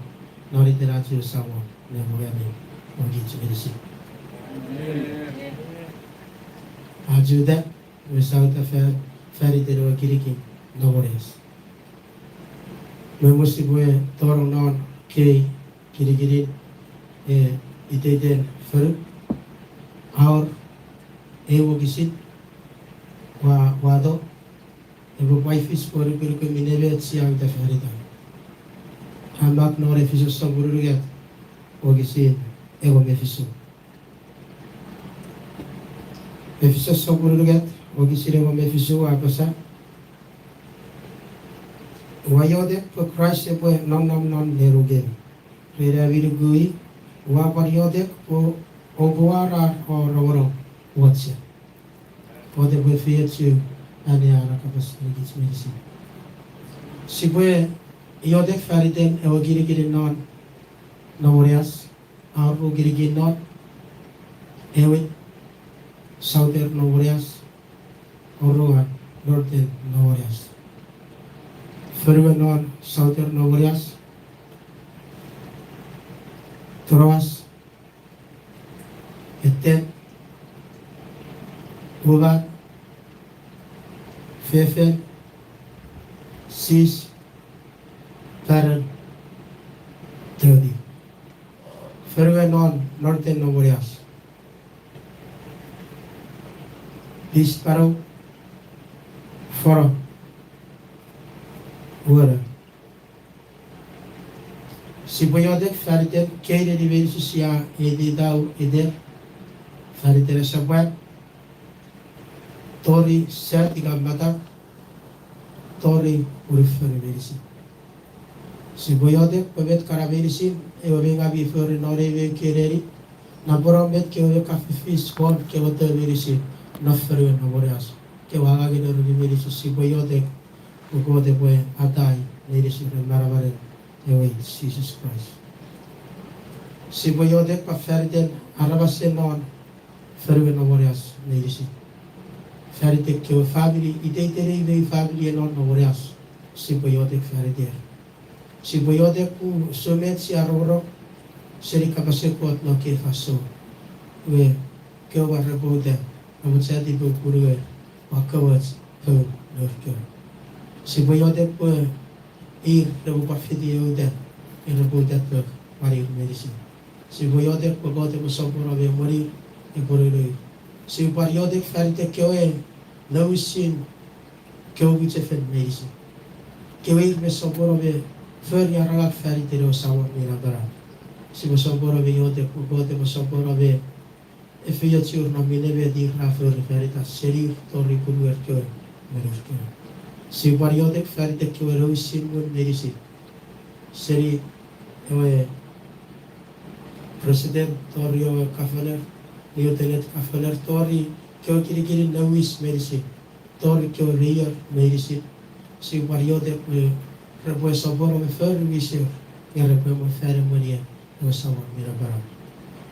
non iten ach Samon me Mwan, ami, o kich meinisin. Ach uta me sauta fan, fan iten ewe kinikin Nomonias. Me mwen sipwe tonong non kei kinikinin, e, iteiten fonu, a wor ei wokisin ua wato, epwe pwan fis pwe nukunuk minne met sia uta fan itan. A mak non Efesos sopun unungat, wokisin engon me fisu. Efesos sopun unungat, wokisin engon me fisu a apasa, ua iotek pwe Kraist epwe nonnom non nenukemi ren ami nuku i, ua pwan iotek pwe oupwe war o rongorong wochen. Kot epwe efeiochu anneani a kapas ngenikich meinisin. Sipwe iotek fan iten ewe kinikinin non Nomonias, a wor ru kinikin non, ewin, southern Nomonias, oruan, northern Nomonias. Fonuen non southern Nomonias, Troas, Eten, Uman, Fefin, Sis, Paran, Toti. Fonuen non northern Nomonias, Pispanau, Fono, Ueno. Sipwe iotek fan iten kei neni meinisin sia eititau iter, fan iten esapwan, tori sat ika matau, tori unufon meinisin. Sipwe iotek pwe met kana meinisin ewe mi ngami fori non ei me kei neni, napeno met kewe ka fifis won kewe to meinisin non fonuen Nomonias, kewe angangen oreni meinisin, sipwe iotek pwe Kot epwe atai meinisin ren manamanen ewe Jises Kraist. Sipwe iotek pwan fan iten aramasen non fonuen Nomonias meinisin. Fan iten kewe famini, iteiten ei mei famini non Nomonias, sipwe iotek fan iter. Sipwe iotek pwe usun met sia rongorong seni kapasen Kot non kei fansoun, iwe kewe repwe uta, amochati pwe punuer, pwan komoch poun nour kewe. Sipwe iotek pwe ir repwe pwan fiti ei uta, ir repwe uta pok pwan ir meinisin. Sipwe iotek pwe Kot epwe sopweno me emwenir, epwe nounou ir. Sipwe pwan iotek fan iten kewe nouwisin kewe mwichefen meinisin, kewe ir mi sopweno me fori ar angang fan iten ewe Samon mi napanap. Sipwe sopweno me iotek pwe Kot epwe sopweno me efeiochur non minne met ir ra fori fan itan, seni ir tori punuer kewe me nour kewe. Sipwe pwan iotek fan iten kewe nouwisin ngun meinisin, seni ewe president tori ewe governor, lieutenant governor, tori kewe kinikinin nouwis meinisin, tori kewe mayor meinisin. Sipwe pwan iotek pwe repwe sopweno me fori wiser, nge repwe mwo fan emwenien ewe Samon mi napanap.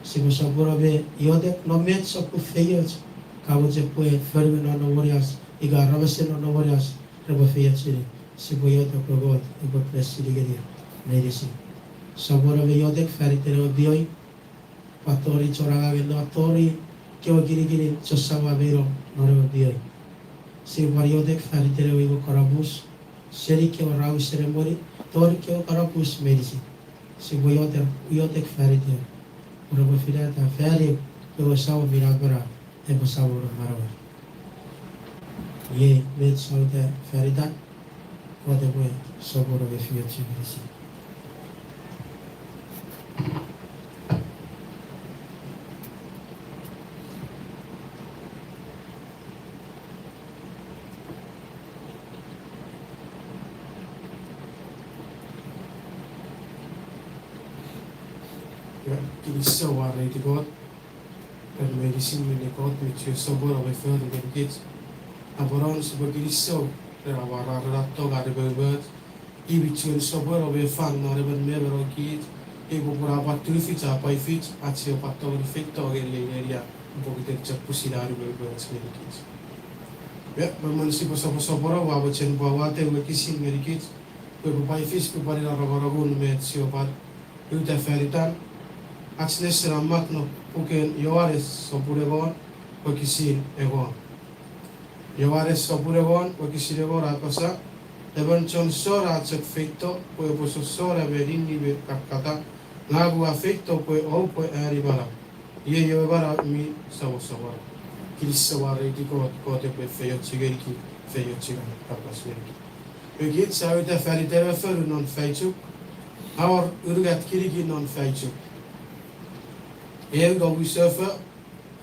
Sipwe sopweno me iotek non met sokkun feioch ka mochen pwe fonuen non Nomonias ika aramasen non Nomonias repwe feioch ngeni. Sipwe iotek pwe Kot epwe bless-ini ngenir meinisin. Sopweno me iotek fan iten ewe pioing, pwan tori chon angang non, tori kewe kinikinin chon samau me inom non ewe pioing. Sipwe pwan iotek fan iten ewe imwen kanapus, seni kewe ra wisen emweni, tori kewe kanapus meinisin. Sipwe iotek, iotek fan iter, pwe repwe finata fan eu, pwe ewe Samon mi napanap epwe samonun manauer. Iei met sia uta fan itan, Kot epwe sopweno me efeiochu meinisin. Kinisou wareiti Kot ren meinisin minne Kot mi chuen sopweno me fori ngenikich. Aponon sipwe kinisou ren amwararen an tong an umoumoch. I mi chuen sopweno me fan non emon me emon kich. Ei popun a pwan tufich, a pwan fich, ach sipwe pwan tongeni feito ngeni ei nenian pokiten chok pwisin an umoumoch ngenikich. Iwe, me mwen sipwe soposopono, ua mochen pwan watte wokisin ngenikich pwe epwe pwan fis pwe pwan ina nongonongun met sipwe pwan uta fan itan. Ach nesen a mak non puken Ioanes sopun engon, wokisin engon. Ioanes sopun engon, wokisin engon a apasa, emon chon sona a chok feito pwe epwe sossona me ninni me kakkata, ngang ua feito pwe oupwe ani manau. Iei ewe manau mi soposopono. Kinisou wareiti Kot, Kot epwe feiochu ngenikich, feiochu kapas ngenikich. Iwe kich sia uta fan iten ewe fonu non Faichuk, a wor unungat kinikin non Faichuk. Eu noumi sefo,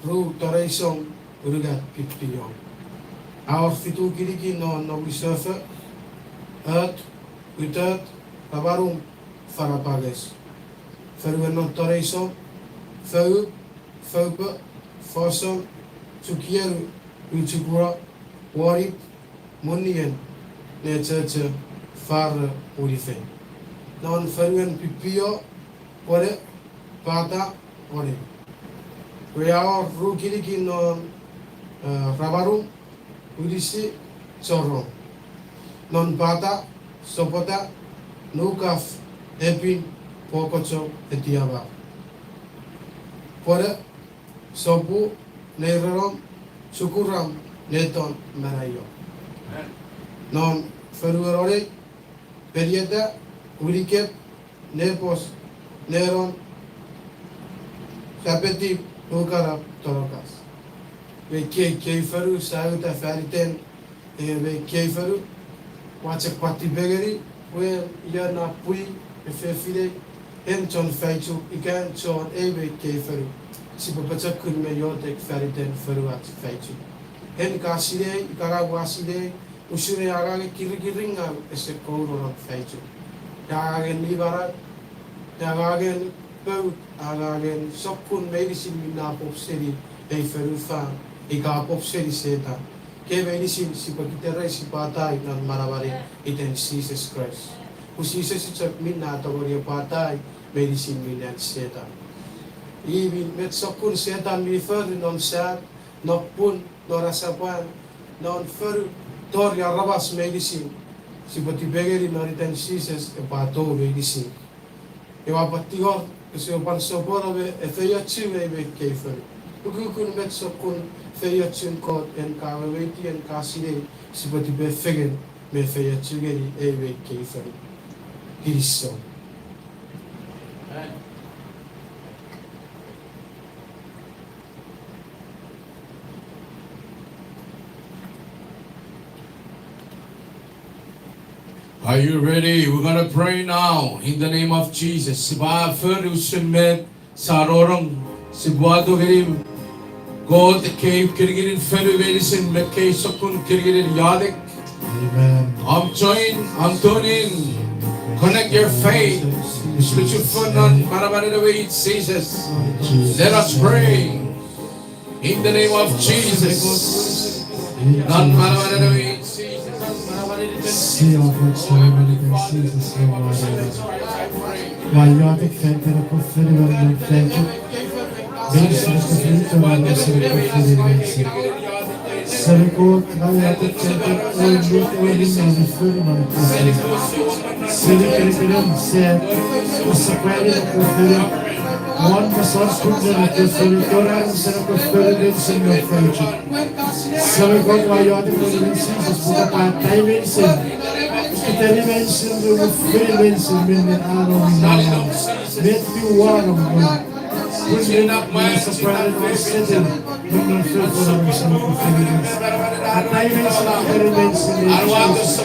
ru toreisong, unungat pipio. A wor fitu kinikin non noumi sefo, ot, utot, ramanum, fanapanges. Fonuen non toreisong, fou, foupo, foson, chukienu, uchukuro, wonip, munnien, nechocho, faro, unifei. Non fonuen pipio, pwone, pata, wone. Iwe a wor ru kinikin non, eh, ramanum, unisi, chorong. Non pata, sopwota, nukaf, epin, pwokocho, etiamar. Pwone, sopu, neirenom, chukuram, neton, manaio. Non fonuen onei, penieta, winiket, nepos, nenon, sapeti, nukanap, tonokas. Iwe ekkei fonu sia uta fan iten, e, ekkei fonu, ua chok pwan tipengeni pwe io na pwi me fefinei, en chon Faichuk ika en chon ei me ekkei fonu, sipwe pochokun me iotek fan iten fonuach Faichuk. En ka sinei ika ngang ua sinei, usun ei angangen kirikiringaw ese kouno non Faichuk. Angangen nimanau, angangen pout, angangen sokkun meinisin minne a pop seni ei fonufan ika a pop seni Setan. Ekkei meinisin sipwe kiterei sipwe atai non manamanen iten Jises Kraist. Pun Jises chok minne a tongeni epwe atai meinisin minne an Setan. I mi met sokkun Setan mi fori non sat, non pun, non asapwan, non fonu, tori aramas meinisin. Sipwe tipengeni non iten Jises epwe atou meinisin. Iwe ua pwan tingor, pwe sipwe pwan sopweno me efeiochu ei me ekkei fonu. Ukukun met sokkun feiochun Kot en ka weweiti, en ka sinei, sipwe tipefengen me efeiochu ngeni ei me ekkei fonu. Kinisou. Are you ready? We're gonna pray now in the name of Jesus. Sipwe fori usun met sia rongorong, sipwe wato ngeni Kot ekkei kinikinin fonu meinisin me ekkei sokkun kinikinin iotek. Amen. Om join, om tune in. Connect your faith. Sipwe chufengen non manamanen ewe Jises. Let us pray. In the name of Jesus. Non manamanen ewe Jises. Sia fos manamanen Jises. Ua iotek fan iten ekkewe fonu non Faichuk. Meinisin ekkewe fonu, meinisin ekkewe fonu, meinisin. Semei Kot, ua iotek fan iten ewe Ngun mi Fel non ekkewe fonu. Seni kinikinin sat, asapwanin ekkewe fonu, won me sokkun non ekkewe fonu, tori unusen ekkewe fonu meinisin non Faichuk. Semei Kot, ua iotek fan iten Jises pwe kopwe atai meinisin, iteni meinisin, me fori meinisin minne a nom non, met mi wor non pun minne asapwanin Setan, minne foforoch meinisin, fori meinisin. Atai meinisin, fori meinisin, meinisin.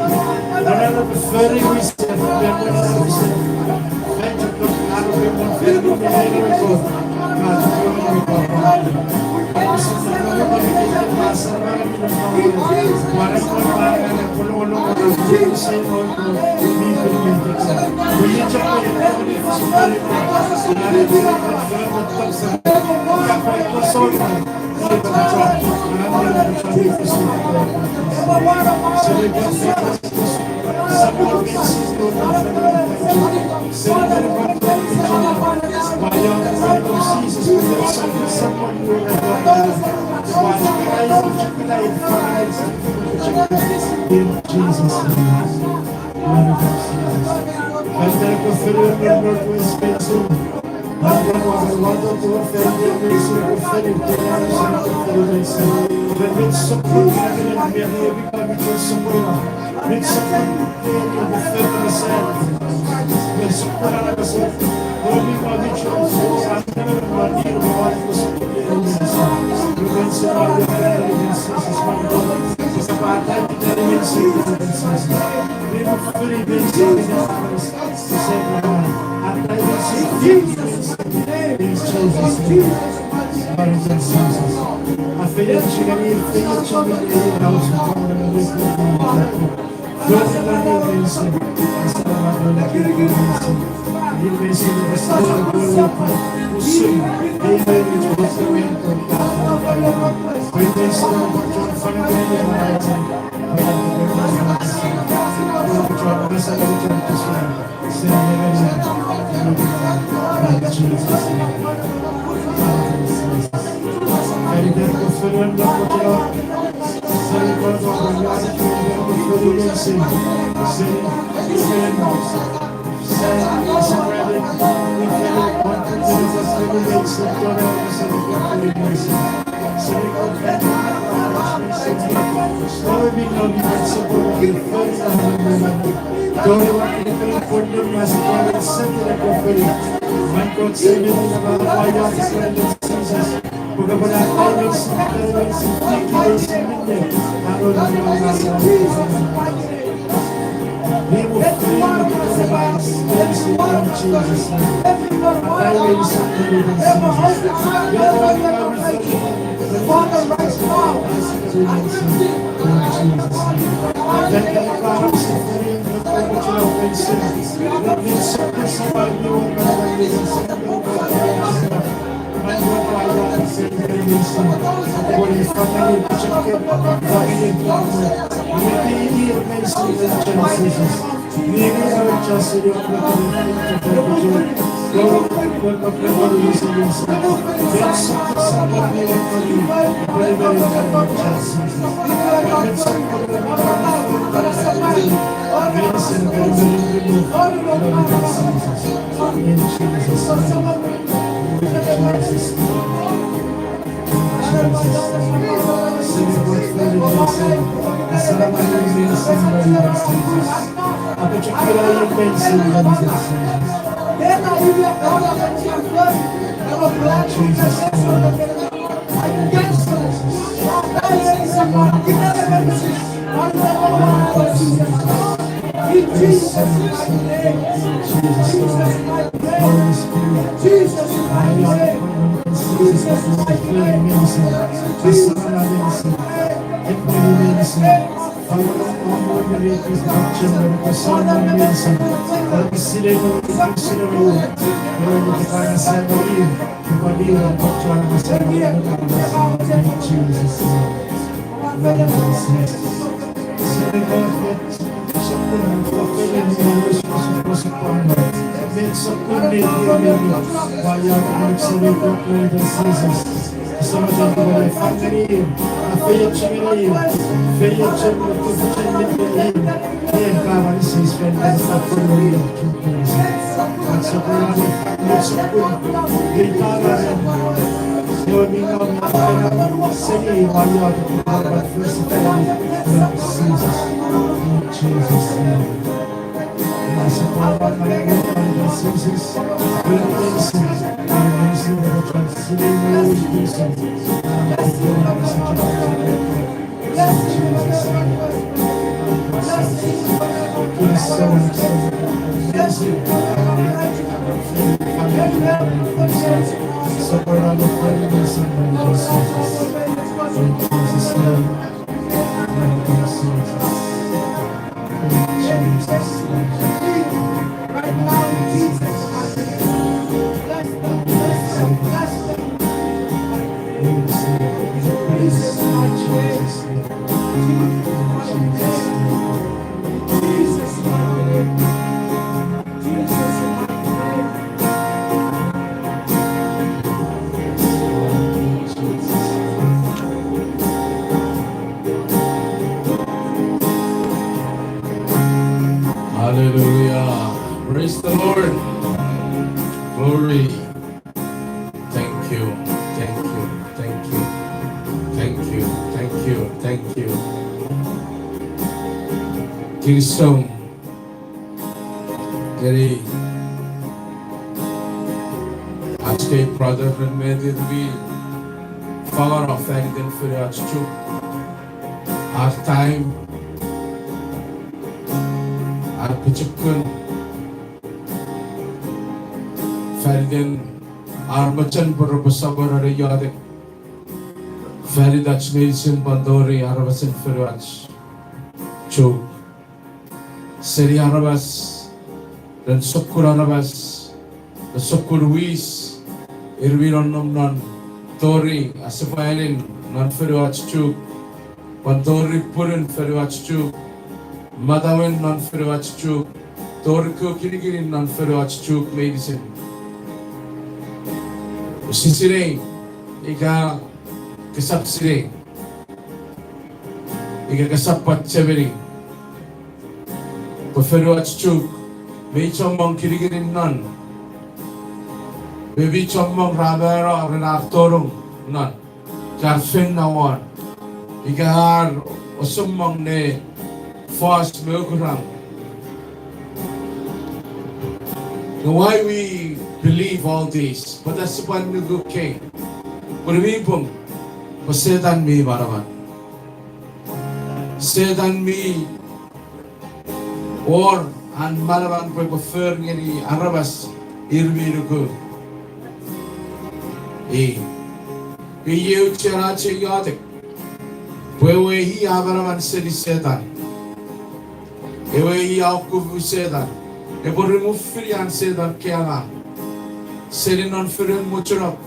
Nonnom epwe fori wisen, epwe fori wisen. Fan chok epwe fori wisen. In Jesus' name. Love of Jesus. Fan iten ekkewe fonu non Northwest Minnesota. Fan iten ekkewe fonu non Northwest Minnesota. Fan iten ekkewe fonu non Northwest Minnesota. Fan iten ekkewe fonu non Northwest Minnesota. Hallelujah. Praise the Lord. Glory. Thank you. Thank you. Thank you. Thank you. Thank you. Thank you. Kinisou ngeni ach kei brother ren met ir mi fangeno faniten fonuach Chuuk. Ar time, ar pochokun, faniten ar mochen pwe repwe sopweno ne iotek fanitach meinisin pwan tori aramasen fonuach Chuuk. Seni aramas, ren sokkun aramas, ren sokkun wis, ir mi nonnom non, tori asepwanin non fonuach Chuuk, pwan tori punun fonuach Chuuk, matawen non fonuach Chuuk, tori kinikin non fonuach Chuuk meinisin. Use sinei ika kesap sinei ika kesap pwan chemeni pwe fonuach Chuuk mi chommong kinikin non, me mi chommong ra mano ren ar tonong non, ika ar feino won, ika ar osomong ne fos me okurang. Why we believe all this? Pwata sipwe nuku ekkei? Pwe mi pung pwe Setan mi manaman. Setan mi wor an manaman pwe epwe for ngeni aramas ir mi nuku i. Iei auchean ach iotek pwe ewe i a manaman seni Setan. Ewe i a okufu Setan. Epwe remove-ini an Setan kewe angang seni non fonuen mochunok.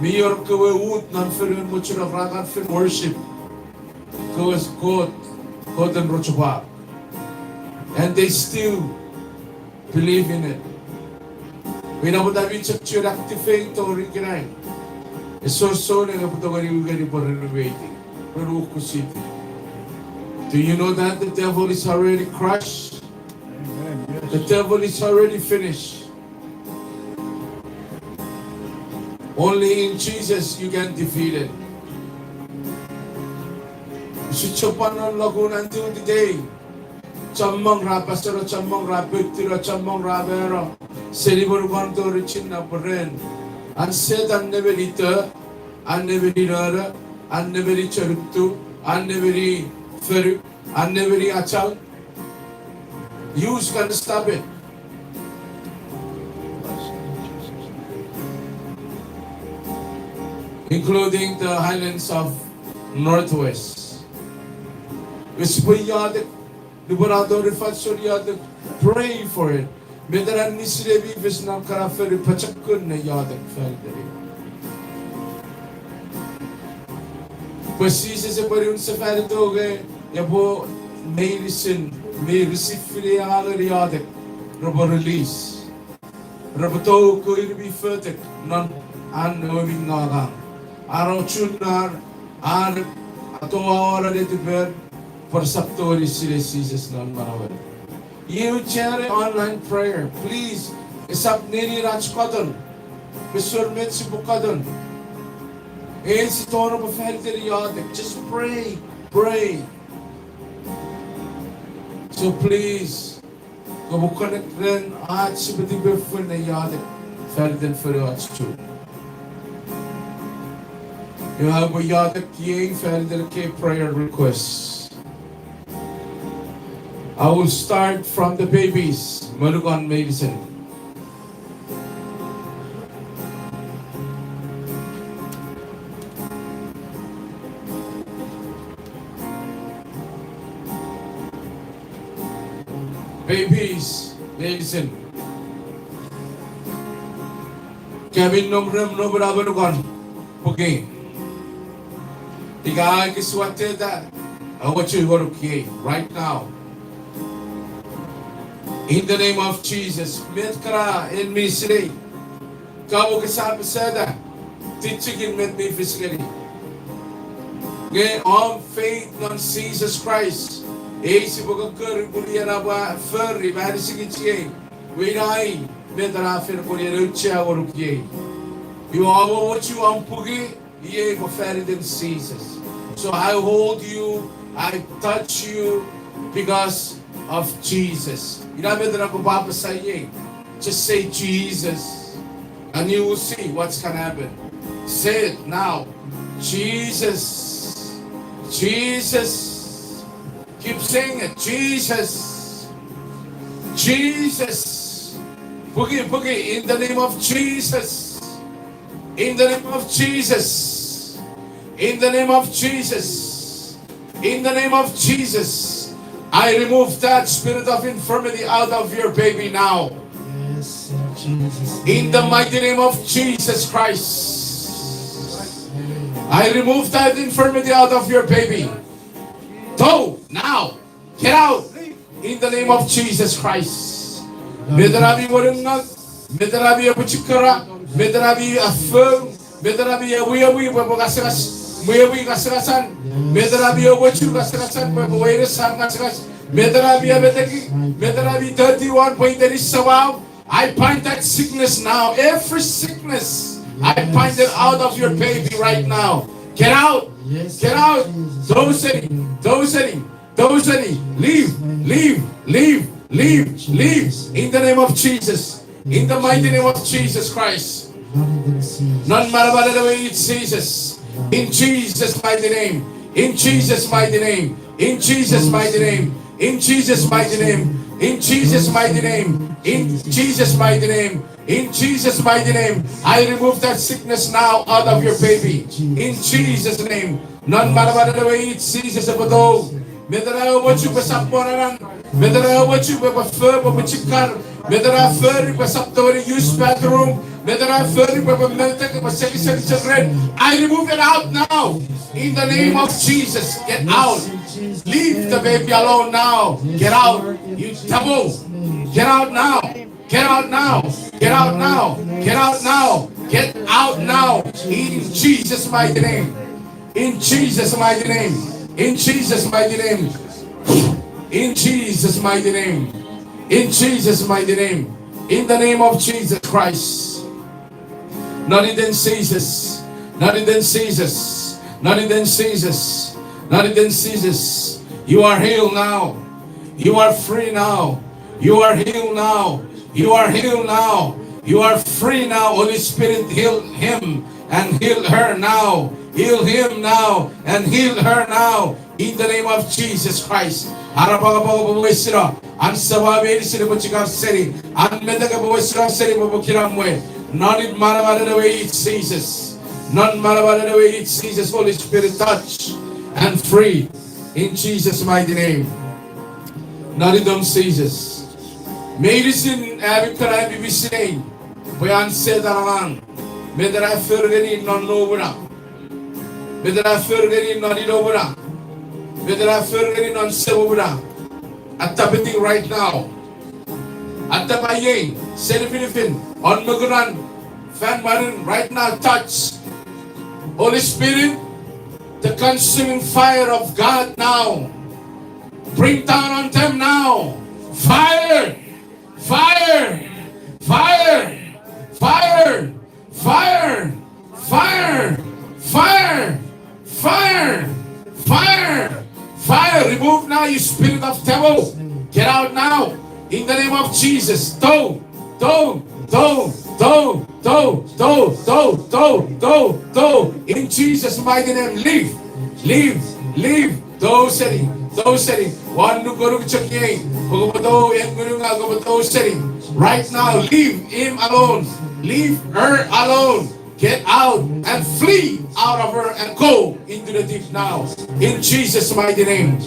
Mi wor kewe ut non fonuen mochunok ra kan fen worship kewe kot, koten rochopwak. And they still believe in it. Ina pwata mi chok chuen activate tori ikenai. Ese wor souneng epwe tongeni u ngeni pwe renovating, renuokusiti. Do you know that the devil is already crushed? Amen, yes. The devil is already finished. Only in Jesus you can defeat it. Usun chok pwan non lokun until today. Chommong ra paseno, chommong ra petino, chommong ra mano seni monukon tori chinnap ren an Setan nemeni to, an nemeni nono, an nemeni chonutu, an nemeni fonu, an nemeni achau. Who's gonna stop it? Including the highlands of Northwest. Nge sipwe iotek, nupwen a tori fansoun iotek, pray for it. Met ena nisinemi fis non kana fonu, pochokun ne iotek fan itei. Pwe Jises epwe niwin sefan ito nge epwe meinisin mi receive-ini angangen iotek repwe release. Repwe tou ko ir mi fotek non an ewe mi ngaw angang. Ar ochun ar, ar atoaua netiper pwe resap tongeni sinei Jises non manauer. Iei auchean online prayer, please. Esap nenien ach katon, me sor met sipwe katon. Ei si tonong pwe fan iten iotek. Just pray, pray. So please, kopwe connect ren ach sipwe tipefel ne iotek fan iten fonuach chu. Iwe aupwe iotek iei fan iten ekkei prayer request. I will start from the babies, monukon meinisin. Babies, meinisin. Ka mi nom rem nom ena monukon, pwe ika a ekis watteta, aua chok ngonuk iei right now. In the name of Jesus, met kana en mi sinei, kamo kesap seta, tichikin met mi fis ngeni. Nge om faith non Jesus Christ, ei sipwe kokkori pun ina pwe fori me anisikich iei, we ina i met ena fen pun ina auchea ngonuk iei. Iwe aua mochu om puki, iei pwe fan iten Jises. So I hold you, I touch you because of Jesus. Ina met ena kopwe apasa iei. Just say Jesus, and you will see what's gonna happen. Say it now. Jesus. Jesus. Keep saying it. Jesus. Jesus. Puki, puki, in the name of Jesus. In the name of Jesus. In the name of Jesus. In the name of Jesus. I remove that spirit of infirmity out of your baby now. Yes, in Jesus' name. In the mighty name of Jesus Christ. Amen. I remove that infirmity out of your baby. Go now. Get out. In the name of Jesus Christ. Met ena mi wenungau, met ena mi epichikara, met ena mi afou, met ena mi ewiwi pwe epwe ngasangas, mwiwi ngasangasan, met ena mi ewochu ngasangasan pwe epwe weires an ngasangas, met ena mi emeteki, met ena mi thirty-one pwe iteni samau, I bind that sickness now. Every sickness, I bind it out of your baby right now. Get out. Get out. Those any, those any, those any, leave, leave, leave, leave, leave. In the name of Jesus. In the mighty name of Jesus Christ. Non manamanen ewe it Jesus. In Jesus' mighty name. In Jesus' mighty name. In Jesus' mighty name. In Jesus' mighty name. In Jesus' mighty name. In Jesus' mighty name. In Jesus' mighty name. I remove that sickness now out of your baby. In Jesus' name. Non manamanen ewe it Jesus epwe tou. Met ena ewe mochu pwe esap mwo nanan. Met ena a mochen pwe epwe fo, pwe epwe chikar. Met ena a fori pwe esap tongeni use bathroom. Met ena a fori pwe epwe metek, epwe sekisek chok ren. I remove it out now. In the name of Jesus, get out. Leave the baby alone now. Get out. You devil. Get out now. Get out now. Get out now. Get out now. Get out now. In Jesus' mighty name. In Jesus' mighty name. In Jesus' mighty name. In Jesus' mighty name. In Jesus' mighty name. In the name of Jesus Christ. Non iten Jesus. Non iten Jesus. Non iten Jesus. Non iten Jesus. You are healed now. You are free now. You are healed now. You are healed now. You are free now. Holy Spirit, heal him and heal her now. Heal him now and heal her now. In the name of Jesus Christ. Arapakapaka pwe wesino an sawa meinisin epwe chikar seni, an metek epwe wesino seni pwe epwe kinamwe. Non in manamanen ewe it Jesus. Non manamanen ewe it Jesus, Holy Spirit, touch and free. In Jesus' mighty name. Non itom Jesus. Meinisin ami kana mi misinei pwe an Setan angang. Met ena a for ngeni non nomuna. Met ena a for ngeni non inomuna. Met ena a for ngeni non semomuna. Atapeti right now. Atapa iei, seni nifinifin, won mokuran, fan mwanin, right now, touch. Holy Spirit, the consuming fire of God now. Bring down on them now. Fire! Fire! Fire! Fire! Fire! Fire! Fire! Fire! Fire! Fire! Remove now, you spirit of devil. Get out now. In the name of Jesus. Go! Go! Go! In Jesus' mighty name. Leave. Leave. Leave. Tou seni, tou seni. Won nukunuk chok iei. Kopwe tou, en ngununga, kopwe tou seni. Right now, leave him alone. Leave her alone. Get out and flee out of her and go into the deep now. In Jesus' mighty name.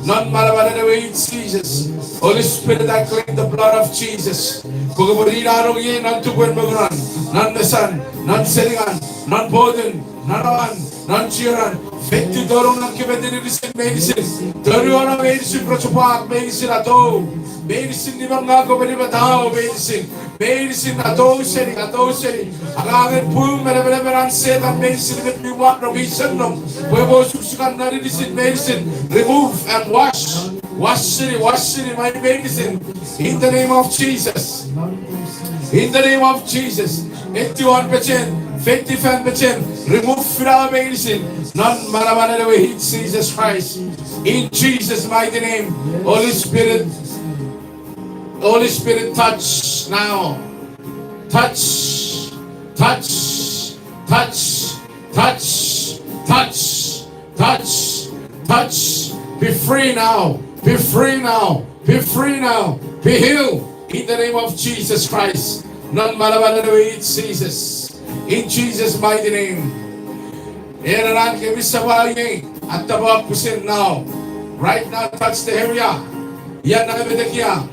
Non manamanen ewe it Jesus. Holy Spirit, I claim the blood of Jesus. Kopwe rinanong iei non tupwen mokuran, non mesan, non seningan, non poutun, non awan, non chienan, feitiw tonong non kefetin inisin meinisin, tonuono meinisin rochopwak meinisin atou, meinisin nimengaw kopwe nimetau meinisin, meinisin atou seni, atou seni, angangen pung me nemenemen an Setan meinisin met mi wan no mi sennom, pwe epwe osukosukan non inisin meinisin, remove and wash, wash seni, wash seni, mai meinisin, in the name of Jesus. In the name of Jesus. Etiwan pechen, feitiw fan pechen, remove fira meinisin. Non manamanen ewe it Jesus Christ. In Jesus' mighty name. Holy Spirit. Holy Spirit, touch now. Touch. Touch. Touch. Touch. Touch. Touch. Touch. Be free now. Be free now. Be free now. Be healed. In the name of Jesus Christ. Non manamanen ewe it Jesus. In Jesus' mighty name. Ena ran kemi sawa iei, atapa pusin now. Right now, touch the area. Ia na metekia.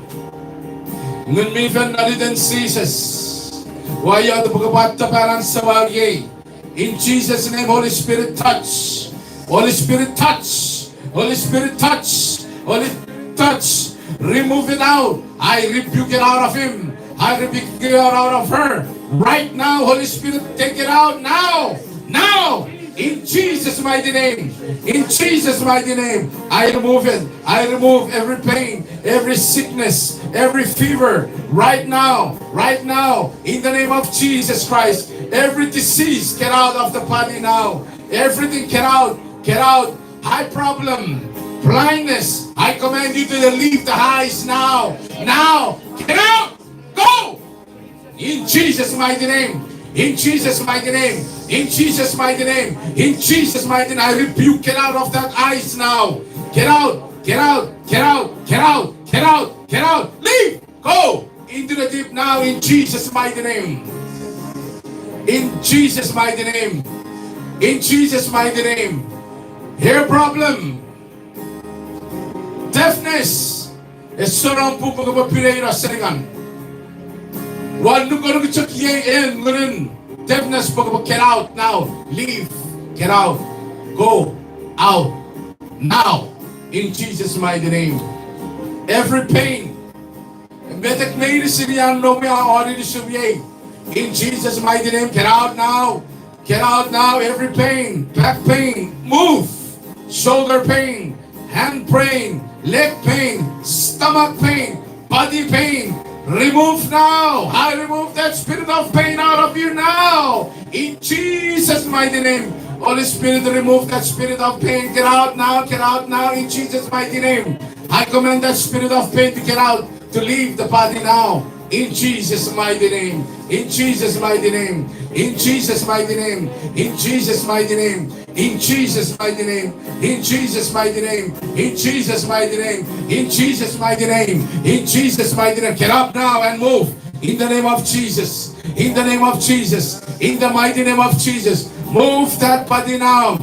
Ngun mi Fel, non iten Jesus. Ua iotek pwe kopwe atapa ena sawa iei. In Jesus' name, Holy Spirit, touch. Holy Spirit, touch. Holy Spirit, touch. Holy, touch. Remove it out. I rebuke it out of him. I rebuke it out of her. Right now, Holy Spirit, take it out now. Now. In Jesus' mighty name. In Jesus' mighty name. I remove it. I remove every pain, every sickness, every fever. Right now. Right now. In the name of Jesus Christ. Every disease, get out of the body now. Everything, get out. Get out. Eye problem, blindness, I command you to leave the eyes now. Now, get out. Go. In Jesus' mighty name. In Jesus' mighty name. In Jesus' mighty name. In Jesus' mighty name. I rebuke. Get out of that eyes now. Get out. Get out. Get out. Get out. Get out. Get out. Leave. Go into the deep now in Jesus' mighty name. In Jesus' mighty name. In Jesus' mighty name. Hair problem. Deafness. Ese nom pun pwe kopwe pineino seningan. Ua nukunuk chok iei en ngunun deafness pwe kopwe get out now. Leave. Get out. Go out. Now. In Jesus' mighty name. Every pain. Metek meinisin ia nom ia ori nisum iei. In Jesus' mighty name, get out now. Get out now, every pain, back pain, move. Shoulder pain, hand pain, leg pain, stomach pain, body pain. Remove now. I remove that spirit of pain out of you now. In Jesus' mighty name. Holy Spirit, remove that spirit of pain. Get out now, get out now in Jesus' mighty name. I command that spirit of pain to get out, to leave the body now. In Jesus' mighty name. In Jesus' mighty name. In Jesus' mighty name. In Jesus' mighty name. In Jesus' mighty name. In Jesus' mighty name. In Jesus' mighty name. In Jesus' mighty name. In Jesus' mighty name. Get up now and move. In the name of Jesus. In the name of Jesus. In the mighty name of Jesus. Move that body now.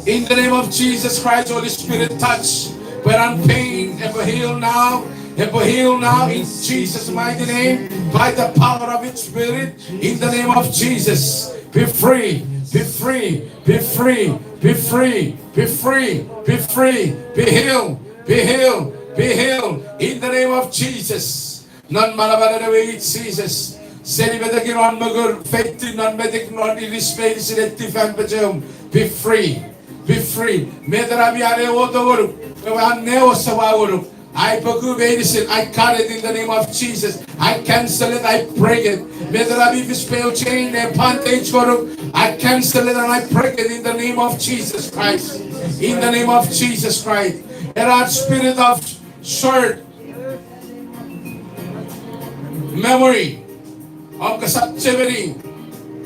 In the name of Jesus Christ, Holy Spirit, touch. Pwe non pain, epwe heal now. Epwe heal now in Jesus' mighty name. By the power of its Spirit, in the name of Jesus. Be free, be free, be free, be free, be free, be free, be healed, be healed, be healed, in the name of Jesus. Non manamanen ewe Jises. Seni metekin won mokur, feitiw non metek non inis meinisin, eti fan pechom. Be free. Be free. Met ena mi anneasochis ngonuk, ewe anneasochis ngonuk. Ai poku meinisin, I cut it in the name of Jesus. I cancel it, I break it. Met ena mi fis pwe eu chain, a bondage ngonuk, I cancel it and I break it in the name of Jesus Christ. In the name of Jesus Christ. Ena spirit of short memory. Om kosap chemeni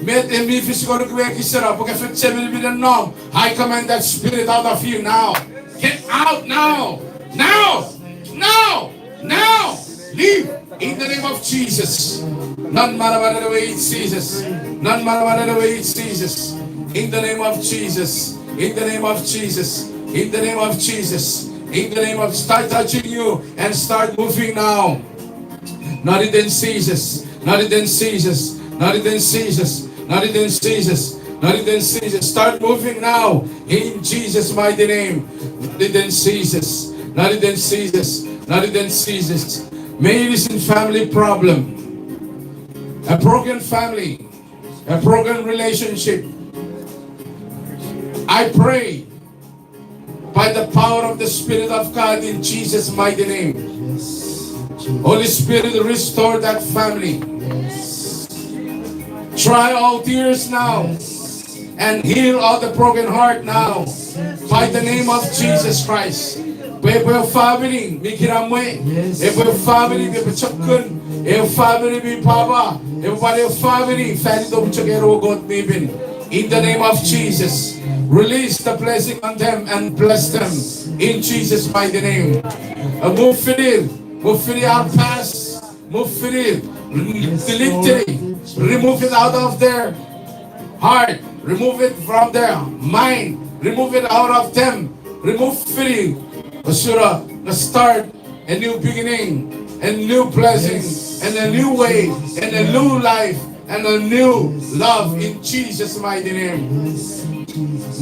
met en mi fis ngonuk we ekisena, pwe ke fen chemeni minen nom. I command that spirit out of you now. Get out now. Now. Now. Now. Leave. In the name of Jesus. Non manamanen ewe Jises. Non manamanen ewe Jises. In the name of Jesus. In the name of Jesus. In the name of Jesus. In the name of, start touching you and start moving now. Not in Jesus. Not in Jesus. Not in Jesus. Not in Jesus. Not in Jesus. Start moving now. In Jesus' mighty name. Not in Jesus. Not in Jesus. Not in Jesus. Meinisin family problem. A broken family. A broken relationship. I pray by the power of the Spirit of God in Jesus' mighty name. Holy Spirit, restore that family. Dry all tears now and heal all the broken heart now by the name of Jesus Christ. Pwe epwe famini mi kinamwe, epwe famini mi pochokun, epwe famini mi pwapwa, epwe pwan famini fan iten chok ewe Kot mi pin. In the name of Jesus, release the blessing on them and bless them in Jesus' mighty name. Uh, move it in, move it in our past, move it in, delete it, remove it out of their heart, remove it from their mind, remove it out of them, remove it. Asura, start a new beginning, a new blessing, and a new way, and a new life, and a new love in Jesus' mighty name.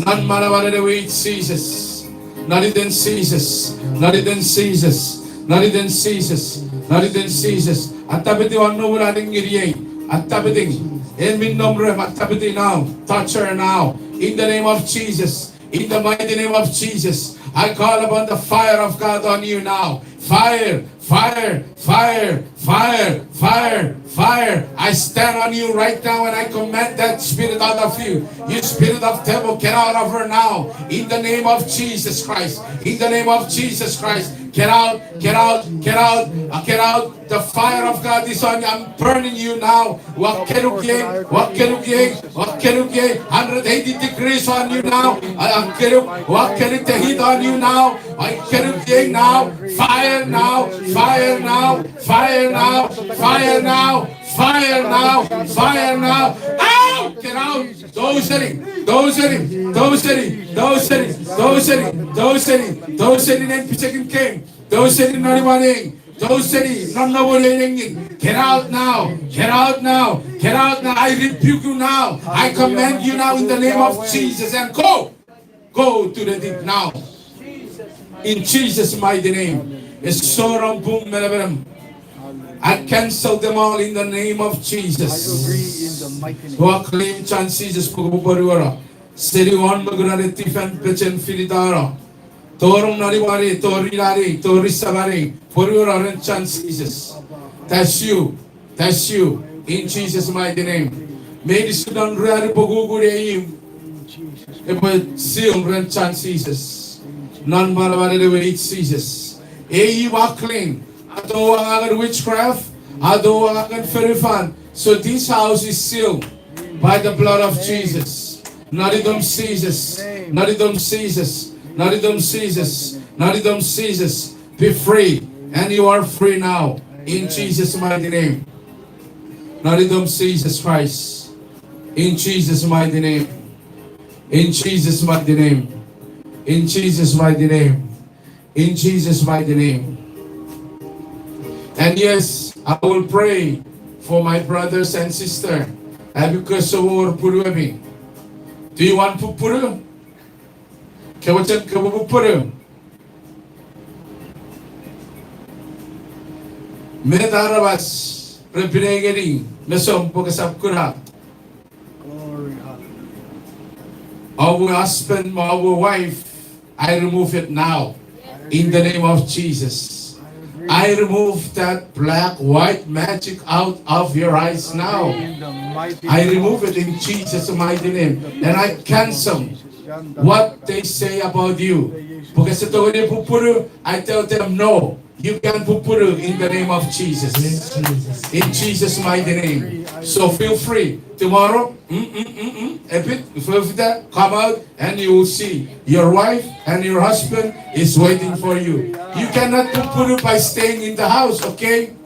Non manamanen ewe Jises. Not in Jesus. Not in Jesus. Not in Jesus. Not in Jesus. Atapeti won nomun aning ngeniei. Atapeti. En mi nom rem, atapeti now. Touch her now. In the name of Jesus. In the mighty name of Jesus. I call upon the fire of God on you now. Fire, fire, fire, fire, fire, fire. I stand on you right now and I command that spirit out of you. You spirit of devil, get out of her now. In the name of Jesus Christ. In the name of Jesus Christ. Get out, get out, get out, uh, get out. The fire of God is on you. I'm burning you now. Ua kenukiei, ua kenukiei, ua kenukiei. Hundred eighty degrees on you now. I, I kenu, ua kenu the heat on you now. I kenukiei now. Fire now, fire now, fire now, fire now, fire now, fire now. Out! Get out! Tou seni, tou seni, tou seni, tou seni, tou seni, tou seni, tou seni, nen pisekin kem. Tou seni non imwanei. Tou seni non nonnomun ei nengin. Get out now. Get out now. Get out now. I rebuke you now. I command you now in the name of Jesus and go. Go to the deep now. In Jesus' mighty name. Esor om pung me nemenem. I cancel them all in the name of Jesus. Ua claim chan Jises pwe kopwe ponuono. Seni won me kuna ne tifan pechen finitano. Tori non imwanei, tori inanei, tori semanei. Ponuono ren chan Jises. That's you. That's you. In Jesus' mighty name. Meinisin non ruanu pokukun ei imw epwe seal ren chan Jises. Non manamanen ewe it Jises. Ei imw a claim. A tou angangen witchcraft. A tou angangen fonufan. So this house is sealed by the blood of Jesus. Non itom Jises. Non itom Jises. Non itom Jises. Non itom Jises. Be free. And you are free now. In Jesus' mighty name. Non itom Jesus Christ. In Jesus' mighty name. In Jesus' mighty name. In Jesus' mighty name. In Jesus' mighty name. And yes, I will pray for my brothers and sister. Ami kese wor punuemi. Do you want pupunu? Ke mochen kopwe pupunu? Met aramas repwe pinei ngeni mesom pwe kesap kuna? Our husband, our wife, I remove it now. In the name of Jesus. I remove that black, white magic out of your eyes now. I remove it in Jesus' mighty name. And I cancel what they say about you. Pwe kese tongeni pupunu, I tell them no. You can pupunu in the name of Jesus. In Jesus' mighty name. So feel free. Tomorrow, mm, mm, mm, mm, epit, fofita, come out, and you will see your wife and your husband is waiting for you. You cannot pupunu by staying in the house, okay?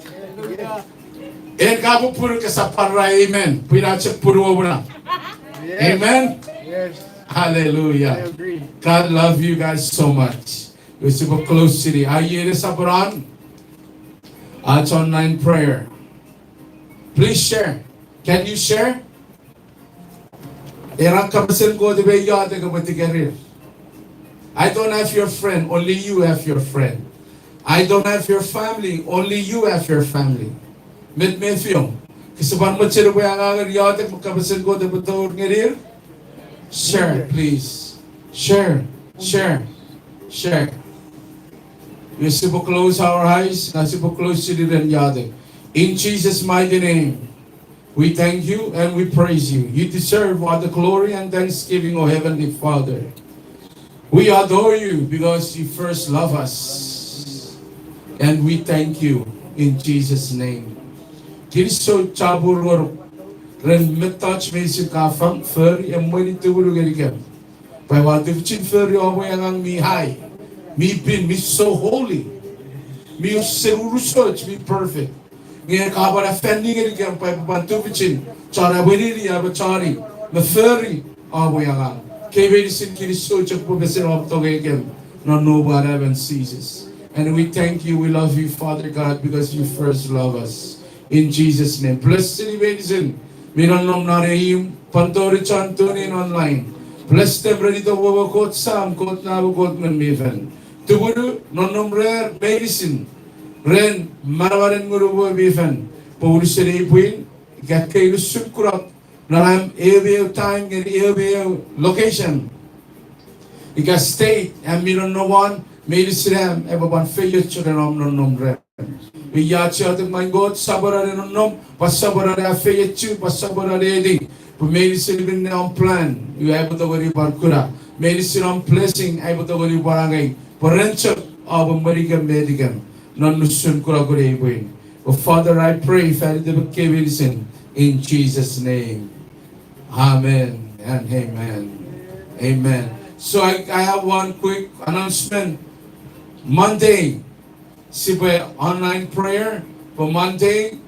En ka pupunu kesap pwan ra amen. Pwina chok punu omuna. Amen? Hallelujah. God love you guys so much. Iwe sipwe close seni. Aiere saporan. Ach online prayer. Please share. Can you share? Era kapasen Kot epwe iotek epwe tikerir. I don't have your friend, only you have your friend. I don't have your family, only you have your family. Met mefiom. Kese pwan mochen epwe angangen iotek me kapasen Kot epwe tori ngenir? Share, please. Share, share, share. Iwe sipwe close our eyes, nge sipwe close seni ren iotek. In Jesus' mighty name, we thank you and we praise you. You deserve all the glory and thanksgiving, O Heavenly Father. We adore you because you first love us. And we thank you in Jesus' name. Kinisou chapur ngonuk ren mettoch meinisin ka fang, fori, emweni, tumunu ngenikem. Pwe ua tufichin fori om we angang mi high, mi pin, mi so holy, mi unusoch, mi perfect. Nge ka pwan afanni ngenikem pwe upwe pwan tufichin chon emweni, epwe choni, me fori om we angang. Kei meinisin kinisou chok pwe pesen om tongeikem non noum we anaemon Jises. And we thank you, we love you, Father God, because you first love us. In Jesus' name. Bless seni meinisin mi nonnom non ei imw, pwan tori chon tune in online. Bless them ren iten we Kot Sam, Kot Nau, Kot Ngun mi Fel. Tumunu, nonnom rer meinisin ren manamanen Ngunum we mi Fel. Pwe unusen ei pwin, ika ekkei usun kunok, non am ewe eu time ngeni ewe eu location ika state am mi nonnom won, meinisin am epwe pwan feioch ren om nonnom rer. Mi iotek, Maing Kot, sopweno ne nonnom, pwan sopweno ne afeiochu, pwan sopweno ne eti, pwe meinisin minne om plan, iwe aipwe tongeni pwan kuna. Meinisin om blessing, aipwe tongeni pwan angei. Pwe ren chok, aupwe emwenikem me etikem non unusen kunok ei pwin. But Father, I pray, fan iten ekkei meinisin, in Jesus' name. Amen and amen. Amen. So I, I have one quick announcement. Monday, sipwe online prayer for Monday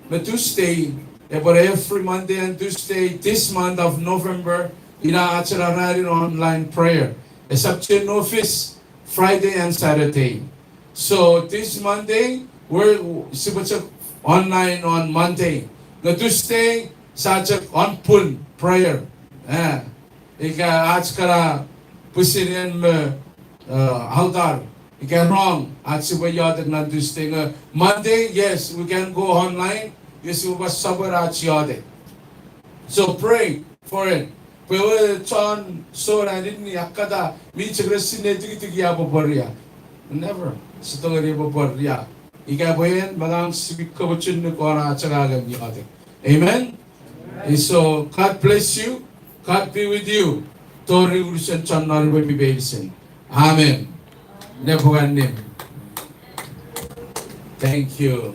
me Tuesday, but every Monday and Tuesday this month of November, ina ach ena ranin online prayer. Esap chuen no office, Friday and Saturday. So this Monday, we're, sipwe chok online on Monday. Nge Tuesday, sia chok on phone prayer. Eh, ika ach kana pwisin en me, uh, altar. Ika wrong, ach sipwe iotek non Tuesday. Nge Monday, yes, we can go online. Yes, sipwe pwan sopweno ach iotek. So pray for it. Pwe ewe chon sona nini akkata mi chok resin ne tikitiki a pwe pweria. Never. Ese tongeni pwe pweria. Ika pwe en me ngang sipwe komochunuk won ach angangen iotek. Amen? And so, God bless you. God be with you. Tori unusen chon non we mi meinisin. Amen. Nepwong annim. Thank you.